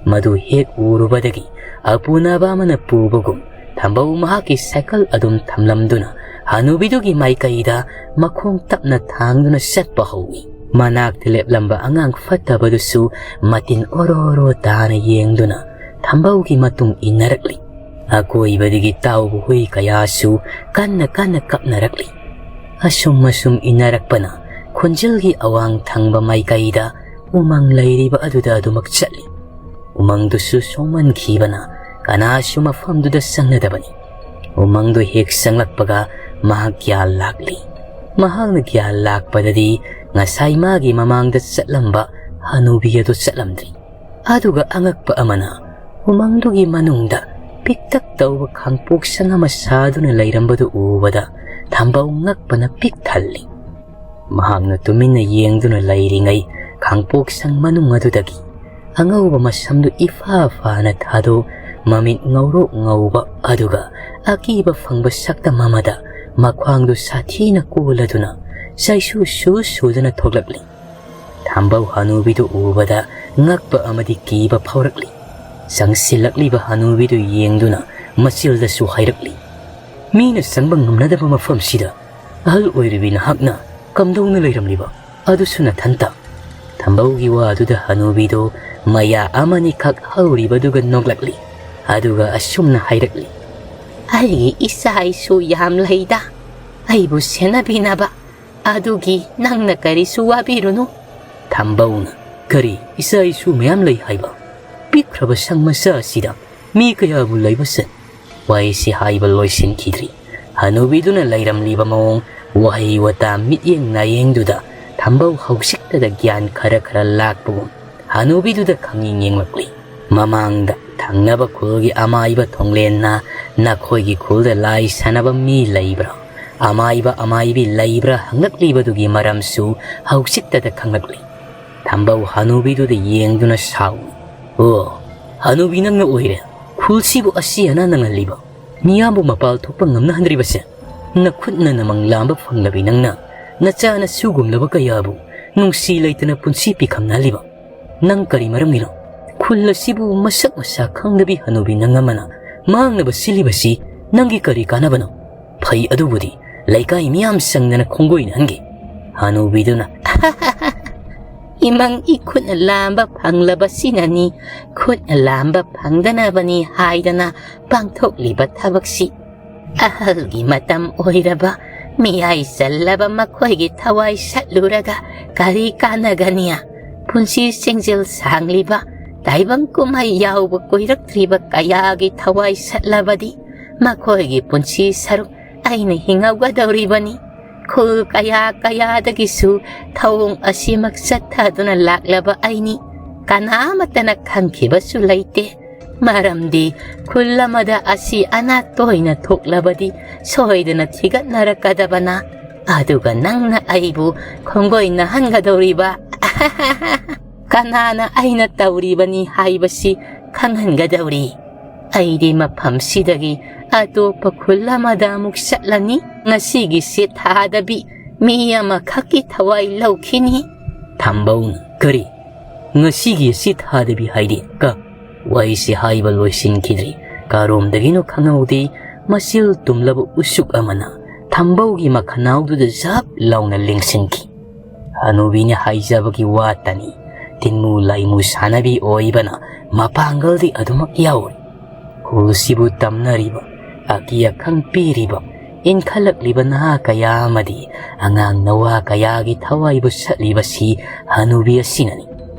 ꯃꯗꯨ ꯍꯦꯛ ꯎꯔꯨꯕꯗꯒꯤ ꯑꯄꯨꯅꯕ ꯑꯃꯅ ꯄꯨꯕꯒꯨꯝ ꯊꯝꯕꯧ ꯃꯍꯥꯛꯀꯤ ꯁꯥꯏꯀꯜ ꯑꯗꯨꯝ ꯊꯝꯂꯝꯗꯨꯅ ꯍꯅꯨꯕꯤꯗꯨꯒꯤ ꯃꯥꯏꯀꯩꯗ ꯃꯈꯣꯡ ꯇꯞꯅ ꯊꯥꯡꯗꯨꯅ ꯆꯠꯄ ꯍꯧꯏ꯫ ꯃꯅꯥꯛꯇ ꯂꯦꯞꯂꯝꯕ ꯑꯉꯥꯡ ꯐꯠꯇꯕꯗꯨꯁꯨ ꯃꯇꯤꯟ ꯑꯣꯔꯣ ꯑꯣꯔꯣ ꯇꯥꯅ ꯌꯦꯡꯗꯨꯅ ꯊꯝꯕꯧꯒꯤ ꯃꯇꯨꯡ ꯏꯟꯅꯔꯛꯂꯤ꯫ ꯑꯀꯣꯏꯕꯗꯒꯤ ꯇꯥꯎꯕ ꯍꯨꯏ ꯀꯌꯥꯁꯨ ꯀꯟꯅ ꯀꯟꯅ ꯀꯞꯅꯔꯛꯂꯤ꯫ ꯑꯁꯨꯝ ꯑꯁꯨꯝ ꯏꯟꯅꯔꯛꯄꯅ ꯈꯣꯟꯖꯦꯜꯒꯤ ꯑꯋꯥꯡ ꯊꯪꯕ ꯃꯥꯏꯀꯩꯗ ꯎꯃꯪ ꯂꯩꯔꯤꯕ ꯑꯗꯨꯗ ꯑꯗꯨꯃꯛ ꯆꯠꯂꯤ꯫ ꯎꯃꯪꯗꯨꯁꯨ ꯁꯣꯡꯃꯟꯈꯤꯕꯅ ꯀꯅꯥꯁꯨ ꯃꯐꯝꯗꯨꯗ ꯆꯪꯅꯗꯕꯅꯤ꯫ ꯎꯃꯪꯗꯨ ꯍꯦꯛ ꯆꯪꯂꯛꯄꯒ ꯃꯍꯥꯛ ꯒ꯭ꯌꯥꯟ ꯂꯥꯛꯂꯤ꯫ ꯃꯍꯥꯛꯅ ꯒ꯭ꯌꯥꯟ ꯂꯥꯛꯄꯗꯗꯤ ꯉꯁꯥꯏ ꯃꯥꯒꯤ ꯃꯃꯥꯡꯗ ꯆꯠꯂꯝꯕ ꯍꯅꯨꯕꯤ ꯑꯗꯨ ꯆꯠꯂꯝꯗ꯭ꯔꯤ꯫ ꯑꯗꯨꯒ ꯑꯉꯛꯄ ꯑꯃꯅ, ꯎꯃꯪꯗꯨꯒꯤ ꯃꯅꯨꯡꯗ ꯄꯤꯛꯇꯛ ꯇꯧꯕ ꯈꯥꯡꯄꯣꯛꯁꯪ ꯑꯃ ꯁꯥꯗꯨꯅ ꯂꯩꯔꯝꯕꯗꯨ ꯎꯕꯗ ꯊꯝꯕꯧ ꯉꯛꯄꯅ ꯄꯤꯛ ꯊꯜꯂꯤ꯫ ꯃꯍꯥꯛꯅ ꯇꯨꯃꯤꯟꯅ ꯌꯦꯡꯗꯨꯅ ꯂꯩꯔꯤꯉꯩ ꯈꯥꯡꯄꯣꯛꯁꯪ ꯃꯅꯨꯡ ꯑꯗꯨꯗꯒꯤ ꯑꯉꯧꯕ ꯃꯁꯝꯗꯨ ꯏꯐꯥ ꯐꯥꯅ ꯊꯥꯗꯣꯛ, ꯃꯃꯤꯠ ꯉꯧꯔꯣꯛ ꯉꯧꯕ ꯑꯗꯨꯒ ꯑꯀꯤꯕ ꯐꯪꯕ ꯁꯛꯇꯝ ꯑꯃꯗ ꯃꯈ꯭ꯋꯥꯡꯗꯨ ꯁꯥꯊꯤꯅ ꯀꯣꯜꯂꯗꯨꯅ ꯆꯩꯁꯨ ꯁꯨ ꯁꯨꯗꯨꯅ ꯊꯣꯛꯂꯛꯂꯤ꯫ ꯊꯝꯕꯧ ꯍꯅꯨꯕꯤꯗꯨ ꯎꯕꯗ ꯉꯛꯄ ꯑꯃꯗꯤ ꯀꯤꯕ ꯐꯥꯎꯔꯛꯂꯤ꯫ ꯆꯪꯁꯤꯜꯂꯛꯂꯤꯕ ꯍꯅꯨꯕꯤꯗꯨ ꯌꯦꯡꯗꯨꯅ ꯃꯆꯤꯜꯗꯁꯨ ꯍꯥꯏꯔꯛꯂꯤ, "ꯃꯤꯅ ꯆꯪꯕ ꯉꯝꯅꯗꯕ ꯃꯐꯝꯁꯤꯗ ꯑꯍꯜ ꯑꯣꯏꯔꯕꯤ ꯅꯍꯥꯛꯅ ꯀꯝꯗꯧꯅ ꯂꯩꯔꯝꯂꯤꯕ? ꯑꯗꯨꯁꯨ ꯅꯊꯟꯇ?" ꯊꯝꯕꯧꯒꯤ ꯋꯥꯗꯨꯗ ꯍꯅꯨꯕꯤꯗꯨ ꯃꯌꯥ ꯑꯃꯅꯤꯈꯛ ꯍꯧꯔꯤꯕꯗꯨꯒ ꯅꯣꯛꯂꯛꯂꯤ꯫ ꯑꯗꯨꯒ ꯑꯁꯨꯝꯅ ꯍꯥꯏꯔꯛꯂꯤ, "ꯑꯩꯒꯤ ꯏꯆꯥ ꯏꯁꯨ ꯌꯥꯝ ꯂꯩꯗ, ꯑꯩꯕꯨ ꯁꯦꯟꯅꯕꯤꯅꯕ꯫ ꯑꯗꯨꯒꯤ ꯅꯪꯅ ꯀꯔꯤꯁꯨ ꯋꯥꯕꯤꯔꯨꯅꯨ꯫" ꯊꯝꯕꯧꯅ, "ꯀꯔꯤ ꯏꯆꯥ ꯏꯁꯨ ꯃꯌꯥꯝ ꯂꯩ ꯍꯥꯏꯕ? ꯄꯤꯛꯈ꯭ꯔꯕ ꯁꯪ ꯃꯆꯥ ꯑꯁꯤꯗ ꯃꯤ ꯀꯌꯥꯕꯨ ꯂꯩꯕ ꯆꯟ?" ꯋꯥꯍꯩꯁꯤ ꯍꯥꯏꯕ ꯂꯣꯏꯁꯤꯟꯈꯤꯗ꯭ꯔꯤ꯫ ꯍꯅꯨꯕꯤꯗꯨꯅ ꯂꯩꯔꯝꯂꯤꯕ ꯃꯑꯣꯡ, ꯋꯥꯍꯩ ꯋꯥꯇꯥ, ꯃꯤꯠꯌꯦꯡ ꯅꯥꯌꯦꯡꯗꯨꯗ ꯊꯝꯕꯧ ꯍꯧꯖꯤꯛꯇꯗ ꯒ꯭ꯌꯥꯟ ꯈꯔ ꯈꯔ ꯂꯥꯛꯄꯒꯨꯝ ꯍꯅꯨꯕꯤꯗꯨꯗ ꯈꯪꯌꯦꯡ ꯌꯦꯡꯂꯛꯂꯤ꯫ ꯃꯃꯥꯡꯗ ꯊꯪꯅꯕ ꯈꯨꯜꯒꯤ ꯑꯃꯥꯏꯕ ꯊꯣꯡꯂꯦꯟꯅ ꯅꯈꯣꯏꯒꯤ ꯈꯨꯜꯗ ꯂꯥꯏ ꯁꯥꯟꯅꯕ ꯃꯤ ꯂꯩꯕ꯭ꯔꯥ, ꯑꯃꯥꯏꯕ ꯑꯃꯥꯏꯕꯤ ꯂꯩꯕ꯭ꯔꯥ ꯍꯪꯂꯛꯂꯤꯕꯗꯨꯒꯤ ꯃꯔꯝꯁꯨ ꯍꯧꯖꯤꯛꯇꯗ ꯈꯪꯂꯛꯂꯤ꯫ ꯊꯝꯕꯧ ꯍꯅꯨꯕꯤꯗꯨꯗ ꯌꯦꯡꯗꯨꯅ ꯁꯥꯎꯏ꯫ "ꯑꯣ, ꯍꯅꯨꯕꯤ ꯅꯪꯅ ꯑꯣꯏꯔꯦ ꯈꯨꯜꯁꯤꯕꯨ ꯑꯁꯤ ꯑꯅꯥ ꯅꯪꯍꯜꯂꯤꯕ, ꯃꯤꯌꯥꯝꯕꯨ ꯃꯄꯥꯜ ꯊꯣꯛꯄ ꯉꯝꯅꯍꯟꯗ꯭ꯔꯤꯕꯁꯦ꯫ ꯅꯈꯨꯠꯅ ꯅꯃꯪ ꯂꯥꯝꯕ ꯐꯪꯂꯕꯤ ꯅꯪꯅ ꯅꯆꯥꯅ ꯁꯨꯒꯨꯝꯂꯕ ꯀꯌꯥꯕꯨ ꯅꯨꯡꯁꯤ ꯂꯩꯇꯅ ꯄꯨꯟꯁꯤ ꯄꯤꯈꯝꯅꯍꯜꯂꯤꯕ꯫ ꯅꯪ ꯀꯔꯤ ꯃꯔꯝꯒꯤꯅꯣ? ꯈꯨꯜ ꯑꯁꯤꯕꯨ ꯃꯁꯛ ꯃꯁꯥ ꯈꯪꯗꯕꯤ ꯍꯅꯨꯕꯤ ꯅꯪ ꯑꯃꯅ ꯃꯥꯡꯅꯕ ꯁꯤꯜꯂꯤꯕꯁꯤ ꯅꯪꯒꯤ ꯀꯔꯤ ꯀꯥꯟꯅꯕꯅꯣ? ꯐꯩ, ꯑꯗꯨꯕꯨꯗꯤ ꯂꯩꯀꯥꯏ ꯃꯤꯌꯥꯝ ꯆꯪꯗꯅ ꯈꯣꯡꯒꯣꯏꯅꯍꯟꯒꯦ꯫" ꯍꯅꯨꯕꯤꯗꯨꯅ, "ꯏꯃꯪ ꯏꯈꯨꯠꯅ ꯂꯥꯝꯕ ꯐꯪꯂꯕꯁꯤꯅꯅꯤ, ꯈꯨꯠꯅ ꯂꯥꯝꯕ ꯐꯪꯗꯅꯕꯅꯤ ꯍꯥꯏꯗꯅ ꯄꯥꯡꯊꯣꯛꯂꯤꯕ ꯊꯕꯛꯁꯤ꯫ ꯑꯍꯜꯒꯤ ꯃꯇꯝ ꯑꯣꯏꯔꯕ, ꯃꯤꯌꯥꯏ ꯆꯜꯂꯕ ꯃꯈꯣꯏꯒꯤ ꯊꯋꯥꯏ ꯁꯠꯂꯨꯔꯒ ꯀꯔꯤ ꯀꯥꯟꯅꯒꯅꯤ? ꯄꯨꯟꯁꯤ ꯆꯦꯡꯖꯦꯜ ꯁꯥꯡꯂꯤꯕ, ꯇꯥꯏꯕꯪ ꯀꯨꯝꯍꯩ ꯌꯥꯎꯕ ꯀꯨꯏꯔꯛꯇ꯭ꯔꯤꯕ ꯀꯌꯥꯒꯤ ꯊꯋꯥꯏ ꯁꯠꯂꯕꯗꯤ ꯃꯈꯣꯏꯒꯤ ꯄꯨꯟꯁꯤ ꯁꯔꯨꯛ ꯑꯩꯅ ꯍꯤꯡꯍꯧꯒꯗꯧꯔꯤꯕꯅꯤ꯫ ꯈꯨꯜ ꯀꯌꯥ ꯀꯌꯥꯗꯒꯤꯁꯨ ꯊꯧꯑꯣꯡ ꯑꯁꯤꯃꯛ ꯆꯠꯊꯗꯨꯅ ꯂꯥꯛꯂꯕ ꯑꯩꯅꯤ꯫ ꯀꯅꯥꯃꯠꯇꯅ ꯈꯪꯈꯤꯕꯁꯨ ꯂꯩꯇꯦ꯫ ꯃꯔꯝꯗꯤ ꯈꯨꯜ ꯑꯃꯗ ꯑꯁꯤ ꯑꯅꯥ ꯇꯣꯏꯅ ꯊꯣꯛꯂꯕꯗꯤ ꯁꯣꯏꯗꯅ ꯊꯤꯒꯠꯅꯔꯛꯀꯗꯕꯅ, ꯑꯗꯨꯒ ꯅꯪꯅ ꯑꯩꯕꯨ ꯈꯣꯡꯒꯣꯏꯅꯍꯟꯒꯗꯧꯔꯤꯕ꯫ ꯀꯅꯥꯅ ꯑꯩꯅ ꯇꯧꯔꯤꯕꯅꯤ ꯍꯥꯏꯕꯁꯤ ꯈꯪꯍꯟꯒꯗꯧꯔꯤ? ꯑꯩꯗꯤ ꯃꯐꯝꯁꯤꯗꯒꯤ ꯑꯇꯣꯞꯄ ꯈꯨꯜ ꯑꯃꯗ ꯑꯃꯨꯛ ꯆꯠꯂꯅꯤ꯫ ꯉꯁꯤꯒꯤ ꯁꯤꯠ ꯊꯥꯗꯕꯤ ꯃꯤ ꯑꯃꯈꯛꯀꯤ ꯊꯋꯥꯏ ꯂꯧꯈꯤꯅꯤ꯫" ꯊꯝꯕꯧꯅ, "ꯀꯔꯤ? ꯉꯁꯤꯒꯤ ꯁꯤꯠ ꯊꯥꯗꯕꯤ ꯍꯥꯏꯗꯤ ꯀ?" ꯋꯥꯔꯤꯁꯤ ꯍꯥꯏꯕ ꯂꯣꯏꯁꯤꯟꯈꯤꯗ꯭ꯔꯤ꯫ ꯀꯔꯣꯝꯗꯒꯤꯅꯣ ꯈꯪꯍꯧꯗꯦ, ꯃꯆꯤꯜ ꯇꯨꯝꯂꯕ ꯎꯆꯨꯛ ꯑꯃꯅ ꯊꯝꯕꯧꯒꯤ ꯃꯈꯅꯥꯎꯗꯨꯗ ꯖꯞ ꯂꯥꯎꯅ ꯂꯦꯡꯁꯤꯟꯈꯤ꯫ ꯍꯅꯨꯕꯤꯅ ꯍꯥꯏꯖꯕꯒꯤ ꯋꯥꯇꯅꯤ, ꯇꯤꯟꯃꯨ ꯂꯥꯏꯃꯨ ꯁꯥꯟꯅꯕꯤ ꯑꯣꯏꯕꯅ ꯃꯄꯥꯡꯒꯜꯗꯤ ꯑꯗꯨꯃꯛ ꯌꯥꯎꯔꯤ꯫ ꯈꯨꯜꯁꯤꯕꯨ ꯇꯝꯅꯔꯤꯕ, ꯑꯀꯤ ꯑꯈꯪ ꯄꯤꯔꯤꯕ, ꯏꯟꯈꯠꯂꯛꯂꯤꯕ ꯅꯍꯥ ꯀꯌꯥ ꯑꯃꯗꯤ ꯑꯉꯥꯡ ꯅꯋꯥ ꯀꯌꯥꯒꯤ ꯊꯋꯥꯏꯕꯨ ꯁꯠꯂꯤꯕꯁꯤ ꯍꯅꯨꯕꯤ ꯑꯁꯤꯅꯅꯤ꯫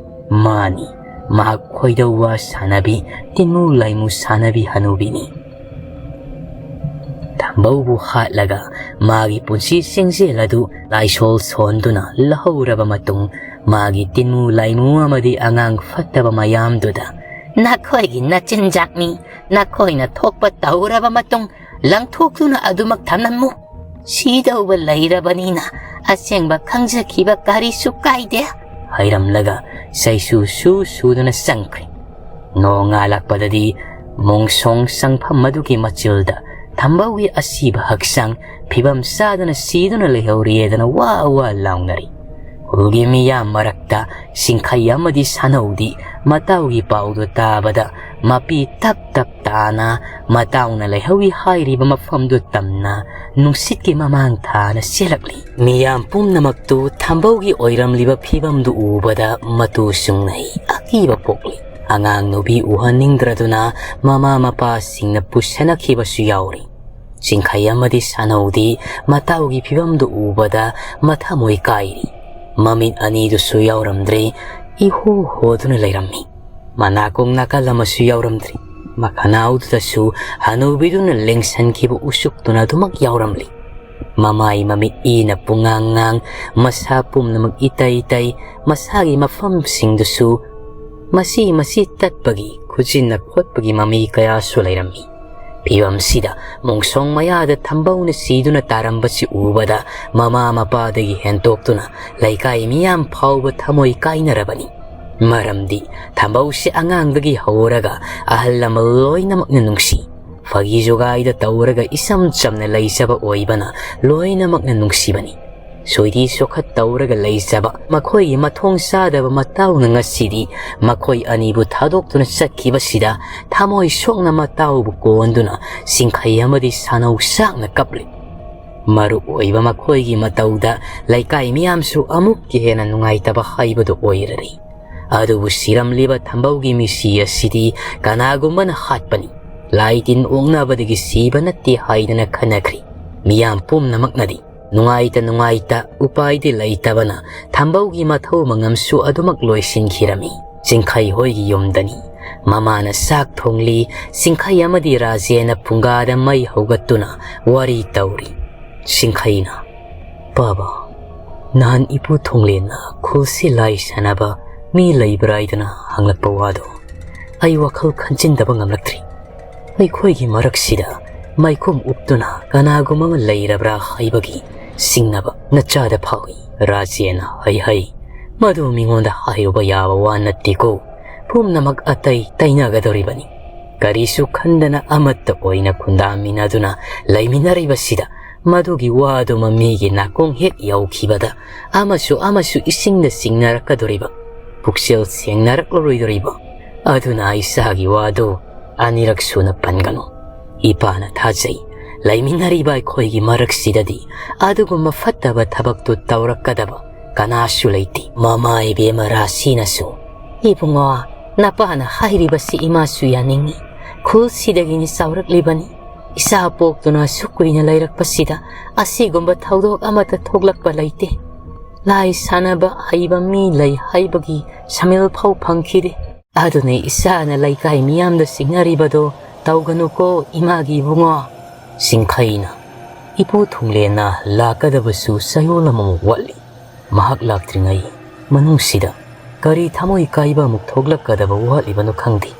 ꯃꯥꯅꯤ, ꯃꯍꯥꯛ ꯈꯣꯏꯗꯧ ꯋꯥ ꯁꯥꯟꯅꯕꯤ, ꯇꯤꯟꯃꯨ ꯂꯥꯏꯃꯨ ꯁꯥꯟꯅꯕꯤ ꯍꯅꯨꯕꯤꯅꯤ꯫ ꯊꯝ-, ꯕꯧꯕꯨ ꯍꯥꯠꯂꯒ ꯃꯥꯒꯤ ꯄꯨꯟꯁꯤ ꯆꯦꯡꯖꯦꯜ ꯑꯗꯨ ꯂꯥꯏꯁꯣꯜ ꯁꯣꯟꯗꯨꯅ ꯂꯧꯍꯧꯔꯕ ꯃꯇꯨꯡ, ꯃꯥꯒꯤ ꯇꯤꯟꯃꯨ ꯂꯥꯏꯃꯨ ꯑꯃꯗꯤ ꯑꯉꯥꯡ ꯐꯠꯇꯕ ꯃꯌꯥꯝꯗꯨꯗ, "ꯅꯈꯣꯏꯒꯤ ꯅꯆꯤꯟꯖꯥꯛꯅꯤ, ꯅꯈꯣꯏꯅ ꯊꯣꯛꯄ ꯇꯧꯔꯕ ꯃꯇꯨꯡ ꯂꯪꯊꯣꯛꯇꯨꯅ ꯑꯗꯨꯃꯛ ꯊꯝꯂꯝꯃꯨ꯫ ꯁꯤꯗꯧꯕ ꯂꯩꯔꯕꯅꯤꯅ ꯑꯁꯦꯡꯕ ꯈꯪꯖꯈꯤꯕ ꯀꯔꯤꯁꯨ ꯀꯥꯏꯗꯦ" ꯍꯥꯏꯔꯝꯂꯒ ꯆꯩꯁꯨ ꯁꯨ ꯁꯨꯗꯨꯅ ꯆꯪꯈ꯭ꯔꯦ꯫ ꯅꯣꯡꯉꯥꯜꯂꯛꯄꯗꯗꯤ ꯃꯣꯡꯁꯣꯡ ꯆꯪꯐꯝ ꯑꯗꯨꯒꯤ ꯃꯆꯤꯜꯗ ꯊꯝꯕꯧꯒꯤ ꯑꯁꯤꯕ ꯍꯛꯆꯥꯡ ꯐꯤꯕꯝ ꯆꯥꯗꯅ ꯁꯤꯗꯨꯅ ꯂꯩꯍꯧꯔꯤꯑꯦꯗꯅ ꯋꯥ ꯋꯥ ꯂꯥꯎꯅꯔꯤ꯫ ꯈꯨꯜꯒꯤ ꯃꯤꯌꯥꯝ ꯃꯔꯛꯇ ꯆꯤꯡꯈꯩ ꯑꯃꯗꯤ ꯁꯥꯅꯧꯗꯤ ꯃꯇꯥꯎꯒꯤ ꯄꯥꯎꯗꯨ ꯇꯥꯕꯗ ꯃꯄꯤ ꯇꯞ ꯇꯞ ꯇꯥꯅ ꯃꯇꯥꯎꯅ ꯂꯩꯍꯧꯏ ꯍꯥꯏꯔꯤꯕ ꯃꯐꯝꯗꯨ ꯇꯝꯅ ꯅꯨꯡꯁꯤꯠꯀꯤ ꯃꯃꯥꯡ ꯊꯥꯅ ꯆꯦꯜꯂꯛꯂꯤ꯫ ꯃꯤꯌꯥꯝ ꯄꯨꯝꯅꯃꯛꯇꯨ ꯊꯝꯕꯧꯒꯤ ꯑꯣꯏꯔꯝꯂꯤꯕ ꯐꯤꯕꯝꯗꯨ ꯎꯕꯗ ꯃꯇꯨ ꯆꯨꯡꯅꯩ, ꯑꯀꯤꯕ ꯄꯣꯛꯂꯤ꯫ ꯑꯉꯥꯡ ꯅꯨꯄꯤ ꯎꯍꯟꯅꯤꯡꯗ꯭ꯔꯗꯨꯅ ꯃꯃꯥ ꯃꯄꯥꯁꯤꯡꯅ ꯄꯨꯁꯟꯅꯈꯤꯕꯁꯨ ꯌꯥꯎꯔꯤ꯫ ꯆꯤꯡꯈꯩ ꯑꯃꯗꯤ ꯁꯥꯅꯧꯗꯤ ꯃꯇꯥꯎꯒꯤ ꯐꯤꯕꯝꯗꯨ ꯎꯕꯗ ꯃꯊꯃꯣꯏ ꯀꯥꯏꯔꯤ꯫ ꯃꯃꯤꯠ ꯑꯅꯤꯗꯨꯁꯨ ꯌꯥꯎꯔꯝꯗ꯭ꯔꯦ, ꯏꯍꯣ ꯍꯣꯗꯨꯅ ꯂꯩꯔꯝꯃꯤ꯫ ꯃꯅꯥꯀꯣꯡ ꯅꯥꯀꯜ ꯑꯃꯁꯨ ꯌꯥꯎꯔꯝꯗ꯭ꯔꯤ꯫ ꯃꯈꯅꯥꯎꯗꯨꯗꯁꯨ ꯍꯅꯨꯕꯤꯗꯨꯅ ꯂꯦꯡꯁꯟꯈꯤꯕ ꯎꯆꯨꯛꯇꯨꯅ ꯑꯗꯨꯃꯛ ꯌꯥꯎꯔꯝꯂꯤ꯫ ꯃꯃꯥꯏ ꯃꯃꯤꯠ ꯏꯅ ꯄꯨꯡꯉꯥꯡ ꯉꯥꯡ, ꯃꯁꯥ ꯄꯨꯝꯅꯃꯛ ꯏꯇꯩ ꯏꯇꯩ, ꯃꯁꯥꯒꯤ ꯃꯐꯝꯁꯤꯡꯗꯨꯁꯨ ꯃꯁꯤ ꯃꯁꯤ ꯇꯠꯄꯒꯤ, ꯈꯨꯖꯤꯟꯅ ꯈꯣꯠꯄꯒꯤ ꯃꯃꯤ ꯀꯌꯥꯁꯨ ꯂꯩꯔꯝꯃꯤ꯫ ꯐꯤꯕꯝꯁꯤꯗ ꯃꯣꯡꯁꯣꯡ ꯃꯌꯥꯗ ꯊꯝꯕꯧꯅ ꯁꯤꯗꯨꯅ ꯇꯥꯔꯝꯕꯁꯤ ꯎꯕꯗ ꯃꯃꯥ ꯃꯄꯥꯗꯒꯤ ꯍꯦꯟꯇꯣꯛꯇꯨꯅ ꯂꯩꯀꯥꯏ ꯃꯤꯌꯥꯝ ꯐꯥꯎꯕ ꯊꯃꯣꯏ ꯀꯥꯏꯅꯔꯕꯅꯤ꯫ ꯃꯔꯝꯗꯤ ꯊꯝꯕꯧꯁꯤ ꯑꯉꯥꯡꯗꯒꯤ ꯍꯧꯔꯒ ꯑꯍꯜ ꯂꯃꯟ ꯂꯣꯏꯅꯃꯛꯅ ꯅꯨꯡꯁꯤ꯫ ꯐꯥꯒꯤ ꯖꯨꯒꯥꯏꯗ ꯇꯧꯔꯒ ꯏꯆꯝ ꯆꯝꯅ ꯂꯩꯖꯕ ꯑꯣꯏꯕꯅ ꯂꯣꯏꯅꯃꯛꯅ ꯅꯨꯡꯁꯤꯕꯅꯤ꯫ ꯁꯣꯏꯗꯤ ꯁꯣꯈꯠ ꯇꯧꯔꯒ ꯂꯩꯖꯕ ꯃꯈꯣꯏꯒꯤ ꯃꯊꯣꯡ ꯆꯥꯗꯕ ꯃꯇꯥꯎꯅ ꯉꯁꯤꯗꯤ ꯃꯈꯣꯏ ꯑꯅꯤꯕꯨ ꯊꯥꯗꯣꯛꯇꯨꯅ ꯆꯠꯈꯤꯕꯁꯤꯗ ꯊꯃꯣꯏ ꯁꯣꯛꯅ ꯃꯇꯥꯎꯕꯨ ꯀꯣꯟꯗꯨꯅ ꯆꯤꯡꯈꯩ ꯑꯃꯗꯤ ꯁꯥꯅꯧ ꯁꯥꯛꯅ ꯀꯞꯂꯤ꯫ ꯃꯔꯨꯞ ꯑꯣꯏꯕ ꯃꯈꯣꯏꯒꯤ ꯃꯇꯧꯗ ꯂꯩꯀꯥꯏ ꯃꯤꯌꯥꯝꯁꯨ ꯑꯃꯨꯛꯀ ꯍꯦꯟꯅ ꯅꯨꯡꯉꯥꯏꯇꯕ ꯍꯥꯏꯕꯗꯨ ꯑꯣꯏꯔꯔꯤ꯫ ꯑꯗꯨꯕꯨ ꯁꯤꯔꯝꯂꯤꯕ ꯊꯝꯕꯧꯒꯤ ꯃꯤꯁꯤ ꯑꯁꯤꯗꯤ ꯀꯅꯥꯒꯨꯝꯕꯅ ꯍꯥꯠꯄꯅꯤ, ꯂꯥꯏ ꯇꯤꯟ ꯑꯣꯛꯅꯕꯗꯒꯤ ꯁꯤꯕ ꯅꯠꯇꯦ ꯍꯥꯏꯗꯅ ꯈꯟꯅꯈ꯭ꯔꯤ꯫ ꯃꯤꯌꯥꯝ ꯄꯨꯝꯅꯃꯛꯅꯗꯤ ꯅꯨꯡꯉꯥꯏꯇ ꯅꯨꯡꯉꯥꯏꯇ ꯎꯄꯥꯏꯗꯤ ꯂꯩꯇꯕꯅ ꯊꯝꯕꯧꯒꯤ ꯃꯊꯧ ꯃꯉꯝꯁꯨ ꯑꯗꯨꯃꯛ ꯂꯣꯏꯁꯤꯟꯈꯤꯔꯝꯃꯤ꯫ ꯆꯤꯡꯈꯩ ꯍꯣꯏꯒꯤ ꯌꯨꯝꯗꯅꯤ ꯃꯃꯥꯅ ꯆꯥꯛ ꯊꯣꯡꯂꯤ꯫ ꯁꯤꯡꯈꯩ ꯑꯃꯗꯤ ꯔꯥꯖꯦꯟꯅ ꯐꯨꯡꯒꯥꯗ ꯃꯩ ꯍꯧꯒꯠꯇꯨꯅ ꯋꯥꯔꯤ ꯇꯧꯔꯤ꯫ ꯁꯤꯡꯈꯩꯅ, "ꯕꯥꯕꯥ, ꯅꯍꯥꯟ ꯏꯄꯨ ꯊꯣꯡꯂꯦꯟꯅ ꯈꯨꯜꯁꯤ ꯂꯥꯏ ꯁꯥꯟꯅꯕ ꯃꯤ ꯂꯩꯕ꯭ꯔꯥ ꯍꯥꯏꯗꯅ ꯍꯪꯂꯛꯄ ꯋꯥꯗꯣ ꯑꯩ ꯋꯥꯈꯜ ꯈꯟꯖꯤꯟꯗꯕ ꯉꯝꯂꯛꯇ꯭ꯔꯤ꯫ ꯑꯩꯈꯣꯏꯒꯤ ꯃꯔꯛꯁꯤꯗ ꯃꯩꯈꯨꯝ ꯎꯞꯇꯨꯅ ꯀꯅꯥꯒꯨꯝꯕ ꯑꯃ ꯂꯩꯔꯕ꯭ꯔꯥ ꯍꯥꯏꯕꯒꯤ ꯆꯤꯡꯅꯕ ꯅꯆꯥꯗ ꯐꯥꯎꯏ"꯫ ꯔꯥꯖꯦꯟꯅ, "ꯍꯩ ꯍꯩ, ꯃꯗꯨ ꯃꯤꯉꯣꯟꯗ ꯍꯥꯏꯔꯨꯕ ꯌꯥꯕ ꯋꯥ ꯅꯠꯇꯦꯀꯣ꯫ ꯄꯨꯝꯅꯃꯛ ꯑꯇꯩ ꯇꯩꯅꯒꯗꯧꯔꯤꯕꯅꯤ꯫ ꯀꯔꯤꯁꯨ ꯈꯟꯗꯅ ꯑꯃꯠꯇ ꯑꯣꯏꯅ ꯈꯨꯟꯗꯥꯃꯤꯟꯅꯗꯨꯅ ꯂꯩꯃꯤꯟꯅꯔꯤꯕꯁꯤꯗ ꯃꯗꯨꯒꯤ ꯋꯥꯗꯨꯃ ꯃꯤꯒꯤ ꯅꯥꯀꯣꯡ ꯍꯦꯛ ꯌꯧꯈꯤꯕꯗ ꯑꯃꯁꯨ ꯑꯃꯁꯨ ꯏꯁꯤꯡꯗ ꯆꯤꯡꯅꯔꯛꯀꯗꯧꯔꯤꯕ, ꯄꯨꯛꯆꯦꯜ ꯁꯦꯡꯅꯔꯛꯂꯔꯣꯏꯗꯧꯔꯤꯕ꯫ ꯑꯗꯨꯅ ꯏꯆꯥꯒꯤ ꯋꯥꯗꯨ ꯑꯅꯤꯔꯛ ꯁꯨꯅ ꯄꯟꯒꯅꯨ꯫ ꯏꯄꯥꯅ ꯊꯥꯖꯩ, ꯂꯩꯃꯤꯟꯅꯔꯤꯕ ꯑꯩꯈꯣꯏꯒꯤ ꯃꯔꯛꯁꯤꯗꯗꯤ ꯑꯗꯨꯒꯨꯝꯕ ꯐꯠꯇꯕ ꯊꯕꯛꯇꯨ ꯇꯧꯔꯛꯀꯗꯕ ꯀꯅꯥꯁꯨ ꯂꯩꯇꯦ"꯫ ꯃꯃꯥ ꯏꯕꯦꯝꯃ ꯔꯥꯁꯤꯅꯁꯨ, "ꯏꯕꯨꯡꯉꯣ, ꯅꯄꯥꯅ ꯍꯥꯏꯔꯤꯕꯁꯤ ꯏꯃꯥꯁꯨ ꯌꯥꯅꯤꯡꯏ꯫ ꯈꯨꯜꯁꯤꯗꯒꯤꯅꯤ ꯆꯥꯎꯔꯛꯂꯤꯕꯅꯤ꯫ ꯏꯆꯥ ꯄꯣꯛꯇꯨꯅ ꯑꯁꯨꯛ ꯀꯨꯏꯅ ꯂꯩꯔꯛꯄꯁꯤꯗ ꯑꯁꯤꯒꯨꯝꯕ ꯊꯧꯗꯣꯛ ꯑꯃꯠꯇ ꯊꯣꯛꯂꯛꯄ ꯂꯩꯇꯦ꯫ ꯂꯥꯏ ꯁꯥꯟꯅꯕ ꯍꯩꯕ ꯃꯤ ꯂꯩ ꯍꯥꯏꯕꯒꯤ ꯁꯃꯤꯜ ꯐꯥꯎ ꯐꯪꯈꯤꯗꯦ꯫ ꯑꯗꯨꯅ ꯏꯆꯥꯅ ꯂꯩꯀꯥꯏ ꯃꯤꯌꯥꯝꯗ ꯆꯤꯡꯅꯔꯤꯕꯗꯣ ꯇꯧꯒꯅꯨꯀꯣ ꯏꯃꯥꯒꯤ ꯏꯕꯨꯡꯉꯣ"꯫ ꯁꯤꯡꯈꯩꯅ, "ꯏꯄꯨ ꯊꯣꯡꯂꯦꯟꯅ ꯂꯥꯛꯀꯗꯕꯁꯨ ꯆꯌꯣꯜ ꯑꯃꯃꯨꯛ ꯋꯥꯠꯂꯤ꯫ ꯃꯍꯥꯛ ꯂꯥꯛꯇ꯭ꯔꯤꯉꯩ ꯃꯅꯨꯡꯁꯤꯗ ꯀꯔꯤ ꯊꯃꯣꯏ ꯀꯥꯏꯕ ꯑꯃꯨꯛ ꯊꯣꯛꯂꯛꯀꯗꯕ ꯋꯥꯠꯂꯤꯕꯅꯣ ꯈꯪꯗꯦ꯫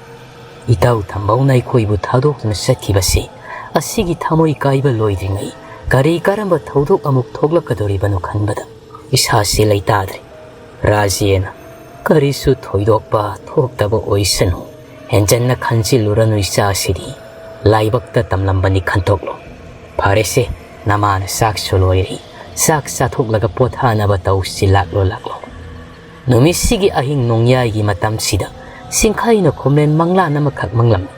ꯏꯇꯥꯎ ꯊꯝꯕꯧꯅ ꯑꯩꯈꯣꯏꯕꯨ ꯊꯥꯗꯣꯛꯇꯨꯅ ꯆꯠꯈꯤꯕꯁꯤ, ꯑꯁꯤꯒꯤ ꯊꯃꯣꯏ ꯀꯥꯏꯕ ꯂꯣꯏꯗ꯭ꯔꯤꯉꯩ ꯀꯔꯤ ꯀꯔꯝꯕ ꯊꯧꯗꯣꯛ ꯑꯃꯨꯛ ꯊꯣꯛꯂꯛꯀꯗꯧꯔꯤꯕꯅꯣ ꯈꯟꯕꯗ ꯏꯁꯥꯁꯤ ꯂꯩꯇꯥꯗ꯭ꯔꯦ"꯫ ꯔꯥꯖꯦꯟꯅ, "ꯀꯔꯤꯁꯨ ꯊꯣꯏꯗꯣꯛꯄ ꯊꯣꯛꯇꯕ ꯑꯣꯏꯁꯅꯨ꯫ ꯍꯦꯟꯖꯟꯅ ꯈꯟꯖꯤꯜꯂꯨꯔꯅꯨ ꯏꯆꯥꯁꯤꯗꯤ꯫ ꯂꯥꯏꯕꯛꯇ ꯇꯝꯂꯝꯕꯅꯤ ꯈꯟꯊꯣꯛꯂꯣ꯫ ꯐꯔꯦꯁꯦ, ꯅꯃꯥꯅ ꯆꯥꯛꯁꯨ ꯂꯣꯏꯔꯦ꯫ ꯆꯥꯛ ꯆꯥꯊꯣꯛꯂꯒ ꯄꯣꯊꯥꯅꯕ ꯇꯧꯁꯤ꯫ ꯂꯥꯛꯂꯣ, ꯂꯥꯛꯂꯣ"꯫ ꯅꯨꯃꯤꯠꯁꯤꯒꯤ ꯑꯍꯤꯡ ꯅꯣꯡꯌꯥꯏꯒꯤ ꯃꯇꯝꯁꯤꯗ ꯁꯤꯡꯈꯩꯅ ꯈꯣꯝꯂꯦꯟ ꯃꯪꯂꯥꯟ ꯑꯃꯈꯛ ꯃꯪꯂꯝꯃꯤ꯫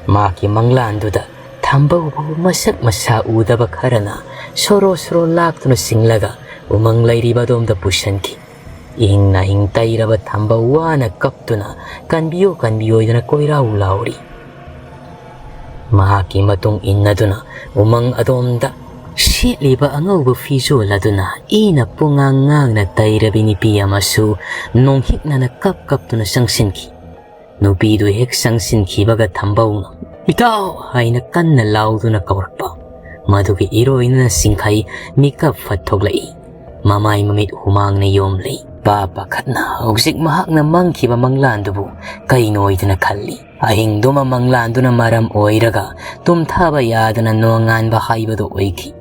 ꯃꯍꯥꯛꯀꯤ ꯃꯪꯂꯥꯟꯗꯨꯗ ꯊꯝꯕꯧꯕꯨ ꯃꯁꯛ ꯃꯁꯥ ꯎꯗꯕ ꯈꯔꯅ ꯁꯣꯔꯣ ꯁꯣꯔꯣ ꯂꯥꯛꯇꯨꯅ ꯆꯤꯡꯂꯒ ꯎꯃꯪ ꯂꯩꯔꯤꯕ ꯑꯗꯣꯝꯗ ꯄꯨꯁꯤꯟꯈꯤ꯫ ꯏꯍꯤꯡ ꯅꯥꯍꯤꯡ ꯇꯩꯔꯕ ꯊꯝꯕꯧ ꯋꯥꯅ ꯀꯞꯇꯨꯅ "ꯀꯟꯕꯤꯌꯨ, ꯀꯟꯕꯤꯌꯨ" ꯍꯥꯏꯗꯨꯅ ꯀꯣꯏꯔꯥꯎ ꯂꯥꯎꯔꯤ꯫ ꯃꯍꯥꯛꯀꯤ ꯃꯇꯨꯡ ꯏꯟꯅꯗꯨꯅ ꯎꯃꯪ ꯑꯗꯣꯝꯗ ꯁꯦꯠꯂꯤꯕ ꯑꯉꯧꯕ ꯐꯤꯖꯣꯜ ꯑꯗꯨꯅ ꯏꯅ ꯄꯨꯡꯉꯥꯡ ꯉꯥꯡꯅ ꯇꯩꯔꯕꯤ ꯅꯨꯄꯤ ꯑꯃꯁꯨ ꯅꯣꯡꯍꯤꯛꯅꯅ ꯀꯞ ꯀꯞꯇꯨꯅ ꯆꯪꯁꯤꯟꯈꯤ꯫ ꯅꯨꯄꯤꯗꯨ ꯍꯦꯛ ꯆꯪꯁꯤꯟꯈꯤꯕꯒ ꯊꯝꯕꯧꯅ "ꯏꯇꯥꯎ!" ꯍꯥꯏꯅ ꯀꯟꯅ ꯂꯥꯎꯗꯨꯅ ꯀꯧꯔꯛꯄ꯫ ꯃꯗꯨꯒꯤ ꯏꯔꯣꯏꯅꯅ ꯁꯤꯡꯈꯩ ꯃꯤꯀꯞ ꯐꯠ ꯊꯣꯛꯂꯛꯏ꯫ ꯃꯃꯥꯏ ꯃꯃꯤꯠ ꯍꯨꯃꯥꯡꯅ ꯌꯣꯝꯂꯤ꯫ ꯄꯥ ꯄꯥꯈꯠꯅ ꯍꯧꯖꯤꯛ ꯃꯍꯥꯛꯅ ꯃꯪꯈꯤꯕ ꯃꯪꯂꯥꯟꯗꯨꯕꯨ ꯀꯩꯅꯣ ꯑꯣꯏꯗꯅ ꯈꯜꯂꯤ꯫ ꯑꯍꯤꯡꯗꯨꯃ ꯃꯪꯂꯥꯟꯗꯨꯅ ꯃꯔꯝ ꯑꯣꯏꯔꯒ ꯇꯨꯝꯊꯥꯕ ꯌꯥꯗꯅ ꯅꯣꯡꯉꯥꯟꯕ ꯍꯥꯏꯕꯗꯨ ꯑꯣꯏꯈꯤ꯫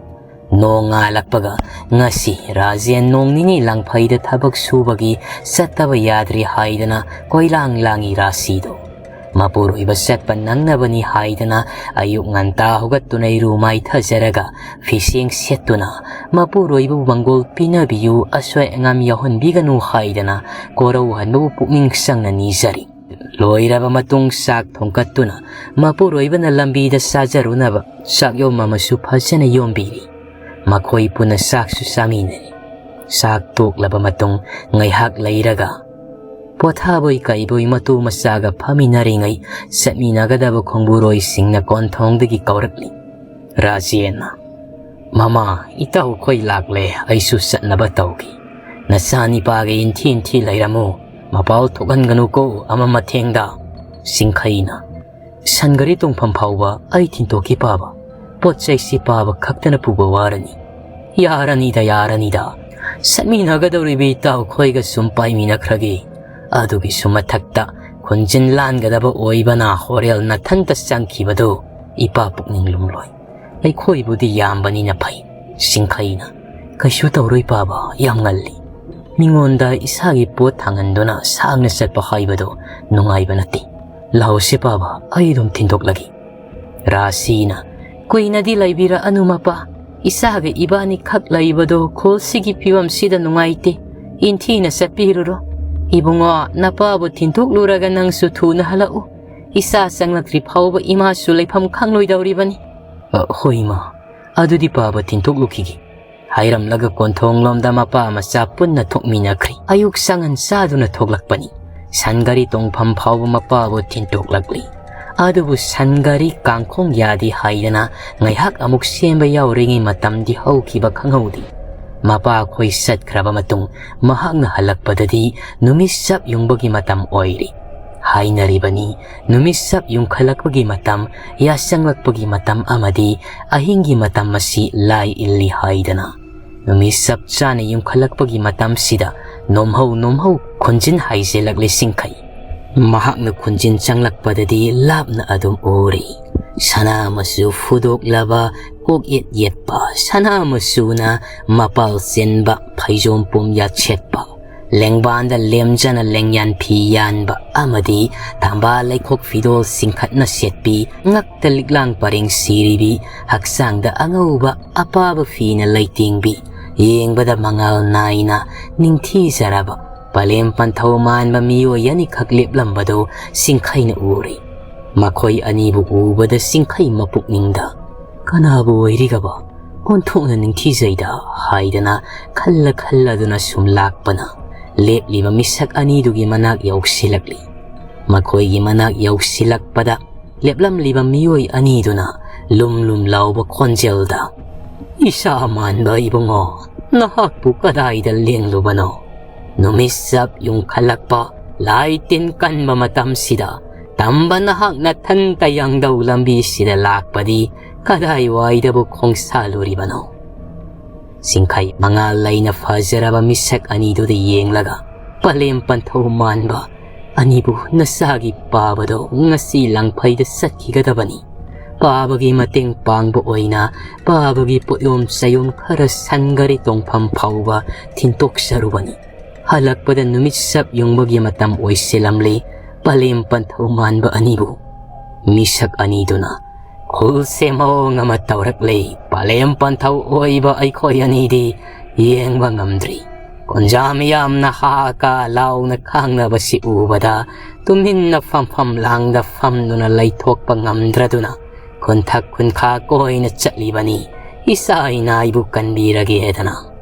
ꯅꯣꯡ ꯉꯥꯜꯂꯛꯄꯒ ꯉꯁꯤ ꯔꯥꯖꯦꯟ ꯅꯣꯡ ꯅꯤꯅꯤ ꯂꯥꯡꯐꯩꯗ ꯊꯕꯛ ꯁꯨꯕꯒꯤ ꯆꯠꯇꯕ ꯌꯥꯗ꯭ꯔꯦ ꯍꯥꯏꯗꯅ ꯀꯣꯏꯂꯥꯡ ꯂꯥꯡꯉꯤ ꯔꯥꯁꯤꯗꯣ꯫ ꯃꯄꯨꯔꯣꯏꯕ ꯆꯠꯄ ꯅꯪꯅꯕꯅꯤ ꯍꯥꯏꯗꯅ ꯑꯌꯨꯛ ꯉꯟꯇꯥ ꯍꯧꯒꯠꯇꯨꯅ ꯏꯔꯨ ꯃꯥꯏꯊꯖꯔꯒ ꯐꯤꯁꯦꯡ ꯁꯦꯠꯇꯨꯅ ꯃꯄꯨꯔꯣꯏꯕꯕꯨ ꯃꯪꯒꯣꯜ ꯄꯤꯅꯕꯤꯌꯨ, ꯑꯁꯣꯏ ꯑꯉꯥꯝ ꯌꯥꯎꯍꯟꯕꯤꯒꯅꯨ ꯍꯥꯏꯗꯅ ꯀꯣꯔꯧꯍꯟꯕꯕꯨ ꯄꯨꯛꯅꯤꯡ ꯆꯪꯅ ꯅꯤꯖꯔꯤ꯫ ꯂꯣꯏꯔꯕ ꯃꯇꯨꯡ ꯆꯥꯛ ꯊꯣꯡꯀꯠꯇꯨꯅ ꯃꯄꯨꯔꯣꯏꯕꯅ ꯂꯝꯕꯤꯗ ꯆꯥꯖꯔꯨꯅꯕ ꯆꯥꯛ ꯌꯣꯝ ꯑꯃꯁꯨ ꯐꯖꯅ ꯌꯣꯝꯕꯤꯔꯤ꯫ ꯃꯈꯣꯏ ꯄꯨꯟꯅ ꯆꯥꯛꯁꯨ ꯆꯥꯃꯤꯟꯅꯔꯤ꯫ ꯆꯥꯛ ꯇꯣꯛꯂꯕ ꯃꯇꯨꯡ ꯉꯥꯏꯍꯥꯛ ꯂꯩꯔꯒ ꯄꯣꯊꯥꯕꯣꯏ ꯀꯩꯕꯣꯏ ꯃꯇꯨ ꯃꯆꯥꯒ ꯐꯝꯃꯤꯟꯅꯔꯤꯉꯩ ꯆꯠꯃꯤꯟꯅꯒꯗꯕ ꯈꯣꯡꯕꯨꯔꯣꯏꯁꯤꯡꯅ ꯀꯣꯟꯊꯣꯡꯗꯒꯤ ꯀꯧꯔꯛꯂꯤ꯫ ꯔꯥꯖꯦꯟꯅ, "ꯃꯃꯥ, ꯏꯇꯥꯎꯈꯣꯏ ꯂꯥꯛꯂꯦ, ꯑꯩꯁꯨ ꯆꯠꯅꯕ ꯇꯧꯈꯤ꯫ ꯅꯆꯥꯅꯤꯄꯥꯒ ꯏꯟꯊꯤ ꯏꯟꯊꯤ ꯂꯩꯔꯝꯃꯨ, ꯃꯄꯥꯎ ꯊꯣꯛꯍꯟꯒꯅꯨꯀꯣ ꯑꯃ ꯃꯊꯦꯡꯗ꯫" ꯁꯤꯡꯈꯩꯅ, "ꯁꯟꯒꯥꯔꯤ ꯇꯣꯡꯐꯝ ꯐꯥꯎꯕ ꯑꯩ ꯊꯤꯟꯇꯣꯛꯈꯤ ꯄꯥꯕ, ꯄꯣꯠ ꯆꯩꯁꯤ ꯄꯥꯕ ꯈꯛꯇꯅ ꯄꯨꯕ ꯋꯥꯔꯅꯤ꯫" "ꯌꯥꯔꯅꯤꯗ, ꯌꯥꯔꯅꯤꯗ, ꯆꯠꯃꯤꯟꯅꯒꯗꯧꯔꯤꯕ ꯏꯇꯥꯎꯈꯣꯏꯒ ꯁꯨꯝ ꯄꯥꯏꯃꯤꯟꯅꯈ꯭ꯔꯒꯦ꯫ ꯑꯗꯨꯒꯤꯁꯨ ꯃꯊꯛꯇ ꯈꯣꯟꯖꯤꯟ ꯂꯥꯟꯒꯗꯕ ꯑꯣꯏꯕꯅ ꯍꯣꯔꯦꯜ ꯅꯊꯟꯇ ꯆꯪꯈꯤꯕꯗꯨ ꯏꯄꯥ ꯄꯨꯛꯅꯤꯡ ꯂꯨꯝꯂꯣꯏ꯫ ꯑꯩꯈꯣꯏꯕꯨꯗꯤ ꯌꯥꯝꯕꯅꯤꯅ ꯐꯩ꯫" ꯁꯤꯡꯈꯩꯅ, "ꯀꯩꯁꯨ ꯇꯧꯔꯣꯏ ꯄꯥꯕ, ꯌꯥꯝ ꯉꯜꯂꯤ꯫ ꯃꯤꯉꯣꯟꯗ ꯏꯁꯥꯒꯤ ꯄꯣꯠ ꯊꯥꯡꯍꯟꯗꯨꯅ ꯁꯥꯡꯅ ꯆꯠꯄ ꯍꯥꯏꯕꯗꯣ ꯅꯨꯡꯉꯥꯏꯕ ꯅꯠꯇꯦ꯫ ꯂꯥꯛꯑꯣꯁꯦ ꯄꯥꯕ, ꯑꯩ ꯑꯗꯨꯝ ꯊꯤꯟꯗꯣꯛꯂꯒꯦ꯫" ꯔꯥꯁꯤꯅ, "ꯀꯨꯏꯅꯗꯤ ꯂꯩꯕꯤꯔꯛꯑꯅꯨ ꯃꯄꯥ꯫ ꯏꯆꯥꯒ ꯏꯕꯥꯅꯤ ꯈꯛ ꯂꯩꯕꯗꯣ ꯈꯨꯜꯁꯤꯒꯤ ꯐꯤꯕꯝꯁꯤꯗ ꯅꯨꯡꯉꯥꯏꯇꯦ꯫ ꯏꯟꯊꯤꯅ ꯆꯠꯄꯤꯔꯨꯔꯣ꯫ ꯏꯕꯨꯡꯉꯣ, ꯅꯄꯥꯕꯨ ꯊꯤꯟꯗꯣꯛꯂꯨꯔꯒ ꯅꯪꯁꯨ ꯊꯨꯅ ꯍꯜꯂꯛꯎ꯫ ꯏꯆꯥ ꯆꯪꯂꯛꯇ꯭ꯔꯤ ꯐꯥꯎꯕ ꯏꯃꯥꯁꯨ ꯂꯩꯐꯝ ꯈꯪꯂꯣꯏꯗꯧꯔꯤꯕꯅꯤ꯫" "ꯑ, ꯍꯣꯏ ꯏꯃꯥ, ꯑꯗꯨꯗꯤ ꯄꯥꯕ ꯊꯤꯟꯗꯣꯛꯂꯨꯈꯤꯒꯦ꯫" ꯍꯥꯏꯔꯝꯂꯒ ꯀꯣꯟꯊꯣꯡꯂꯣꯝꯗ ꯃꯄꯥ ꯃꯆꯥ ꯄꯨꯟꯅ ꯊꯣꯛꯃꯤꯟꯅꯈ꯭ꯔꯤ꯫ ꯑꯌꯨꯛ ꯆꯪꯍꯟ ꯆꯥꯗꯨꯅ ꯊꯣꯛꯂꯛꯄꯅꯤ꯫ ꯁꯟꯒꯥꯔꯤ ꯇꯣꯡꯐꯝ ꯐꯥꯎꯕ ꯃꯄꯥꯕꯨ ꯊꯤꯟꯇꯣꯛꯂꯛꯂꯤ꯫ ꯑꯗꯨꯕꯨ ꯁꯟꯒꯥꯔꯤ ꯀꯥꯡꯈꯣꯡ ꯌꯥꯗꯦ ꯍꯥꯏꯗꯅ ꯉꯥꯏꯍꯥꯛ ꯑꯃꯨꯛ ꯁꯦꯝꯕ ꯌꯥꯎꯔꯤꯉꯩ ꯃꯇꯝꯗꯤ ꯍꯧꯈꯤꯕ ꯈꯪꯍꯧꯗꯦ꯫ ꯃꯄꯥꯈꯣꯏ ꯆꯠꯈ꯭ꯔꯕ ꯃꯇꯨꯡ ꯃꯍꯥꯛꯅ ꯍꯜꯂꯛꯄꯗꯗꯤ ꯅꯨꯃꯤꯠ ꯆꯞ ꯌꯨꯡꯕꯒꯤ ꯃꯇꯝ ꯑꯣꯏꯔꯤ꯫ ꯍꯥꯏꯅꯔꯤꯕꯅꯤ꯫ ꯅꯨꯃꯤꯠ ꯁꯛ ꯌꯨꯡꯈꯠꯂꯛꯄꯒꯤ ꯃꯇꯝ, ꯌꯥꯆꯪꯂꯛꯄꯒꯤ ꯃꯇꯝ ꯑꯃꯗꯤ ꯑꯍꯤꯡꯒꯤ ꯃꯇꯝ ꯑꯁꯤ ꯂꯥꯏ ꯏꯜꯂꯤ ꯍꯥꯏꯗꯅ꯫ ꯅꯨꯃꯤꯠ ꯆꯞ ꯆꯥꯅ ꯌꯨꯡꯈꯠꯂꯛꯄꯒꯤ ꯃꯇꯝꯁꯤꯗ ꯅꯣꯝꯍꯧ ꯅꯣꯝꯍꯧ ꯈꯨꯟꯖꯤꯟ ꯍꯥꯏꯖꯤꯜꯂꯛꯂꯤ ꯁꯤꯡꯈꯩ꯫ ꯃꯍꯥꯛꯅ ꯈꯨꯟꯖꯤꯟ ꯆꯪꯂꯛꯄꯗꯗꯤ ꯂꯥꯞꯅ ꯑꯗꯨꯝ ꯎꯔꯤ꯫ ꯁꯅꯥ ꯃꯆꯨ ꯐꯨꯗꯣꯛꯂꯕ, ꯀꯣꯛ ꯌꯦꯠ ꯌꯦꯠꯄ, ꯁꯅꯥ ꯃꯆꯨꯅ ꯃꯄꯥꯜ ꯆꯦꯟꯕ ꯐꯩꯖꯣꯝ ꯄꯨꯝ ꯌꯥꯠꯁꯦꯠꯄ, ꯂꯦꯡꯕꯥꯟꯗ ꯂꯦꯝꯖꯅ ꯂꯦꯡꯌꯥꯟ ꯐꯤ ꯌꯥꯟꯕ ꯑꯃꯗꯤ ꯊꯝꯕꯥꯜ ꯂꯩꯈꯣꯛ ꯐꯤꯗꯣꯜ ꯆꯤꯡꯈꯠꯅ ꯁꯦꯠꯄꯤ, ꯉꯛꯇ ꯂꯤꯛꯂꯥꯡ ꯄꯔꯦꯡ ꯁꯤꯔꯤꯕꯤ, ꯍꯛꯆꯥꯡꯗ ꯑꯉꯧꯕ ꯑꯄꯥꯕ ꯐꯤꯅ ꯂꯩꯇꯦꯡꯕꯤ, ꯌꯦꯡꯕꯗ ꯃꯉꯥꯜ ꯅꯥꯏꯅ ꯅꯤꯡꯊꯤꯖꯔꯕ ꯄꯂꯦꯝ ꯄꯟꯊꯧ ꯃꯥꯟꯕ ꯃꯤꯑꯣꯏ ꯑꯅꯤꯈꯛ ꯂꯦꯞꯂꯝꯕꯗꯨ ꯁꯤꯡꯈꯩꯅ ꯎꯔꯦ꯫ ꯃꯈꯣꯏ ꯑꯅꯤꯕꯨ ꯎꯕꯗ ꯁꯤꯡꯈꯩ ꯃꯄꯨꯛꯅꯤꯡꯗ, "ꯀꯅꯥꯕꯨ ꯑꯣꯏꯔꯤꯒꯕ? ꯑꯣꯟꯊꯣꯛꯅ ꯅꯤꯡꯊꯤꯖꯩꯗ" ꯍꯥꯏꯗꯅ ꯈꯜꯂ ꯈꯜꯂꯗꯨꯅ ꯁꯨꯝ ꯂꯥꯛꯄꯅ ꯂꯦꯞꯂꯤꯕ ꯃꯤꯁꯛ ꯑꯅꯤꯗꯨꯒꯤ ꯃꯅꯥꯛ ꯌꯧꯁꯤꯜꯂꯛꯂꯤ꯫ ꯃꯈꯣꯏꯒꯤ ꯃꯅꯥꯛ ꯌꯧꯁꯤꯜꯂꯛꯄꯗ ꯂꯦꯞꯂꯝꯂꯤꯕ ꯃꯤꯑꯣꯏ ꯑꯅꯤꯗꯨꯅ ꯂꯨꯝ ꯂꯨꯝ ꯂꯥꯎꯕ ꯈꯣꯟꯖꯦꯜꯗ, "ꯏꯁꯥ ꯃꯥꯟꯕ ꯏꯕꯨꯡꯉꯣ, ꯅꯍꯥꯛꯄꯨ ꯀꯗꯥꯏꯗ ꯂꯦꯡꯂꯨꯕꯅꯣ? ꯅꯨꯃꯤꯠ ꯆꯞ ꯌꯨꯡꯈꯠꯂꯛꯄ, ꯂꯥꯏ ꯇꯤꯟ ꯀꯟꯕ ꯃꯇꯝꯁꯤꯗ ꯇꯝꯕ ꯅꯍꯥꯛ ꯅꯊꯟꯇ ꯌꯥꯡꯗꯧ ꯂꯝꯕꯤꯁꯤꯗ ꯂꯥꯛꯄꯗꯤ ꯀꯗꯥꯏꯋꯥꯏꯗꯕꯨ ꯈꯣꯡꯁꯥꯜꯂꯨꯔꯤꯕꯅꯣ?" ꯁꯤꯡꯈꯩ ꯃꯉꯥꯜ ꯂꯩꯅ ꯐꯖꯔꯕ ꯃꯤꯁꯛ ꯑꯅꯤꯗꯨꯗ ꯌꯦꯡꯂꯒ, "ꯄꯂꯦꯝ ꯄꯟꯊꯧ ꯃꯥꯟꯕ ꯑꯅꯤꯕꯨ ꯅꯆꯥꯒꯤ ꯄꯥꯕꯗꯣ ꯉꯁꯤ ꯂꯪꯐꯩꯗ ꯆꯠꯈꯤꯒꯗꯕꯅꯤ꯫ ꯄꯥꯕꯒꯤ ꯃꯇꯦꯡ ꯄꯥꯡꯕ ꯑꯣꯏꯅ ꯄꯥꯕꯒꯤ ꯄꯣꯠꯌꯣꯝ ꯆꯌꯣꯝ ꯈꯔ ꯁꯟꯒꯔꯤ ꯇꯣꯡꯐꯝ ꯐꯥꯎꯕ ꯊꯤꯟꯇꯣꯛꯆꯔꯨꯕꯅꯤ꯫ ꯍꯜꯂꯛꯄꯗ ꯅꯨꯃꯤꯠ ꯆꯞ ꯌꯨꯡꯕꯒꯤ ꯃꯇꯝ ꯑꯣꯏꯁꯤꯜꯂꯝꯂꯤ꯫ ꯄꯂꯦꯝ ꯄꯟꯊꯧ ꯃꯥꯟꯕ ꯑꯅꯤꯕꯨ" ꯃꯤꯁꯛ ꯑꯅꯤꯗꯨꯅ, "ꯈꯨꯜꯁꯦ ꯃꯑꯣꯡ ꯑꯃ ꯇꯧꯔꯛꯂꯦ꯫ ꯄꯂꯦꯝ ꯄꯟꯊꯧ ꯑꯣꯏꯕ ꯑꯩꯈꯣꯏ ꯑꯅꯤꯗꯤ ꯌꯦꯡꯕ ꯉꯝꯗ꯭ꯔꯤ꯫ ꯀꯨꯟꯖꯥ ꯃꯤꯌꯥꯝꯅ ꯍꯥ ꯀꯥ ꯂꯥꯎꯅ ꯈꯥꯡꯅꯕꯁꯤ ꯎꯕꯗ ꯇꯨꯃꯤꯟꯅ ꯐꯝꯐꯝ ꯂꯥꯡꯗ ꯐꯝꯗꯨꯅ ꯂꯩꯊꯣꯛꯄ ꯉꯝꯗ꯭ꯔꯗꯨꯅ ꯈꯨꯟꯊꯛ ꯈꯨꯟꯈꯥ ꯀꯣꯏꯅ ꯆꯠꯂꯤꯕꯅꯤ, ꯏꯆꯥ ꯏꯅꯥꯏꯕꯨ ꯀꯟꯕꯤꯔꯒꯦꯗꯅ"꯫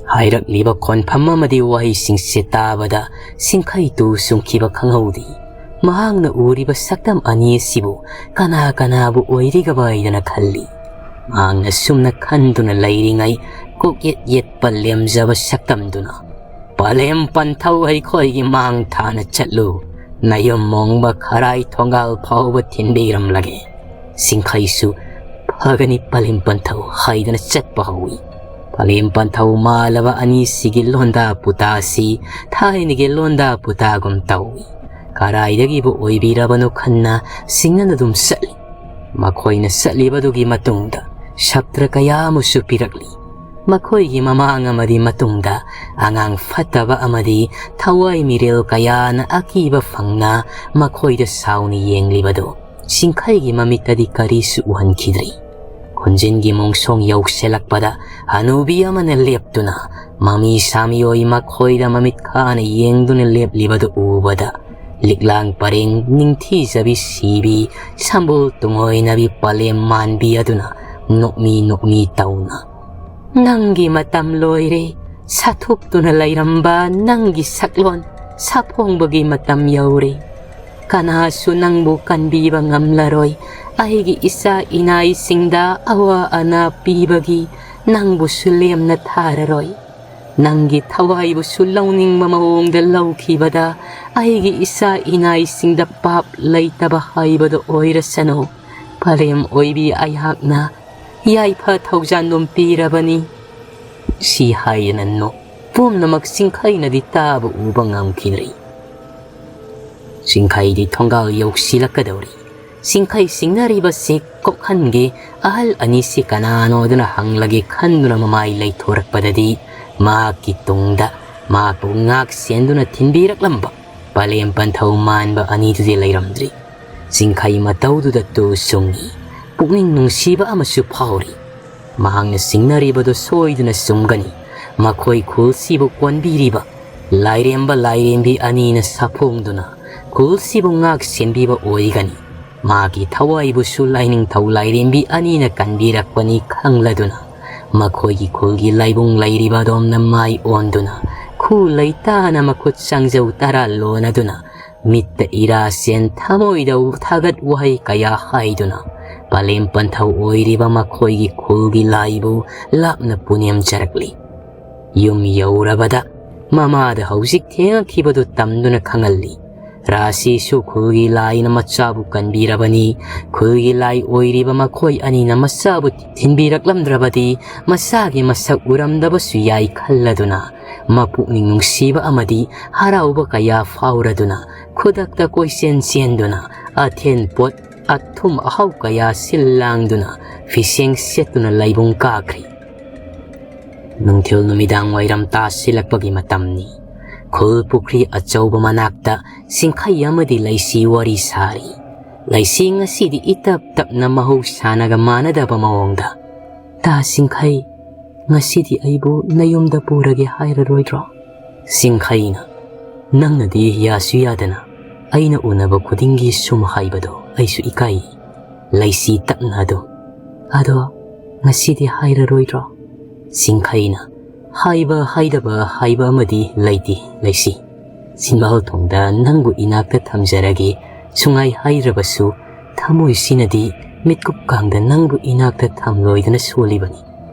ꯍꯥꯏꯔꯛꯂꯤꯕ ꯈꯣꯟꯐꯝ ꯑꯃꯗꯤ ꯋꯥꯍꯩꯁꯤꯡꯁꯦ ꯇꯥꯕꯗ ꯁꯤꯡꯈꯩ ꯇꯨ ꯆꯨꯡꯈꯤꯕ ꯈꯪꯍꯧꯗꯦ꯫ ꯃꯍꯥꯛꯅ ꯎꯔꯤꯕ ꯁꯛꯇꯝ ꯑꯅꯤ ꯑꯁꯤꯕꯨ ꯀꯅꯥ ꯀꯅꯥꯕꯨ ꯑꯣꯏꯔꯤꯒꯕ ꯍꯥꯏꯗꯅ ꯈꯜꯂꯤ꯫ ꯃꯍꯥꯛꯅ ꯁꯨꯝꯅ ꯈꯟꯗꯨꯅ ꯂꯩꯔꯤꯉꯩ, ꯀꯣꯛ ꯌꯦꯠ ꯌꯦꯠꯄ ꯂꯦꯝꯖꯕ ꯁꯛꯇꯝꯗꯨꯅ, ꯄꯂꯦꯝ ꯄꯟꯊꯧ, ꯑꯩꯈꯣꯏꯒꯤ ꯃꯥꯡ ꯊꯥꯅ ꯆꯠꯂꯨ, ꯅꯌꯨꯝ ꯃꯣꯡꯕ ꯈꯔꯥꯏ ꯊꯣꯡꯒꯥꯜ ꯐꯥꯎꯕ ꯊꯤꯟꯕꯤꯔꯝꯂꯒꯦ꯫ ꯁꯤꯡꯈꯩꯁꯨ, ꯐꯒꯅꯤ ꯄꯂꯦꯝ ꯄꯟꯊꯧ ꯍꯥꯏꯗꯨꯅ ꯆꯠꯄ ꯍꯧꯏ꯫ ꯄꯂꯦꯝ ꯄꯟꯊꯧ ꯃꯥꯜꯂꯕ ꯑꯅꯤꯁꯤꯒꯤ ꯂꯣꯟꯗꯥ ꯄꯨꯇꯥꯁꯤ ꯊꯥꯏꯅꯒꯤ ꯂꯣꯟꯗꯥ ꯄꯨꯇꯥꯒꯨꯝ ꯇꯧꯏ꯫ ꯀꯔꯥꯏꯗꯒꯤꯕꯨ ꯑꯣꯏꯕꯤꯔꯕꯅꯣ ꯈꯟꯅ ꯁꯤꯡꯅꯅ ꯑꯗꯨꯝ ꯆꯠꯂꯤ꯫ ꯃꯈꯣꯏꯅ ꯆꯠꯂꯤꯕꯗꯨꯒꯤ ꯃꯇꯨꯡꯗ ꯁꯥꯇ꯭ꯔ ꯀꯌꯥ ꯑꯃꯁꯨ ꯄꯤꯔꯛꯂꯤ꯫ ꯃꯈꯣꯏꯒꯤ ꯃꯃꯥꯡ ꯑꯃꯗꯤ ꯃꯇꯨꯡꯗ ꯑꯉꯥꯡ ꯐꯠꯇꯕ ꯑꯃꯗꯤ ꯊꯋꯥꯏ ꯃꯤꯔꯦꯜ ꯀꯌꯥꯅ ꯑꯀꯤꯕ ꯐꯪꯅ ꯃꯈꯣꯏꯗ ꯁꯥꯎꯅ ꯌꯦꯡꯂꯤꯕꯗꯨ ꯁꯤꯡꯈꯩꯒꯤ ꯃꯃꯤꯠꯇꯗꯤ ꯀꯔꯤꯁꯨ ꯎꯍꯟꯈꯤꯗ꯭ꯔꯤ꯫ ꯈꯨꯟꯖꯤꯟꯒꯤ ꯃꯣꯡꯁꯣꯡ ꯌꯧꯁꯤꯜꯂꯛꯄꯗ ꯍꯅꯨꯕꯤ ꯑꯃꯅ ꯂꯦꯞꯇꯨꯅ ꯃꯃꯤ ꯁꯥꯃꯤꯑꯣꯏ ꯃꯈꯣꯏꯗ ꯃꯃꯤꯠ ꯈꯥꯅ ꯌꯦꯡꯗꯨꯅ ꯂꯦꯞꯂꯤꯕꯗꯨ ꯎꯕꯗ ꯂꯤꯛꯂꯥꯡ ꯄꯔꯦꯡ ꯅꯤꯡꯊꯤꯖꯕꯤ ꯁꯤꯕꯤ ꯁꯝꯕꯨꯜ ꯇꯨꯡꯑꯣꯏꯅꯕꯤ ꯄꯂꯦꯝ ꯃꯥꯟꯕꯤ ꯑꯗꯨꯅ ꯅꯣꯛꯃꯤ ꯅꯣꯛꯃꯤ ꯇꯧꯅ, "ꯅꯪꯒꯤ ꯃꯇꯝ ꯂꯣꯏꯔꯦ, ꯁꯥꯊꯣꯛꯇꯨꯅ ꯂꯩꯔꯝꯕ ꯅꯪꯒꯤ ꯁꯛꯂꯣꯟ ꯁꯥꯐꯣꯡꯕꯒꯤ ꯃꯇꯝ ꯌꯧꯔꯦ꯫ ꯀꯅꯥꯁꯨ ꯅꯪꯕꯨ ꯀꯟꯕꯤꯕ ꯉꯝꯂꯔꯣꯏ꯫ ꯑꯩꯒꯤ ꯏꯆꯥ ꯏꯅꯥꯏꯁꯤꯡꯗ ꯑꯋꯥ ꯑꯅꯥ ꯄꯤꯕꯒꯤ ꯅꯪꯕꯨꯁꯨ ꯂꯦꯝꯅ ꯊꯥꯔꯔꯣꯏ꯫ ꯅꯪꯒꯤ ꯊꯋꯥꯏꯕꯨꯁꯨ ꯂꯧꯅꯤꯡꯕ ꯃꯑꯣꯡꯗ ꯂꯧꯈꯤꯕꯗ ꯑꯩꯒꯤ ꯏꯆꯥ ꯏꯅꯥꯏꯁꯤꯡꯗ ꯄꯥꯞ ꯂꯩꯇꯕ ꯍꯥꯏꯕꯗꯨ ꯑꯣꯏꯔꯁꯅꯨ꯫ ꯄꯂꯦꯝ ꯑꯣꯏꯕꯤ ꯑꯩꯍꯥꯛꯅ ꯌꯥꯏꯐ ꯊꯧꯖꯥꯟꯗꯨꯝ ꯄꯤꯔꯕꯅꯤ"꯫ ꯁꯤ ꯍꯥꯏꯗꯅ ꯅꯣꯛ ꯄꯨꯝꯅꯃꯛ ꯁꯤꯡꯈꯩꯅꯗꯤ ꯇꯥꯕ ꯎꯕ ꯉꯝꯈꯤꯗ꯭ꯔꯤ꯫ ꯁꯤꯡꯈꯩꯗꯤ ꯊꯣꯡꯒꯥꯜ ꯌꯧꯁꯤꯜꯂꯛꯀꯗꯧꯔꯤ꯫ ꯁꯤꯡꯈꯩ ꯁꯤꯡꯅꯔꯤꯕꯁꯤ ꯀꯣꯛꯍꯟꯒꯦ ꯑꯍꯜ ꯑꯅꯤꯁꯤ ꯀꯅꯥꯅꯣꯗꯨꯅ ꯍꯪꯂꯒꯦ ꯈꯟꯗꯨꯅ ꯃꯃꯥꯏ ꯂꯩꯊꯣꯔꯛꯄꯗꯗꯤ ꯃꯍꯥꯛꯀꯤ ꯇꯨꯡꯗ ꯃꯍꯥꯛꯄꯨ ꯉꯥꯛ ꯁꯦꯟꯗꯨꯅ ꯊꯤꯟꯕꯤꯔꯛꯂꯝꯕ ꯄꯂꯦꯝ ꯄꯟꯊꯧ ꯃꯥꯟꯕ ꯑꯅꯤꯗꯨꯗꯤ ꯂꯩꯔꯝꯗ꯭ꯔꯤ꯫ ꯁꯤꯡꯈꯩ ꯃꯇꯧꯗꯨꯗ ꯇꯨ ꯁꯨꯡꯉꯤ꯫ ꯄꯨꯛꯅꯤꯡ ꯅꯨꯡꯁꯤꯕ ꯑꯃꯁꯨ ꯐꯥꯎꯔꯤ꯫ ꯃꯍꯥꯛꯅ ꯁꯤꯡꯅꯔꯤꯕꯗꯨ ꯁꯣꯏꯗꯅ ꯆꯨꯝꯒꯅꯤ꯫ ꯃꯈꯣꯏ ꯈꯨꯜꯁꯤꯕꯨ ꯀꯣꯟꯕꯤꯔꯤꯕ ꯂꯥꯏꯔꯦꯝꯕ ꯂꯥꯏꯔꯦꯝꯕꯤ ꯑꯅꯤꯅ ꯁꯥꯐꯣꯡꯗꯨꯅ ꯈꯨꯜꯁꯤꯕꯨ ꯉꯥꯛ ꯁꯦꯟꯕꯤꯕ ꯑꯣꯏꯒꯅꯤ꯫ ꯃꯍꯥꯛꯀꯤ ꯊꯋꯥꯏꯕꯨꯁꯨ ꯂꯥꯏꯅꯤꯡꯊꯧ ꯂꯥꯏꯔꯦꯝꯕꯤ ꯑꯅꯤꯅ ꯀꯟꯕꯤꯔꯛꯄꯅꯤ ꯈꯪꯂꯗꯨꯅ ꯃꯈꯣꯏꯒꯤ ꯈꯨꯜꯒꯤ ꯂꯥꯏꯕꯨꯡ ꯂꯩꯔꯤꯕ ꯑꯗꯣꯝꯗ ꯃꯥꯏ ꯑꯣꯟꯗꯨꯅ ꯈꯨ ꯂꯩꯇꯥꯅ ꯃꯈꯨꯠ ꯁꯪꯖꯧ ꯇꯔꯥ ꯂꯣꯟꯅꯗꯨꯅ ꯃꯤꯠꯇ ꯏꯔꯥ ꯁꯦꯟ ꯊꯃꯣꯏꯗ ꯊꯥꯒꯠ ꯋꯥꯍꯩ ꯀꯌꯥ ꯍꯥꯏꯗꯨꯅ ꯄꯂꯦꯝ ꯄꯟꯊꯧ ꯑꯣꯏꯔꯤꯕ ꯃꯈꯣꯏꯒꯤ ꯈꯨꯜꯒꯤ ꯂꯥꯏꯕꯨ ꯂꯥꯞꯅ ꯄꯨꯅꯦꯝꯖꯔꯛꯂꯤ꯫ ꯌꯨꯝ ꯌꯧꯔꯕꯗ ꯃꯃꯥꯗ ꯍꯧꯖꯤꯛ ꯊꯦꯡꯉꯛꯈꯤꯕꯗꯨ ꯇꯝꯗꯨꯅ ꯈꯪꯍꯜꯂꯤ꯫ ꯔꯥꯁꯤꯁꯨ ꯈꯨꯜꯒꯤ ꯂꯥꯏꯅ ꯃꯆꯥꯕꯨ ꯀꯟꯕꯤꯔꯕꯅꯤ꯫ ꯈꯨꯜꯒꯤ ꯂꯥꯏ ꯑꯣꯏꯔꯤꯕ ꯃꯈꯣꯏ ꯑꯅꯤꯅ ꯃꯆꯥꯕꯨ ꯊꯤꯟꯕꯤꯔꯛꯂꯝꯗ꯭ꯔꯕꯗꯤ ꯃꯆꯥꯒꯤ ꯃꯁꯛ ꯎꯔꯝꯗꯕꯁꯨ ꯌꯥꯏ ꯈꯜꯂꯗꯨꯅ, ꯃꯄꯨꯛꯅꯤꯡ ꯅꯨꯡꯁꯤꯕ ꯑꯃꯗꯤ ꯍꯔꯥꯎꯕ ꯀꯌꯥ ꯐꯥꯎꯔꯗꯨꯅ, ꯈꯨꯗꯛꯇ ꯀꯣꯏꯆꯦꯟ ꯆꯦꯟꯗꯨꯅ, ꯑꯊꯦꯟ ꯄꯣꯠ ꯑꯊꯨꯝ ꯑꯍꯥꯎ ꯀꯌꯥ ꯁꯤꯜ ꯂꯥꯡꯗꯨꯅ, ꯐꯤꯁꯦꯡ ꯁꯦꯠꯇꯨꯅ ꯂꯩꯕꯨꯡ ꯀꯥꯈ꯭ꯔꯤ꯫ ꯅꯨꯡꯊꯤꯜ ꯅꯨꯃꯤꯗꯥꯡ ꯋꯥꯏꯔꯝ ꯇꯥꯁꯤꯜꯂꯛꯄꯒꯤ ꯃꯇꯝꯅꯤ꯫ ꯈꯨꯜ ꯄꯨꯈ꯭ꯔꯤ ꯑꯆꯧꯕ ꯃꯅꯥꯛꯇ ꯁꯤꯡꯈꯩ ꯑꯃꯗꯤ ꯂꯩꯁꯤ ꯋꯥꯔꯤ ꯁꯥꯔꯤ꯫ ꯂꯩꯁꯤ ꯉꯁꯤꯗꯤ ꯏꯇꯞ ꯇꯞꯅ ꯃꯍꯧꯁꯥꯅꯒ ꯃꯥꯟꯅꯗꯕ ꯃꯑꯣꯡꯗ, "ꯇꯥ ꯁꯤꯡꯈꯩ, ꯉꯁꯤꯗꯤ ꯑꯩꯕꯨ ꯅꯌꯨꯝꯗ ꯄꯨꯔꯒꯦ ꯍꯥꯏꯔꯔꯣꯏꯗ꯭ꯔꯣ?" ꯁꯤꯡꯈꯩꯅ, "ꯅꯪꯅꯗꯤ ꯌꯥꯁꯨ ꯌꯥꯗꯅ ꯑꯩꯅ ꯎꯅꯕ ꯈꯨꯗꯤꯡꯒꯤ ꯁꯨꯝ ꯍꯥꯏꯕꯗꯣ ꯑꯩꯁꯨ ꯏꯀꯥꯏ꯫" ꯂꯩꯁꯤ ꯇꯞꯅ ꯑꯗꯨꯝ, "ꯑꯗꯣ ꯉꯁꯤꯗꯤ ꯍꯥꯏꯔꯔꯣꯏꯗ꯭ꯔꯣ?" ꯁꯤꯡꯈꯩꯅ, "ꯍꯥꯏꯕ ꯍꯥꯏꯗꯕ ꯍꯥꯏꯕ ꯑꯃꯗꯤ ꯂꯩꯇꯦ ꯂꯩꯁꯤ꯫ ꯆꯤꯟꯕꯥꯜ ꯊꯣꯡꯗ ꯅꯪꯕꯨ ꯏꯅꯥꯛꯇ ꯊꯝꯖꯔꯒꯦ ꯁꯨꯡꯍꯥꯏ ꯍꯥꯏꯗ꯭ꯔꯕꯁꯨ, ꯊꯃꯣꯏꯁꯤꯅꯗꯤ ꯃꯤꯠꯀꯨꯞ ꯀꯥꯡꯗ ꯅꯪꯕꯨ ꯏꯅꯥꯛꯇ ꯊꯝꯂꯣꯏꯗꯅ ꯁꯣꯜꯂꯤꯕꯅꯤ꯫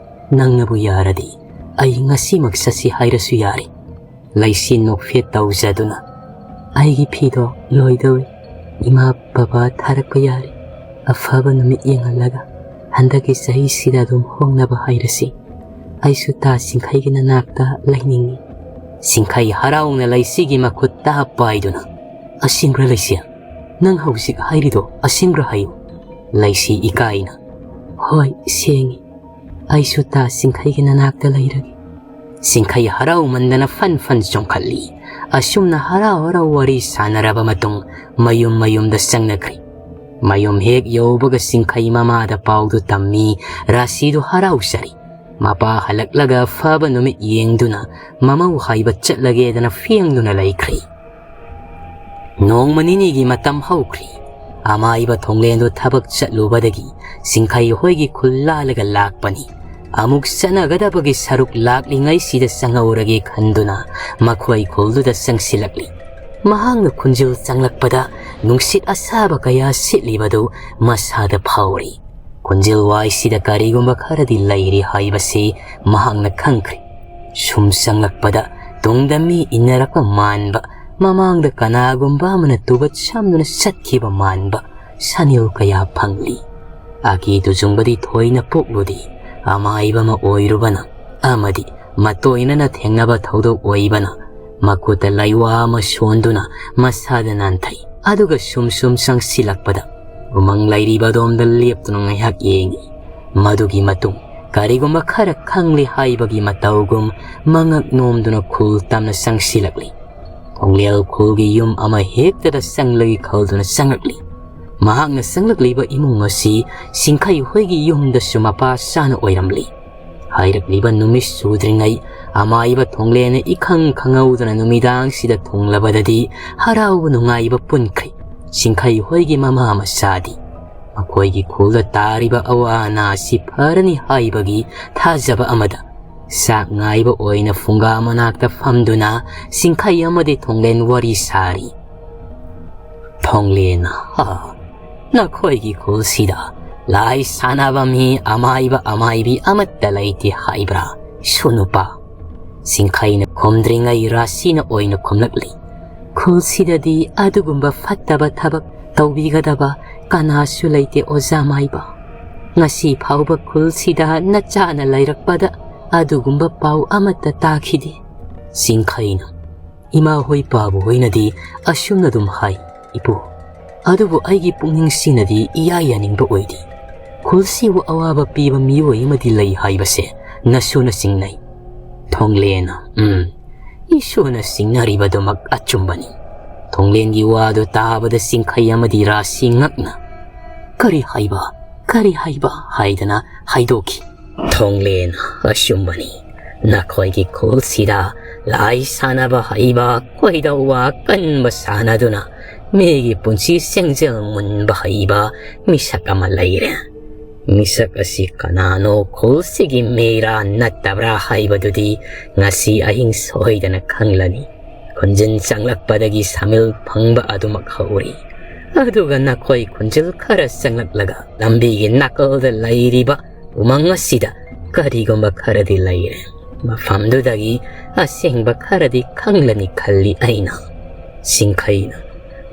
ꯅꯪꯅꯕꯨ ꯌꯥꯔꯗꯤ ꯑꯩ ꯉꯁꯤꯃꯛ ꯆꯠꯁꯤ ꯍꯥꯏꯔꯁꯨ ꯌꯥꯔꯦ꯫" ꯂꯩꯁꯤ ꯅꯣꯛꯐꯦꯠ ꯇꯧꯖꯗꯨꯅ, "ꯑꯩꯒꯤ ꯐꯤꯗꯣ ꯂꯣꯏꯗꯧꯔꯦ꯫ ꯏꯃꯥ ꯕꯕꯥ ꯊꯥꯔꯛꯄ ꯌꯥꯔꯦ꯫ ꯑꯐꯕ ꯅꯨꯃꯤꯠ ꯌꯦꯡꯍꯜꯂꯒ ꯍꯟꯗꯛꯀꯤ ꯆꯍꯤꯁꯤꯗ ꯑꯗꯨꯝ ꯍꯣꯡꯅꯕ ꯍꯥꯏꯔꯁꯤ꯫ ꯑꯩꯁꯨ ꯇꯥ ꯁꯤꯡꯈꯩꯒꯤ ꯅꯅꯥꯛꯇ ꯂꯩꯅꯤꯡꯉꯤ꯫" ꯁꯤꯡꯈꯩ ꯍꯔꯥꯎꯅ ꯂꯩꯁꯤꯒꯤ ꯃꯈꯨꯠ ꯇꯥ ꯄꯥꯏꯗꯨꯅ, "ꯑꯁꯦꯡꯕ꯭ꯔꯥ ꯂꯩꯁꯤ? ꯅꯪ ꯍꯧꯖꯤꯛ ꯍꯥꯏꯔꯤꯗꯣ ꯑꯁꯦꯡꯕ꯭ꯔꯥ ꯍꯥꯏꯌꯨ?" ꯂꯩꯁꯤ ꯏꯀꯥꯏꯅ, "ꯍꯣꯏ, ꯁꯦꯡꯉꯤ꯫ ꯑꯩꯁꯨ ꯇꯥ ꯁꯤꯡꯈꯩꯒꯤ ꯅꯅꯥꯛꯇ ꯂꯩꯔꯒꯦ꯫" ꯁꯤꯡꯈꯩ ꯍꯔꯥꯎꯃꯟꯗꯅ ꯐꯟ ꯐꯟ ꯆꯣꯡꯈꯠꯂꯤ꯫ ꯑꯁꯨꯝꯅ ꯍꯔꯥꯎ ꯍꯔꯥꯎ ꯋꯥꯔꯤ ꯁꯥꯟꯅꯔꯕ ꯃꯇꯨꯡ ꯃꯌꯨꯝ ꯃꯌꯨꯝꯗ ꯆꯪꯅꯈ꯭ꯔꯤ꯫ ꯃꯌꯨꯝ ꯍꯦꯛ ꯌꯧꯕꯒ ꯁꯤꯡꯈꯩ ꯃꯃꯥꯗ ꯄꯥꯎꯗꯨ ꯇꯝꯃꯤ꯫ ꯔꯥꯁꯤꯗꯨ ꯍꯔꯥꯎꯖꯔꯤ꯫ ꯃꯄꯥ ꯍꯜꯂꯛꯂꯒ ꯐꯕ ꯅꯨꯃꯤꯠ ꯌꯦꯡꯗꯨꯅ ꯃꯃꯧ ꯍꯥꯏꯕ ꯆꯠꯂꯒꯦꯗꯅ ꯐꯦꯡꯗꯨꯅ ꯂꯩꯈ꯭ꯔꯤ꯫ ꯅꯣꯡꯃ ꯅꯤꯅꯤꯒꯤ ꯃꯇꯝ ꯍꯧꯈ꯭ꯔꯤ꯫ ꯑꯃꯥꯏꯕ ꯊꯣꯡꯂꯦꯟꯗꯨ ꯊꯕꯛ ꯆꯠꯂꯨꯕꯗꯒꯤ ꯁꯤꯡꯈꯩ ꯍꯣꯏꯒꯤ ꯈꯨꯜ ꯂꯥꯜꯂꯒ ꯂꯥꯛꯄꯅꯤ꯫ ꯑꯃꯨꯛ ꯆꯠꯅꯒꯗꯕꯒꯤ ꯁꯔꯨꯛ ꯂꯥꯛꯂꯤꯉꯩꯁꯤꯗ ꯆꯪꯍꯧꯔꯒꯦ ꯈꯟꯗꯨꯅ ꯃꯈꯣꯏ ꯈꯨꯜꯗꯨꯗ ꯆꯪꯁꯤꯜꯂꯛꯂꯤ꯫ ꯃꯍꯥꯛꯅ ꯈꯨꯟꯖꯤꯜ ꯆꯪꯂꯛꯄꯗ ꯅꯨꯡꯁꯤꯠ ꯑꯁꯥꯕ ꯀꯌꯥ ꯁꯤꯠꯂꯤꯕꯗꯨ ꯃꯁꯥꯗ ꯐꯥꯎꯔꯤ꯫ ꯈꯨꯟꯖꯤꯜ ꯋꯥꯏꯁꯤꯗ ꯀꯔꯤꯒꯨꯝꯕ ꯈꯔꯗꯤ ꯂꯩꯔꯤ ꯍꯥꯏꯕꯁꯤ ꯃꯍꯥꯛꯅ ꯈꯪꯈ꯭ꯔꯦ꯫ ꯁꯨꯝ ꯆꯪꯂꯛꯄꯗ ꯇꯨꯡꯗ ꯃꯤ ꯏꯟꯅꯔꯛꯄ ꯃꯥꯟꯕ, ꯃꯃꯥꯡꯗ ꯀꯅꯥꯒꯨꯝꯕ ꯑꯃꯅ ꯇꯨꯕꯠ ꯁꯝꯗꯨꯅ ꯆꯠꯈꯤꯕ ꯃꯥꯟꯕ ꯁꯅꯤꯜ ꯀꯌꯥ ꯐꯪꯂꯤ꯫ ꯑꯀꯤ ꯇꯨꯖꯨꯡꯕꯗꯤ ꯊꯣꯏꯅ ꯄꯣꯛꯂꯨꯗꯦ꯫ ꯑꯃꯥꯏꯕ ꯑꯃ ꯑꯣꯏꯔꯨꯕꯅ ꯑꯃꯗꯤ ꯃꯇꯣꯏꯅꯅ ꯊꯦꯡꯅꯕ ꯊꯧꯗꯣꯛ ꯑꯣꯏꯕꯅ ꯃꯈꯨꯠꯇ ꯂꯩꯋꯥ ꯑꯃ ꯁꯣꯟꯗꯨꯅ ꯃꯁꯥꯗ ꯅꯥꯟꯊꯩ꯫ ꯑꯗꯨꯒ ꯁꯨꯝ ꯁꯨꯝ ꯆꯪꯁꯤꯜꯂꯛꯄꯗ ꯎꯃꯪ ꯂꯩꯔꯤꯕ ꯑꯗꯣꯝꯗ ꯂꯦꯞꯇꯨꯅ ꯉꯥꯏꯍꯥꯛ ꯌꯦꯡꯏ꯫ ꯃꯗꯨꯒꯤ ꯃꯇꯨꯡ ꯀꯔꯤꯒꯨꯝꯕ ꯈꯔ ꯈꯪꯂꯦ ꯍꯥꯏꯕꯒꯤ ꯃꯇꯧꯒꯨꯝ ꯃꯉꯛ ꯅꯣꯝꯗꯨꯅ ꯈꯨꯜ ꯇꯝꯅ ꯆꯪꯁꯤꯜꯂꯛꯂꯤ꯫ ꯊꯣꯡꯂꯦꯜ ꯈꯨꯜꯒꯤ ꯌꯨꯝ ꯑꯃ ꯍꯦꯛꯇꯗ ꯆꯪꯂꯒꯦ ꯈꯜꯗꯨꯅ ꯆꯪꯂꯛꯂꯤ꯫ ꯃꯍꯥꯛꯅ ꯆꯪꯂꯛꯂꯤꯕ ꯏꯃꯨꯡ ꯑꯁꯤ ꯁꯤꯡꯈꯩ ꯍꯣꯏꯒꯤ ꯌꯨꯝꯗꯁꯨ ꯃꯄꯥ ꯆꯥꯅ ꯑꯣꯏꯔꯝꯂꯤ꯫ ꯍꯥꯏꯔꯛꯂꯤꯕ ꯅꯨꯃꯤꯠ ꯁꯨꯗ꯭ꯔꯤꯉꯩ ꯑꯃꯥꯏꯕ ꯊꯣꯡꯂꯦꯟꯅ ꯏꯈꯪ ꯈꯪꯍꯧꯗꯅ ꯅꯨꯃꯤꯗꯥꯡꯁꯤꯗ ꯊꯨꯡꯂꯕꯗꯗꯤ ꯍꯔꯥꯎꯕ ꯅꯨꯡꯉꯥꯏꯕ ꯄꯨꯟꯈ꯭ꯔꯦ꯫ ꯁꯤꯡꯈꯩ ꯍꯣꯏꯒꯤ ꯃꯃꯥ ꯃꯆꯥꯗꯤ ꯃꯈꯣꯏꯒꯤ ꯈꯨꯜꯗ ꯇꯥꯔꯤꯕ ꯑꯋꯥ ꯑꯅꯥ ꯑꯁꯤ ꯐꯔꯅꯤ ꯍꯥꯏꯕꯒꯤ ꯊꯥꯖꯕ ꯑꯃꯗ ꯆꯥꯛ ꯉꯥꯏꯕ ꯑꯣꯏꯅ ꯐꯨꯡꯒꯥ ꯃꯅꯥꯛꯇ ꯐꯝꯗꯨꯅ ꯁꯤꯡꯈꯩ ꯑꯃꯗꯤ ꯊꯣꯡꯂꯦꯟ ꯋꯥꯔꯤ ꯁꯥꯔꯤ꯫ ꯊꯣꯡꯂꯦꯟ, ꯍꯥ, ꯅꯈꯣꯏꯒꯤ ꯈꯨꯜꯁꯤꯗ ꯂꯥꯏ ꯁꯥꯟꯅꯕ ꯃꯤ ꯑꯃꯥꯏꯕ ꯑꯃꯥꯏꯕꯤ ꯑꯃꯠꯇ ꯂꯩꯇꯦ ꯍꯥꯏꯕ꯭ꯔꯥ, ꯁꯨ ꯅꯨꯄꯥ? ꯁꯤꯡꯈꯩꯅ ꯈꯨꯝꯗ꯭ꯔꯤꯉꯩ ꯔꯥꯁꯤꯅ ꯑꯣꯏꯅ ꯈꯨꯝꯂꯛꯂꯤ꯫ ꯈꯨꯜꯁꯤꯗꯗꯤ ꯑꯗꯨꯒꯨꯝꯕ ꯐꯠꯇꯕ ꯊꯕꯛ ꯇꯧꯕꯤꯒꯗꯕ ꯀꯅꯥꯁꯨ ꯂꯩꯇꯦ, ꯑꯣꯖꯥ ꯃꯥꯏꯕ꯫ ꯉꯁꯤ ꯐꯥꯎꯕ ꯈꯨꯜꯁꯤꯗ ꯅꯆꯥꯅ ꯂꯩꯔꯛꯄꯗ ꯑꯗꯨꯒꯨꯝꯕ ꯄꯥꯎ ꯑꯃꯠꯇ ꯇꯥꯈꯤꯗꯦ꯫ ꯁꯤꯡꯈꯩꯅ, ꯏꯃꯥ ꯍꯣꯏ ꯄꯥꯕꯨ ꯍꯣꯏꯅꯗꯤ ꯑꯁꯨꯝꯅ ꯑꯗꯨꯝ ꯍꯥꯏ, ꯏꯄꯨ꯫ ꯑꯗꯨꯕꯨ ꯑꯩꯒꯤ ꯄꯨꯛꯅꯤꯡꯁꯤꯅꯗꯤ ꯏꯌꯥ ꯌꯥꯅꯤꯡꯕ ꯑꯣꯏꯗꯦ꯫ ꯈꯨꯜꯁꯤꯕꯨ ꯑꯋꯥꯕ ꯄꯤꯕ ꯃꯤꯑꯣꯏ ꯑꯃꯗꯤ ꯂꯩ ꯍꯥꯏꯕꯁꯦ ꯅꯁꯨꯅ ꯆꯤꯡꯅꯩ꯫ ꯊꯣꯡꯂꯦꯟ, ꯎꯝ, ꯏꯁꯨꯅ ꯆꯤꯡꯅꯔꯤꯕꯗꯨꯃꯛ ꯑꯆꯨꯝꯕꯅꯤ꯫ ꯊꯣꯡꯂꯦꯟꯒꯤ ꯋꯥꯗꯨ ꯇꯥꯕꯗ ꯁꯤꯡꯈꯩ ꯑꯃꯗꯤ ꯔꯥꯁꯤ ꯉꯛꯅ, "ꯀꯔꯤ ꯍꯥꯏꯕ? ꯀꯔꯤ ꯍꯥꯏꯕ?" ꯍꯥꯏꯗꯅ ꯍꯥꯏꯗꯣꯛꯈꯤ꯫ ꯊꯣꯡꯂꯦꯟ, ꯑꯆꯨꯝꯕꯅꯤ꯫ ꯅꯈꯣꯏꯒꯤ ꯈꯨꯜꯁꯤꯗ ꯂꯥꯏ ꯁꯥꯟꯅꯕ ꯍꯩꯕ, ꯀꯣꯏꯗꯧꯕ ꯀꯟꯕ ꯁꯥꯟꯅꯗꯨꯅ ꯃꯤꯒꯤ ꯄꯨꯟꯁꯤ ꯁꯦꯡꯖꯦꯜ ꯃꯨꯟꯕ ꯍꯩꯕ ꯃꯤꯁꯛ ꯑꯃ ꯂꯩꯔꯦ꯫ ꯃꯤꯁꯛ ꯑꯁꯤ ꯀꯅꯥꯅꯣ, ꯈꯨꯜꯁꯤꯒꯤ ꯃꯤꯔꯥ ꯅꯠꯇꯕ꯭ꯔꯥ ꯍꯥꯏꯕꯗꯨꯗꯤ ꯉꯁꯤ ꯑꯍꯤꯡ ꯁꯣꯏꯗꯅ ꯈꯪꯂꯅꯤ꯫ ꯈꯣꯟꯖꯦꯜ ꯆꯪꯂꯛꯄꯗꯒꯤ ꯁꯥꯃꯤꯜ ꯐꯪꯕ ꯑꯗꯨꯃꯛ ꯍꯧꯔꯤ꯫ ꯑꯗꯨꯒ ꯅꯈꯣꯏ ꯈꯣꯟꯖꯦꯜ ꯈꯔ ꯆꯪꯂꯛꯂꯒ ꯂꯝꯕꯤꯒꯤ ꯅꯥꯀꯜꯗ ꯂꯩꯔꯤꯕ ꯎꯃꯪ ꯑꯁꯤꯗ ꯀꯔꯤꯒꯨꯝꯕ ꯈꯔꯗꯤ ꯂꯩꯔꯦ꯫ ꯃꯐꯝꯗꯨꯗꯒꯤ ꯑꯁꯦꯡꯕ ꯈꯔꯗꯤ ꯈꯪꯂꯅꯤ ꯈꯜꯂꯤ ꯑꯩꯅ꯫ ꯁꯤꯡꯈꯩꯅ,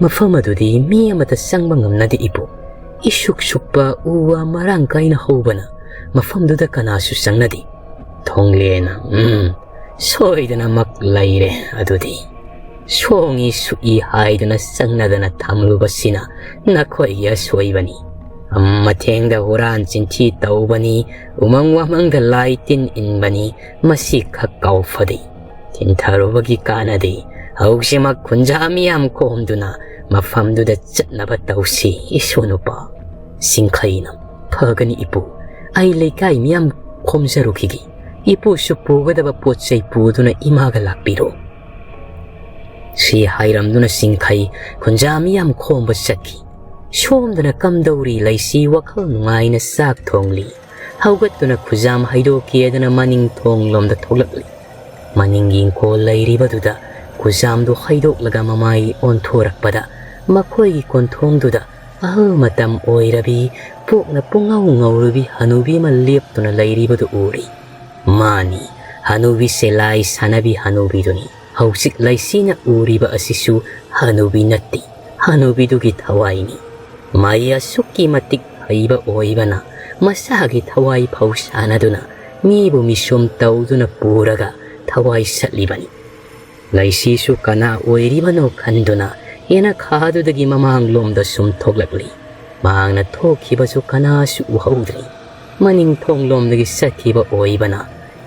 "ꯃꯐꯝ ꯑꯗꯨꯗꯤ ꯃꯤ ꯑꯃꯠꯇ ꯆꯪꯕ ꯉꯝꯅꯗꯦ ꯏꯄꯨ꯫ ꯏꯁꯨꯛ ꯁꯨꯛꯄ ꯎ ꯋꯥ ꯃꯔꯥꯡ ꯀꯥꯏꯅ ꯍꯧꯕꯅ ꯃꯐꯝꯗꯨꯗ ꯀꯅꯥꯁꯨ ꯆꯪꯅꯗꯦ꯫" ꯊꯣꯡꯂꯦꯅ, "ꯎꯝ, ꯁꯣꯏꯗꯅꯃꯛ ꯂꯩꯔꯦ ꯑꯗꯨꯗꯤ꯫ ꯁꯣꯡꯏ ꯁꯨꯛꯏ ꯍꯥꯏꯗꯨꯅ ꯆꯪꯅꯗꯅ ꯊꯝꯂꯨꯕꯁꯤꯅ ꯅꯈꯣꯏꯒꯤ ꯑꯁꯣꯏꯕꯅꯤ꯫ ꯃꯊꯦꯡꯗ ꯍꯨꯔꯥꯟ ꯆꯤꯟꯊꯤ ꯇꯧꯕꯅꯤ, ꯎꯃꯪ ꯋꯥꯃꯪꯗ ꯂꯥꯏ ꯇꯤꯟ ꯏꯟꯕꯅꯤ, ꯃꯁꯤ ꯈꯛ ꯀꯥꯎꯐꯗꯦ꯫ ꯊꯤꯟꯊꯔꯨꯕꯒꯤ ꯀꯥꯟꯅꯗꯦ꯫ ꯍꯧꯖꯤꯛꯃꯛ ꯈꯨꯟꯖꯥ ꯃꯤꯌꯥꯝ ꯈꯣꯝꯗꯨꯅ ꯃꯐꯝꯗꯨꯗ ꯆꯠꯅꯕ ꯇꯧꯁꯤ, ꯏꯁꯨ ꯅꯨꯄꯥ꯫" ꯁꯤꯡꯈꯩꯅ, "ꯐꯒꯅꯤ ꯏꯄꯨ, ꯑꯩ ꯂꯩꯀꯥꯏ ꯃꯤꯌꯥꯝ ꯈꯣꯝꯖꯔꯨꯈꯤꯒꯦ꯫ ꯏꯄꯨꯁꯨ ꯄꯨꯒꯗꯕ ꯄꯣꯠ ꯆꯩ ꯄꯨꯗꯨꯅ ꯏꯃꯥꯒ ꯂꯥꯛꯄꯤꯔꯣ꯫" ꯁꯤ ꯍꯥꯏꯔꯝꯗꯨꯅ ꯁꯤꯡꯈꯩ ꯈꯨꯟꯖꯥ ꯃꯤꯌꯥꯝ ꯈꯣꯝꯕ ꯆꯠꯈꯤ꯫ ꯁꯣꯝꯗꯅ ꯀꯝꯗꯧꯔꯤ ꯂꯩꯁꯤ ꯋꯥꯈꯜ ꯅꯨꯡꯉꯥꯏꯅ ꯆꯥꯛ ꯊꯣꯡꯂꯤ꯫ ꯍꯧꯒꯠꯇꯨꯅ ꯈꯨꯖꯥꯝ ꯍꯩꯗꯣꯛꯀꯦꯗꯅ ꯃꯅꯤꯡ ꯊꯣꯡꯂꯣꯝꯗ ꯊꯣꯛꯂꯛꯂꯤ꯫ ꯃꯅꯤꯡꯒꯤ ꯏꯪꯈꯣꯜ ꯂꯩꯔꯤꯕꯗꯨꯗ ꯈꯨꯖꯥꯝꯗꯨ ꯍꯩꯗꯣꯛꯂꯒ ꯃꯃꯥꯏ ꯑꯣꯟꯊꯣꯔꯛꯄꯗ ꯃꯈꯣꯏꯒꯤ ꯀꯣꯟꯊꯣꯡꯗꯨꯗ ꯑꯍꯜ ꯃꯇꯝ ꯑꯣꯏꯔꯕꯤ, ꯄꯣꯛꯅ ꯄꯨꯡꯉꯧ ꯉꯧꯔꯕꯤ ꯍꯅꯨꯕꯤ ꯑꯃ ꯂꯦꯞꯇꯨꯅ ꯂꯩꯔꯤꯕꯗꯨ ꯎꯔꯤ꯫ ꯃꯥꯅꯤ, ꯍꯅꯨꯕꯤꯁꯦ ꯂꯥꯏ ꯁꯥꯟꯅꯕꯤ ꯍꯅꯨꯕꯤꯗꯨꯅꯤ꯫ ꯍꯧꯖꯤꯛ ꯂꯩꯁꯤꯅ ꯎꯔꯤꯕ ꯑꯁꯤꯁꯨ ꯍꯅꯨꯕꯤ ꯅꯠꯇꯦ, ꯍꯅꯨꯕꯤꯗꯨꯒꯤ ꯊꯋꯥꯏꯅꯤ꯫ ꯃꯥꯏ ꯑꯁꯨꯛꯀꯤ ꯃꯇꯤꯛ ꯍꯩꯕ ꯑꯣꯏꯕꯅ ꯃꯁꯥꯒꯤ ꯊꯋꯥꯏ ꯐꯥꯎ ꯁꯥꯟꯅꯗꯨꯅ ꯃꯤꯕꯨ ꯃꯤꯁꯨꯝ ꯇꯧꯗꯨꯅ ꯄꯨꯔꯒ ꯊꯋꯥꯏ ꯁꯠꯂꯤꯕꯅꯤ꯫ ꯂꯩꯁꯤꯁꯨ ꯀꯅꯥ ꯑꯣꯏꯔꯤꯕꯅꯣ ꯈꯟꯗꯨꯅ ꯌꯦꯅꯈꯥꯗꯨꯗꯒꯤ ꯃꯃꯥꯡꯂꯣꯝꯗ ꯁꯨꯝ ꯊꯣꯛꯂꯛꯂꯤ꯫ ꯃꯍꯥꯛꯅ ꯊꯣꯛꯈꯤꯕꯁꯨ ꯀꯅꯥꯁꯨ ꯎꯍꯧꯗ꯭ꯔꯤ꯫ ꯃꯅꯤꯡ ꯊꯣꯡꯂꯣꯝꯗꯒꯤ ꯆꯠꯈꯤꯕ ꯑꯣꯏꯕꯅ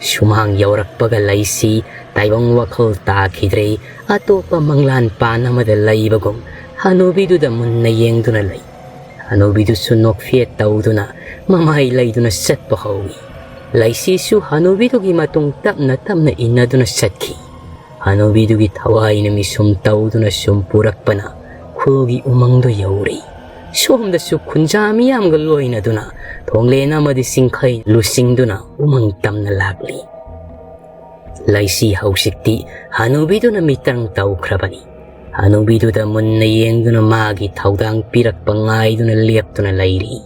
ꯁꯨꯃꯥꯡ ꯌꯧꯔꯛꯄꯒ ꯂꯩꯁꯤ ꯇꯥꯏꯕꯪ ꯋꯥꯈꯜ ꯇꯥꯈꯤꯗ꯭ꯔꯦ꯫ ꯑꯇꯣꯞꯄ ꯃꯪꯂꯥꯟ ꯄꯥꯟ ꯑꯃꯗ ꯂꯩꯕꯒꯨꯝ ꯍꯅꯨꯕꯤꯗꯨꯗ ꯃꯨꯟꯅ ꯌꯦꯡꯗꯨꯅ ꯂꯩ꯫ ꯍꯅꯨꯕꯤꯗꯨꯁꯨ ꯅꯣꯛꯐꯦꯠ ꯇꯧꯗꯨꯅ ꯃꯃꯥꯏ ꯂꯩꯗꯨꯅ ꯆꯠꯄ ꯍꯧꯏ꯫ ꯂꯩꯁꯤꯁꯨ ꯍꯅꯨꯕꯤꯗꯨꯒꯤ ꯃꯇꯨꯡ ꯇꯞꯅ ꯇꯞꯅ ꯏꯟꯅꯗꯨꯅ ꯆꯠꯈꯤ꯫ ꯍꯅꯨꯕꯤꯗꯨꯒꯤ ꯊꯋꯥꯏꯅ ꯃꯤꯁꯨꯝ ꯇꯧꯗꯨꯅ ꯁꯨꯝ ꯄꯨꯔꯛꯄꯅ ꯈꯨꯜꯒꯤ ꯎꯃꯪꯗꯨ ꯌꯧꯔꯤ꯫ ꯁꯣꯝꯗꯁꯨ ꯈꯨꯟꯖꯥ ꯃꯤꯌꯥꯝꯒ ꯂꯣꯏꯅꯗꯨꯅ ꯊꯣꯡꯂꯦꯟ ꯑꯃꯗꯤ ꯁꯤꯡꯈꯩ ꯂꯨꯆꯤꯡꯗꯨꯅ ꯎꯃꯪ ꯇꯝꯅ ꯂꯥꯛꯂꯤ꯫ ꯂꯩꯁꯤ ꯍꯧꯖꯤꯛꯇꯤ ꯍꯅꯨꯕꯤꯗꯨꯅ ꯃꯤꯇ꯭ꯔꯪ ꯇꯧꯈ꯭ꯔꯕꯅꯤ꯫ ꯍꯅꯨꯕꯤꯗꯨꯗ ꯃꯨꯟꯅ ꯌꯦꯡꯗꯨꯅ ꯃꯥꯒꯤ ꯊꯧꯗꯥꯡ ꯄꯤꯔꯛꯄ ꯉꯥꯏꯗꯨꯅ ꯂꯦꯞꯇꯨꯅ ꯂꯩꯔꯤ꯫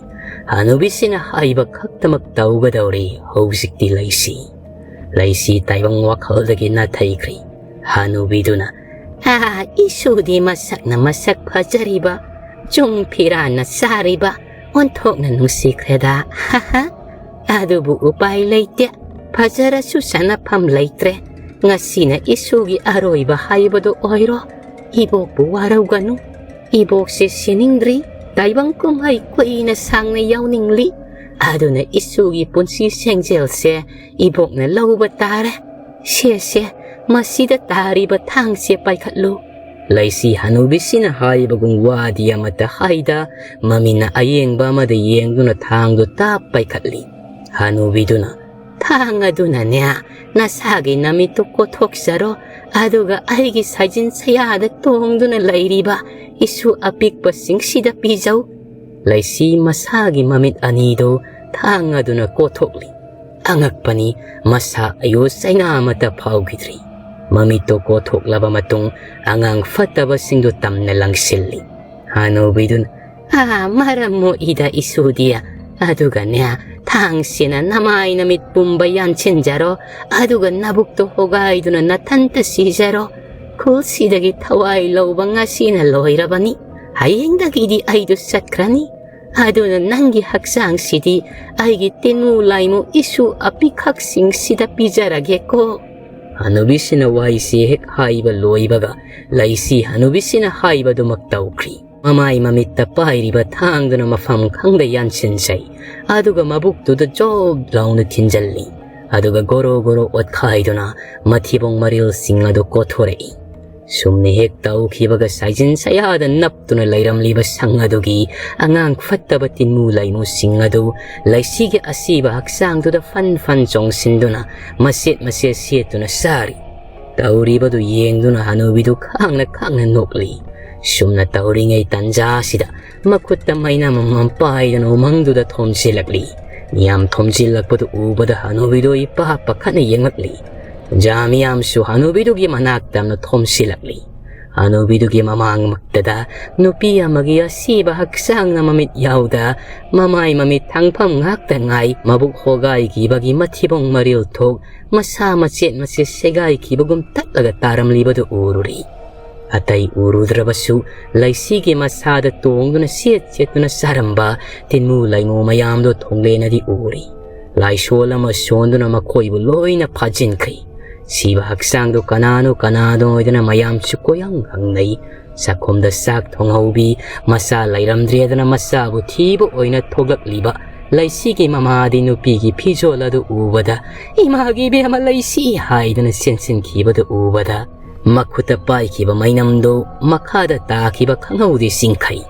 ꯍꯅꯨꯕꯤꯁꯤꯅ ꯍꯥꯏꯕ ꯈꯛꯇꯃꯛ ꯇꯧꯒꯗꯧꯔꯤ ꯍꯧꯖꯤꯛꯇꯤ ꯂꯩꯁꯤ꯫ ꯂꯩꯁꯤ ꯇꯥꯏꯕꯪ ꯋꯥꯈꯜꯗꯒꯤ ꯅꯥꯊꯩꯈ꯭ꯔꯤ꯫ ꯍꯅꯨꯕꯤꯗꯨꯅ, "ꯑꯥ, ꯏꯁꯨꯗꯤ ꯃꯁꯛꯅ ꯃꯁꯛ ꯐꯖꯔꯤꯕ, ꯆꯨꯡ ꯐꯤꯔꯥꯟꯅ ꯆꯥꯔꯤꯕ, ꯑꯣꯟꯊꯣꯛꯅ ꯅꯨꯡꯁꯤꯈ꯭ꯔꯦꯗ꯫ ꯍꯥ ꯍꯥ꯫ ꯑꯗꯨꯕꯨ ꯎꯄꯥꯏ ꯂꯩꯇꯦ꯫ ꯐꯖꯔꯁꯨ ꯆꯥꯅꯐꯝ ꯂꯩꯇ꯭ꯔꯦ꯫ ꯉꯁꯤꯅ ꯏꯁꯨꯒꯤ ꯑꯔꯣꯏꯕ ꯍꯥꯏꯕꯗꯨ ꯑꯣꯏꯔꯣ꯫ ꯏꯕꯣꯛꯄꯨ ꯋꯥꯔꯧꯒꯅꯨ꯫ ꯏꯕꯣꯛꯁꯦ ꯁꯤꯅꯤꯡꯗ꯭ꯔꯤ꯫ ꯇꯥꯏꯕꯪ ꯀꯨꯝꯍꯩ ꯀꯨꯏꯅ ꯁꯥꯡꯅ ꯌꯥꯎꯅꯤꯡꯂꯤ꯫ ꯑꯗꯨꯅ ꯏꯁꯨꯒꯤ ꯄꯨꯟꯁꯤ ꯁꯦꯡꯖꯦꯜꯁꯦ ꯏꯕꯣꯛꯅ ꯂꯧꯕ ꯇꯥꯔꯦ꯫ ꯁꯦ, ꯁꯦ, ꯃꯁꯤꯗ ꯇꯥꯔꯤꯕ ꯊꯥꯡꯁꯦ ꯄꯥꯏꯈꯠꯂꯨ꯫" ꯂꯩꯁꯤ ꯍꯅꯨꯕꯤꯁꯤꯅ ꯍꯥꯏꯕꯒꯨꯝ ꯋꯥꯗꯤ ꯑꯃꯠꯇ ꯍꯥꯏꯗ, ꯃꯃꯤꯠꯅ ꯑꯌꯦꯡꯕ ꯑꯃꯗ ꯌꯦꯡꯗꯨꯅ ꯊꯥꯡꯗꯨ ꯇꯥꯞ ꯄꯥꯏꯈꯠꯂꯤ꯫ ꯍꯅꯨꯕꯤꯗꯨꯅ, "ꯊꯥꯡ ꯑꯗꯨꯅꯅꯦ, ꯅꯁꯥꯒꯤ ꯅꯃꯤꯠꯇꯨ ꯀꯣꯠꯊꯣꯛꯆꯔꯣ, ꯑꯗꯨꯒ ꯑꯩꯒꯤ ꯁꯥꯏꯖꯤꯟ ꯁꯌꯥꯗ ꯇꯣꯡꯗꯨꯅ ꯂꯩꯔꯤꯕ ꯏꯁꯨ ꯑꯄꯤꯛꯄꯁꯤꯡꯁꯤꯗ ꯄꯤꯖꯧ꯫" ꯂꯩꯁꯤ ꯃꯁꯥꯒꯤ ꯃꯃꯤꯠ ꯑꯅꯤꯗꯨ ꯊꯥꯡ ꯑꯗꯨꯅ ꯀꯣꯠꯊꯣꯛꯂꯤ꯫ ꯑꯉꯛꯄꯅꯤ, ꯃꯁꯥ ꯑꯌꯨ ꯆꯩꯅꯥ ꯑꯃꯠꯇ ꯐꯥꯎꯈꯤꯗ꯭ꯔꯤ꯫ ꯃꯃꯤꯠꯇꯨ ꯀꯣꯠꯊꯣꯛꯂꯕ ꯃꯇꯨꯡ, ꯑꯉꯥꯡ ꯐꯠꯇꯕꯁꯤꯡꯗꯨ ꯇꯝꯅ ꯂꯪꯁꯤꯜꯂꯤ꯫ ꯍꯅꯨꯕꯤꯗꯨꯅ, "ꯑꯥ, ꯃꯔꯝ ꯃꯣꯛꯏꯗ ꯏꯁꯨꯗꯤ꯫ ꯑꯗꯨꯒꯅꯦ, ꯊꯥꯡꯁꯤꯅ ꯅꯃꯥꯏ ꯅꯃꯤꯠ ꯄꯨꯝꯕ ꯌꯥꯟꯁꯤꯟꯖꯔꯣ, ꯑꯗꯨꯒ ꯅꯕꯨꯛꯇꯣ ꯍꯣꯒꯥꯏꯗꯨꯅ ꯅꯊꯟꯇ ꯁꯤꯖꯔꯣ꯫ ꯈꯨꯜꯁꯤꯗꯒꯤ ꯊꯋꯥꯏ ꯂꯧꯕ ꯉꯁꯤꯅ ꯂꯣꯏꯔꯕꯅꯤ꯫ ꯍꯌꯦꯡꯗꯒꯤꯗꯤ ꯑꯩꯗꯨ ꯆꯠꯈ꯭ꯔꯅꯤ꯫ ꯑꯗꯨꯅ ꯅꯪꯒꯤ ꯍꯛꯆꯥꯡꯁꯤꯗꯤ ꯑꯩꯒꯤ ꯇꯤꯟꯃꯨ ꯂꯥꯏꯃꯨ ꯏꯁꯨ ꯑꯄꯤꯛꯈꯛꯁꯤꯡꯁꯤꯗ ꯄꯤꯖꯔꯒꯦꯀꯣ꯫" ꯍꯅꯨꯕꯤꯁꯤꯅ ꯋꯥꯍꯩꯁꯤ ꯍꯦꯛ ꯍꯥꯏꯕ ꯂꯣꯏꯕꯒ, ꯂꯩꯁꯤ ꯍꯅꯨꯕꯤꯁꯤꯅ ꯍꯥꯏꯕꯗꯨꯃꯛ ꯇꯧꯈ꯭ꯔꯤ꯫ ꯃꯃꯥꯏ ꯃꯃꯤꯠꯇ ꯄꯥꯏꯔꯤꯕ ꯊꯥꯡꯗꯨꯅ ꯃꯐꯝ ꯈꯪꯗ ꯌꯥꯟꯁꯤꯟꯖꯩ꯫ ꯑꯗꯨꯒ ꯃꯕꯨꯛꯇꯨꯗ ꯖꯣꯕ ꯂꯥꯎꯅ ꯊꯤꯟꯖꯜꯂꯤ꯫ ꯑꯗꯨꯒ ꯒꯣꯔꯣ ꯒꯣꯔꯣ ꯑꯣꯠꯈꯥꯏꯗꯨꯅ ꯃꯊꯤꯕꯣꯡ ꯃꯔꯤꯜꯁꯤꯡ ꯑꯗꯨ ꯀꯣꯊꯣꯔꯛꯏ꯫ ꯁꯨꯝꯅ ꯍꯦꯛ ꯇꯧꯈꯤꯕꯒ, ꯁꯥꯏꯖꯤꯟ ꯁꯌꯥꯗ ꯅꯞꯇꯨꯅ ꯂꯩꯔꯝꯂꯤꯕ ꯁꯪ ꯑꯗꯨꯒꯤ ꯑꯉꯥꯡ ꯐꯠꯇꯕ ꯇꯤꯟꯃꯨ ꯂꯩꯃꯨꯁꯤꯡ ꯑꯗꯨ ꯂꯩꯁꯤꯒꯤ ꯑꯁꯤꯕ ꯍꯛꯆꯥꯡꯗꯨꯗ ꯐꯟ ꯐꯟ ꯆꯣꯡꯁꯤꯟꯗꯨꯅ ꯃꯆꯦꯠ ꯃꯆꯦꯠ ꯁꯦꯠꯇꯨꯅ ꯆꯥꯔꯤ꯫ ꯇꯧꯔꯤꯕꯗꯨ ꯌꯦꯡꯗꯨꯅ ꯍꯅꯨꯕꯤꯗꯨ ꯈꯥꯡꯅ ꯈꯥꯡꯅ ꯅꯣꯛꯂꯤ꯫ ꯁꯨꯝꯅ ꯇꯧꯔꯤꯉꯩ ꯇꯟꯖꯥꯁꯤꯗ ꯃꯈꯨꯠꯇ ꯃꯩꯅꯝ ꯑꯃꯃꯝ ꯄꯥꯏꯗꯨꯅ ꯎꯃꯪꯗꯨꯗ ꯊꯣꯝꯖꯤꯜꯂꯛꯂꯤ꯫ ꯃꯤꯌꯥꯝ ꯊꯣꯝꯖꯤꯜꯂꯛꯄꯗꯨ ꯎꯕꯗ ꯍꯅꯨꯕꯤꯗꯨ ꯏꯄꯥ ꯄꯥꯈꯠꯅ ꯌꯦꯡꯂꯛꯂꯤ꯫ ꯖꯥ ꯃꯤꯌꯥꯝꯁꯨ ꯍꯅꯨꯕꯤꯗꯨꯒꯤ ꯃꯅꯥꯛꯇ ꯊꯣꯝꯖꯤꯜꯂꯛꯂꯤ꯫ ꯑꯅꯨꯕꯤꯗꯨꯒꯤ ꯃꯃꯥꯡꯃꯛꯇꯗ ꯅꯨꯄꯤ ꯑꯃꯒꯤ ꯑꯁꯤꯕ ꯍꯛꯆꯥꯡꯅ ꯃꯃꯤꯠ ꯌꯥꯎꯗ ꯃꯃꯥꯏ ꯃꯃꯤꯠ ꯊꯥꯡꯐꯝ ꯉꯥꯛꯇ ꯉꯥꯏ, ꯃꯕꯨꯛ ꯍꯣꯒꯥꯏꯈꯤꯕꯒꯤ ꯃꯊꯤꯕꯣꯡ ꯃꯔꯤꯜ ꯊꯣꯛ ꯃꯁꯥ ꯃꯆꯦꯠ ꯃꯆꯦꯠ ꯁꯦꯒꯥꯏꯈꯤꯕꯒꯨꯝ ꯇꯠꯂꯒ ꯇꯥꯔꯝꯂꯤꯕꯗꯨ ꯎꯔꯨꯔꯤ꯫ ꯑꯇꯩ ꯎꯔꯨꯗ꯭ꯔꯕꯁꯨ ꯂꯩꯁꯤꯒꯤ ꯃꯁꯥꯗ ꯇꯣꯡꯗꯨꯅ ꯆꯦꯠ ꯆꯦꯠꯇꯨꯅ ꯆꯥꯔꯝꯕ ꯇꯤꯟꯃꯨ ꯂꯩꯃꯨ ꯃꯌꯥꯝꯗꯣ ꯊꯣꯡꯂꯦꯅꯗꯤ ꯎꯔꯤ꯫ ꯂꯥꯏꯁꯣꯜ ꯑꯃ ꯁꯣꯟꯗꯨꯅ ꯃꯈꯣꯏꯕꯨ ꯂꯣꯏꯅ ꯐꯥꯖꯤꯟꯈ꯭ꯔꯤ꯫ ꯁꯤꯕ ꯍꯛꯆꯥꯡꯗꯣ ꯀꯅꯥꯅꯣ ꯀꯅꯥꯅꯣ ꯍꯥꯏꯗꯅ ꯃꯌꯥꯝꯁꯨ ꯀꯣꯏꯍꯪ ꯍꯪꯅꯩ꯫ ꯆꯥꯛꯈꯨꯝꯗ ꯆꯥꯛ ꯊꯣꯡꯍꯧꯕꯤ, ꯃꯆꯥ ꯂꯩꯔꯝꯗ꯭ꯔꯦꯗꯅ ꯃꯆꯥꯕꯨ ꯊꯤꯕ ꯑꯣꯏꯅ ꯊꯣꯛꯂꯛꯂꯤꯕ ꯂꯩꯁꯤꯒꯤ ꯃꯃꯥꯗꯤ ꯅꯨꯄꯤꯒꯤ ꯐꯤꯖꯣꯜ ꯑꯗꯨ ꯎꯕꯗ "ꯏꯃꯥꯒꯤ ꯏꯕꯦꯝꯃ ꯂꯩꯁꯤ" ꯍꯥꯏꯗꯨꯅ ꯆꯦꯟꯁꯤꯟꯈꯤꯕꯗꯨ ꯎꯕꯗ ꯃꯈꯨꯠꯇ ꯄꯥꯏꯈꯤꯕ ꯃꯩꯅꯝꯗꯨ ꯃꯈꯥꯗ ꯇꯥꯈꯤꯕ ꯈꯪꯍꯧꯗꯦ ꯆꯤꯡꯈꯩ꯫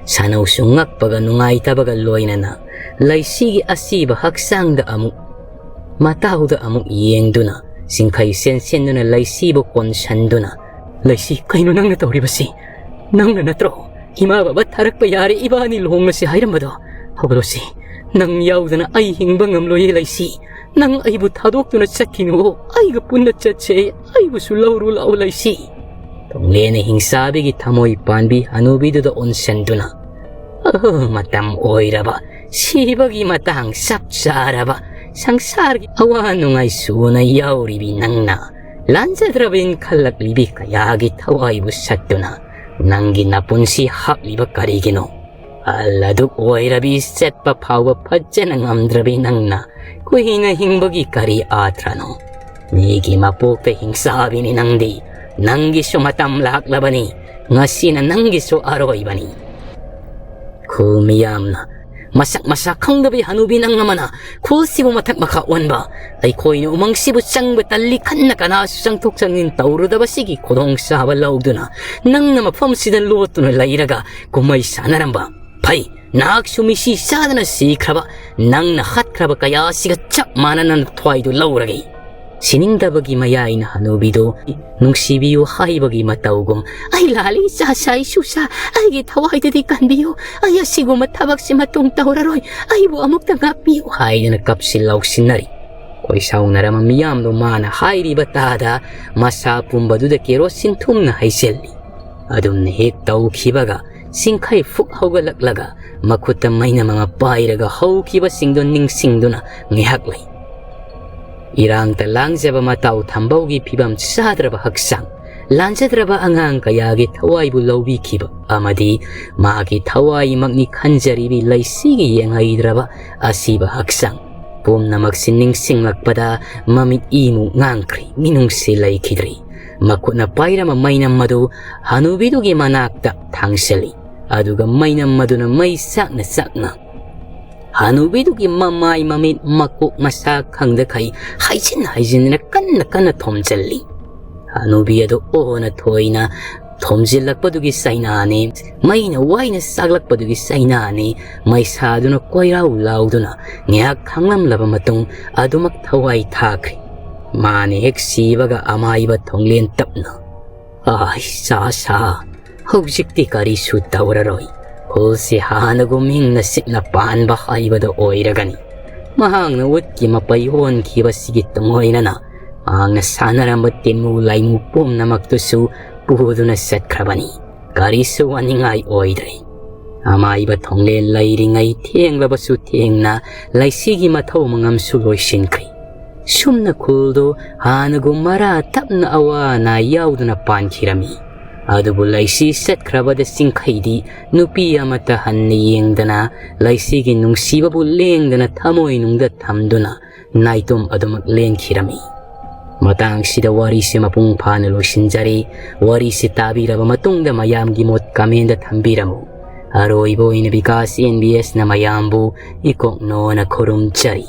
ꯁꯥꯅꯧꯁꯨ ꯉꯛꯄꯒ ꯅꯨꯡꯉꯥꯏꯇꯕꯒ ꯂꯣꯏꯅꯅ ꯂꯩꯁꯤꯒꯤ ꯑꯁꯤꯕ ꯍꯛꯆꯥꯡꯗ ꯑꯃꯨꯛ, ꯃꯇꯥꯎꯗ ꯑꯃꯨꯛ ꯌꯦꯡꯗꯨꯅ ꯆꯤꯡꯈꯩ ꯆꯦꯟꯁꯤꯟꯗꯨꯅ ꯂꯩꯁꯤꯕꯨ ꯀꯣꯟꯁꯟꯗꯨꯅ, "ꯂꯩꯁꯤ, ꯀꯩꯅꯣ ꯅꯪꯅ ꯇꯧꯔꯤꯕꯁꯤ? ꯅꯪꯅ ꯅꯠꯇ꯭ꯔꯣ ꯏꯃꯥ ꯕꯕꯥ ꯊꯥꯔꯛꯄ ꯌꯥꯔꯦ, ꯏꯕꯥꯅꯤ ꯂꯨꯍꯣꯡꯂꯁꯤ ꯍꯥꯏꯔꯝꯕꯗꯣ? ꯍꯧꯒꯠꯂꯣꯁꯤ, ꯅꯪ ꯌꯥꯎꯗꯅ ꯑꯩ ꯍꯤꯡꯕ ꯉꯝꯂꯣꯏꯌꯦ ꯂꯩꯁꯤ꯫ ꯅꯪ ꯑꯩꯕꯨ ꯊꯥꯗꯣꯛꯇꯨꯅ ꯆꯠꯈꯤꯅꯨ, ꯑꯩꯒ ꯄꯨꯟꯅ ꯆꯠꯁꯦ, ꯑꯩꯕꯨꯁꯨ ꯂꯧꯔꯨ ꯂꯥꯛꯑꯣ ꯂꯩꯁꯤ"꯫ ꯊꯣꯡꯂꯦꯅ ꯍꯤꯡꯆꯥꯕꯤꯒꯤ ꯊꯃꯣꯏ ꯄꯥꯟꯕꯤ ꯍꯅꯨꯕꯤꯗꯨꯗ ꯑꯣꯟꯁꯤꯟꯗꯨꯅ, "ꯑꯍ, ꯃꯇꯝ ꯑꯣꯏꯔꯕ, ꯁꯤꯕꯒꯤ ꯃꯇꯥꯡ ꯆꯞ ꯆꯥꯔꯕ, ꯁꯪꯁꯥꯔꯒꯤ ꯑꯋꯥ ꯅꯨꯡꯉꯥꯏ ꯁꯨꯅ ꯌꯥꯎꯔꯤꯕꯤ ꯅꯪꯅ ꯂꯥꯟꯖꯗ꯭ꯔꯕ ꯏꯟꯈꯠꯂꯛꯂꯤꯕꯤ ꯀꯌꯥꯒꯤ ꯊꯋꯥꯏꯕꯨ ꯁꯠꯇꯨꯅ ꯅꯪꯒꯤ ꯅꯄꯨꯟꯁꯤ ꯍꯥꯞꯂꯤꯕ ꯀꯔꯤꯒꯤꯅꯣ? ꯑꯍꯜ ꯑꯗꯨꯛ ꯑꯣꯏꯔꯕꯤ ꯆꯠꯄ ꯐꯥꯎꯕ ꯐꯖꯅ ꯉꯝꯗ꯭ꯔꯕꯤ ꯅꯪꯅ ꯀꯨꯏꯅ ꯍꯤꯡꯕꯒꯤ ꯀꯔꯤ ꯑꯥꯊ꯭ꯔꯅꯣ? ꯃꯤꯒꯤ ꯃꯄꯣꯛꯇ ꯍꯤꯡꯆꯥꯕꯤꯅꯤ ꯅꯪꯗꯤ꯫ ꯅꯪꯒꯤꯁꯨ ꯃꯇꯝ ꯂꯥꯛꯂꯕꯅꯤ꯫ ꯉꯁꯤꯅ ꯅꯪꯒꯤꯁꯨ ꯑꯔꯣꯏꯕꯅꯤ"꯫ ꯈꯨꯜ ꯃꯤꯌꯥꯝꯅ, "ꯃꯁꯛ ꯃꯁꯥ ꯈꯪꯗꯕꯤ ꯍꯅꯨꯕꯤ ꯅꯪ ꯑꯃꯅ ꯈꯨꯜꯁꯤꯕꯨ ꯃꯊꯛ ꯃꯈꯥ ꯑꯣꯟꯕ, ꯑꯩꯈꯣꯏꯅ ꯎꯃꯪꯁꯤꯕꯨ ꯆꯪꯕ ꯇꯜꯂꯤ ꯈꯟꯅ ꯀꯅꯥꯁꯨ ꯆꯪꯊꯣꯛ ꯆꯪꯁꯤꯟ ꯇꯧꯔꯨꯗꯕꯁꯤꯒꯤ ꯈꯨꯗꯣꯡꯆꯥꯕ ꯂꯧꯗꯨꯅ ꯅꯪꯅ ꯃꯐꯝꯁꯤꯗ ꯂꯣꯠꯇꯨꯅ ꯂꯩꯔꯒ ꯀꯨꯝꯍꯩ ꯁꯥꯟꯅꯔꯝꯕ꯫ ꯐꯩ, ꯅꯍꯥꯛꯁꯨ ꯃꯤꯁꯤ ꯆꯥꯗꯅ ꯁꯤꯈ꯭ꯔꯕ ꯅꯪꯅ ꯍꯥꯠꯈ꯭ꯔꯕ ꯀꯌꯥ ꯑꯁꯤꯒ ꯆꯞ ꯃꯥꯟꯅꯅ ꯊꯋꯥꯏꯗꯨ ꯂꯧꯔꯒꯦ"꯫ ꯁꯤꯅꯤꯡꯗꯕꯒꯤ ꯃꯌꯥꯏꯅ ꯍꯅꯨꯕꯤꯗꯨ ꯅꯨꯡꯁꯤꯕꯤꯌꯨ ꯍꯥꯏꯕꯒꯤ ꯃꯇꯧꯒꯨꯝ, "ꯑꯩ ꯂꯥꯜꯂꯤ, ꯏꯆꯥ ꯁꯥ, ꯏꯁꯨ ꯁꯥ, ꯑꯩꯒꯤ ꯊꯋꯥꯏꯗꯨꯗꯤ ꯀꯟꯕꯤꯌꯨ꯫ ꯑꯩ ꯑꯁꯤꯒꯨꯝꯕ ꯊꯕꯛꯁꯤ ꯃꯇꯨꯡ ꯇꯧꯔꯔꯣꯏ꯫ ꯑꯩꯕꯨ ꯑꯃꯨꯛꯇ ꯉꯥꯛꯄꯤꯌꯨ" ꯍꯥꯏꯗꯨꯅ ꯀꯞꯁꯤꯟ ꯂꯥꯎꯁꯤꯟꯅꯔꯤ꯫ ꯀꯣꯏꯁꯥꯎꯅꯔꯕ ꯃꯤꯌꯥꯝꯗꯨ ꯃꯥꯅ ꯍꯥꯏꯔꯤꯕ ꯇꯥꯗ ꯃꯁꯥ ꯄꯨꯝꯕꯗꯨꯗ ꯀꯦꯔꯣꯁꯤꯟ ꯊꯨꯝꯅ ꯍꯩꯖꯤꯜꯂꯤ꯫ ꯑꯗꯨꯝꯅ ꯍꯦꯛ ꯇꯧꯈꯤꯕꯒ ꯆꯤꯡꯈꯩ ꯐꯨꯛ ꯍꯧꯒꯠꯂꯛꯂꯒ ꯃꯈꯨꯠꯇ ꯃꯩꯅꯝ ꯑꯃ ꯄꯥꯏꯔꯒ ꯍꯧꯈꯤꯕꯁꯤꯡꯗꯨ ꯅꯤꯡꯁꯤꯡꯗꯨꯅ ꯉꯥꯏꯍꯥꯛ ꯂꯩ꯫ ꯏꯔꯥꯡꯇ ꯂꯥꯡꯖꯕ ꯃꯇꯥꯎ ꯊꯝꯕꯧꯒꯤ ꯐꯤꯕꯝ ꯆꯥꯗ꯭ꯔꯕ ꯍꯛꯆꯥꯡ, ꯂꯥꯟꯖꯗ꯭ꯔꯕ ꯑꯉꯥꯡ ꯀꯌꯥꯒꯤ ꯊꯋꯥꯏꯕꯨ ꯂꯧꯕꯤꯈꯤꯕ ꯑꯃꯗꯤ ꯃꯍꯥꯛꯀꯤ ꯊꯋꯥꯏꯃꯛꯅꯤ ꯈꯟꯖꯔꯤꯕꯤ ꯂꯩꯁꯤꯒꯤ ꯌꯦꯡꯍꯩꯗ꯭ꯔꯕ ꯑꯁꯤꯕ ꯍꯛꯆꯥꯡ ꯄꯨꯝꯅꯃꯛꯁꯤ ꯅꯤꯡꯁꯤꯡꯂꯛꯄꯗ ꯃꯃꯤꯠ ꯏꯃꯨ ꯉꯥꯡꯈ꯭ꯔꯤ, ꯃꯤꯅꯨꯡꯁꯤ ꯂꯩꯈꯤꯗ꯭ꯔꯤ꯫ ꯃꯈꯨꯠꯅ ꯄꯥꯏꯔꯝꯕ ꯃꯩꯅꯝ ꯑꯗꯨ ꯍꯅꯨꯕꯤꯗꯨꯒꯤ ꯃꯅꯥꯛꯇ ꯊꯥꯡꯁꯤꯜꯂꯤ꯫ ꯑꯗꯨꯒ ꯃꯩꯅꯝ ꯑꯗꯨꯅ ꯃꯩ ꯆꯥꯛꯅ ꯆꯥꯛꯅ ꯍꯅꯨꯕꯤꯗꯨꯒꯤ ꯃꯃꯥꯏ ꯃꯃꯤꯠ ꯃꯀꯣꯛ ꯃꯁꯥ ꯈꯪꯗꯈꯩ ꯍꯩꯖꯤꯟ ꯍꯩꯖꯤꯟꯗꯨꯅ ꯀꯟꯅ ꯀꯟꯅ ꯊꯣꯝꯖꯤꯜꯂꯤ꯫ ꯍꯅꯨꯕꯤ ꯑꯗꯨ ꯑꯣꯅ ꯊꯣꯏꯅ ꯊꯣꯝꯖꯤꯜꯂꯛꯄꯗꯨꯒꯤ ꯆꯩꯅꯥꯅꯤ, ꯃꯩꯅ ꯋꯥꯏꯅ ꯆꯥꯛꯂꯛꯄꯗꯨꯒꯤ ꯆꯩꯅꯥꯅꯤ, ꯃꯩꯁꯥꯗꯨꯅ ꯀꯣꯏꯔꯥꯎ ꯂꯥꯎꯗꯨꯅ ꯉꯥꯏꯍꯥꯛ ꯈꯥꯡꯂꯝꯂꯕ ꯃꯇꯨꯡ ꯑꯗꯨꯃꯛ ꯊꯋꯥꯏ ꯊꯥꯈ꯭ꯔꯦ꯫ ꯃꯥꯅ ꯍꯦꯛ ꯁꯤꯕꯒ ꯑꯃꯥꯏꯕ ꯊꯣꯡꯂꯦꯟ ꯇꯞꯅ, "ꯑꯥꯏ, ꯁꯥ, ꯁꯥ, ꯍꯧꯖꯤꯛꯇꯤ ꯀꯔꯤꯁꯨ ꯇꯧꯔꯔꯣꯏ꯫ ꯈꯨꯜꯁꯤ ꯍꯥꯟꯅꯒꯨꯝ ꯏꯪꯅ ꯆꯤꯛꯅ ꯄꯥꯟꯕ ꯍꯥꯏꯕꯗꯨ ꯑꯣꯏꯔꯒꯅꯤ꯫ ꯃꯍꯥꯛꯅ ꯎꯠꯀꯤ ꯃꯄꯩ ꯍꯣꯟꯈꯤꯕꯁꯤꯒꯤ ꯇꯨꯡꯑꯣꯏꯅꯅ ꯃꯍꯥꯛꯅ ꯁꯥꯟꯅꯔꯝꯕ ꯇꯤꯟꯃꯨ ꯂꯥꯏꯃꯨ ꯄꯨꯝꯅꯃꯛꯇꯨꯁꯨ ꯄꯨꯗꯨꯅ ꯆꯠꯈ꯭ꯔꯕꯅꯤ꯫ ꯀꯔꯤꯁꯨ ꯋꯥꯅꯤꯡꯉꯥꯏ ꯑꯣꯏꯗ꯭ꯔꯦ꯫" ꯑꯃꯥꯏꯕ ꯊꯣꯡꯂꯦꯟ ꯂꯩꯔꯤꯉꯩ ꯊꯦꯡꯂꯕꯁꯨ ꯊꯦꯡꯅ ꯂꯩꯁꯤꯒꯤ ꯃꯊꯧ ꯃꯉꯝꯁꯨ ꯂꯣꯏꯁꯤꯟꯈ꯭ꯔꯦ꯫ ꯁꯨꯝꯅ ꯈꯨꯜꯗꯨ ꯍꯥꯟꯅꯒꯨꯝ ꯃꯔꯥ ꯇꯞꯅ ꯑꯋꯥ ꯑꯅꯥ ꯌꯥꯎꯗꯅ ꯄꯥꯟꯈꯤꯔꯝꯃꯤ꯫ ꯑꯗꯨꯕꯨ ꯂꯩꯁꯤ ꯆꯠꯈ꯭ꯔꯕꯗ ꯆꯤꯡꯈꯩꯗꯤ ꯅꯨꯄꯤ ꯑꯃꯠꯇ ꯍꯟꯅ ꯌꯦꯡꯗꯅ ꯂꯩꯁꯤꯒꯤ ꯅꯨꯡꯁꯤꯕꯕꯨ ꯂꯦꯡꯗꯅ ꯊꯃꯣꯏꯅꯨꯡꯗ ꯊꯝꯗꯨꯅ ꯅꯥꯏꯇꯣꯝ ꯑꯗꯨꯃꯛ ꯂꯦꯟꯈꯤꯔꯝꯃꯤ꯫ ꯃꯇꯥꯡꯁꯤꯗ ꯋꯥꯔꯤꯁꯤ ꯃꯄꯨꯡ ꯐꯥꯅ ꯂꯣꯏꯁꯤꯟꯖꯔꯤ꯫ ꯋꯥꯔꯤꯁꯤ ꯇꯥꯕꯤꯔꯕ ꯃꯇꯨꯡꯗ ꯃꯌꯥꯝꯒꯤ ꯃꯣꯠ comment ꯊꯝꯕꯤꯔꯝꯃꯨ꯫ ꯑꯔꯣꯏꯕ ꯑꯣꯏꯅ ꯕꯤꯀꯥꯁ ꯑꯦꯟ ꯕꯤ ꯑꯦꯁꯅ ꯃꯌꯥꯝꯕꯨ ꯏꯀꯣꯛꯅꯣꯅ ꯈꯨꯔꯨꯝꯖꯔꯤ꯫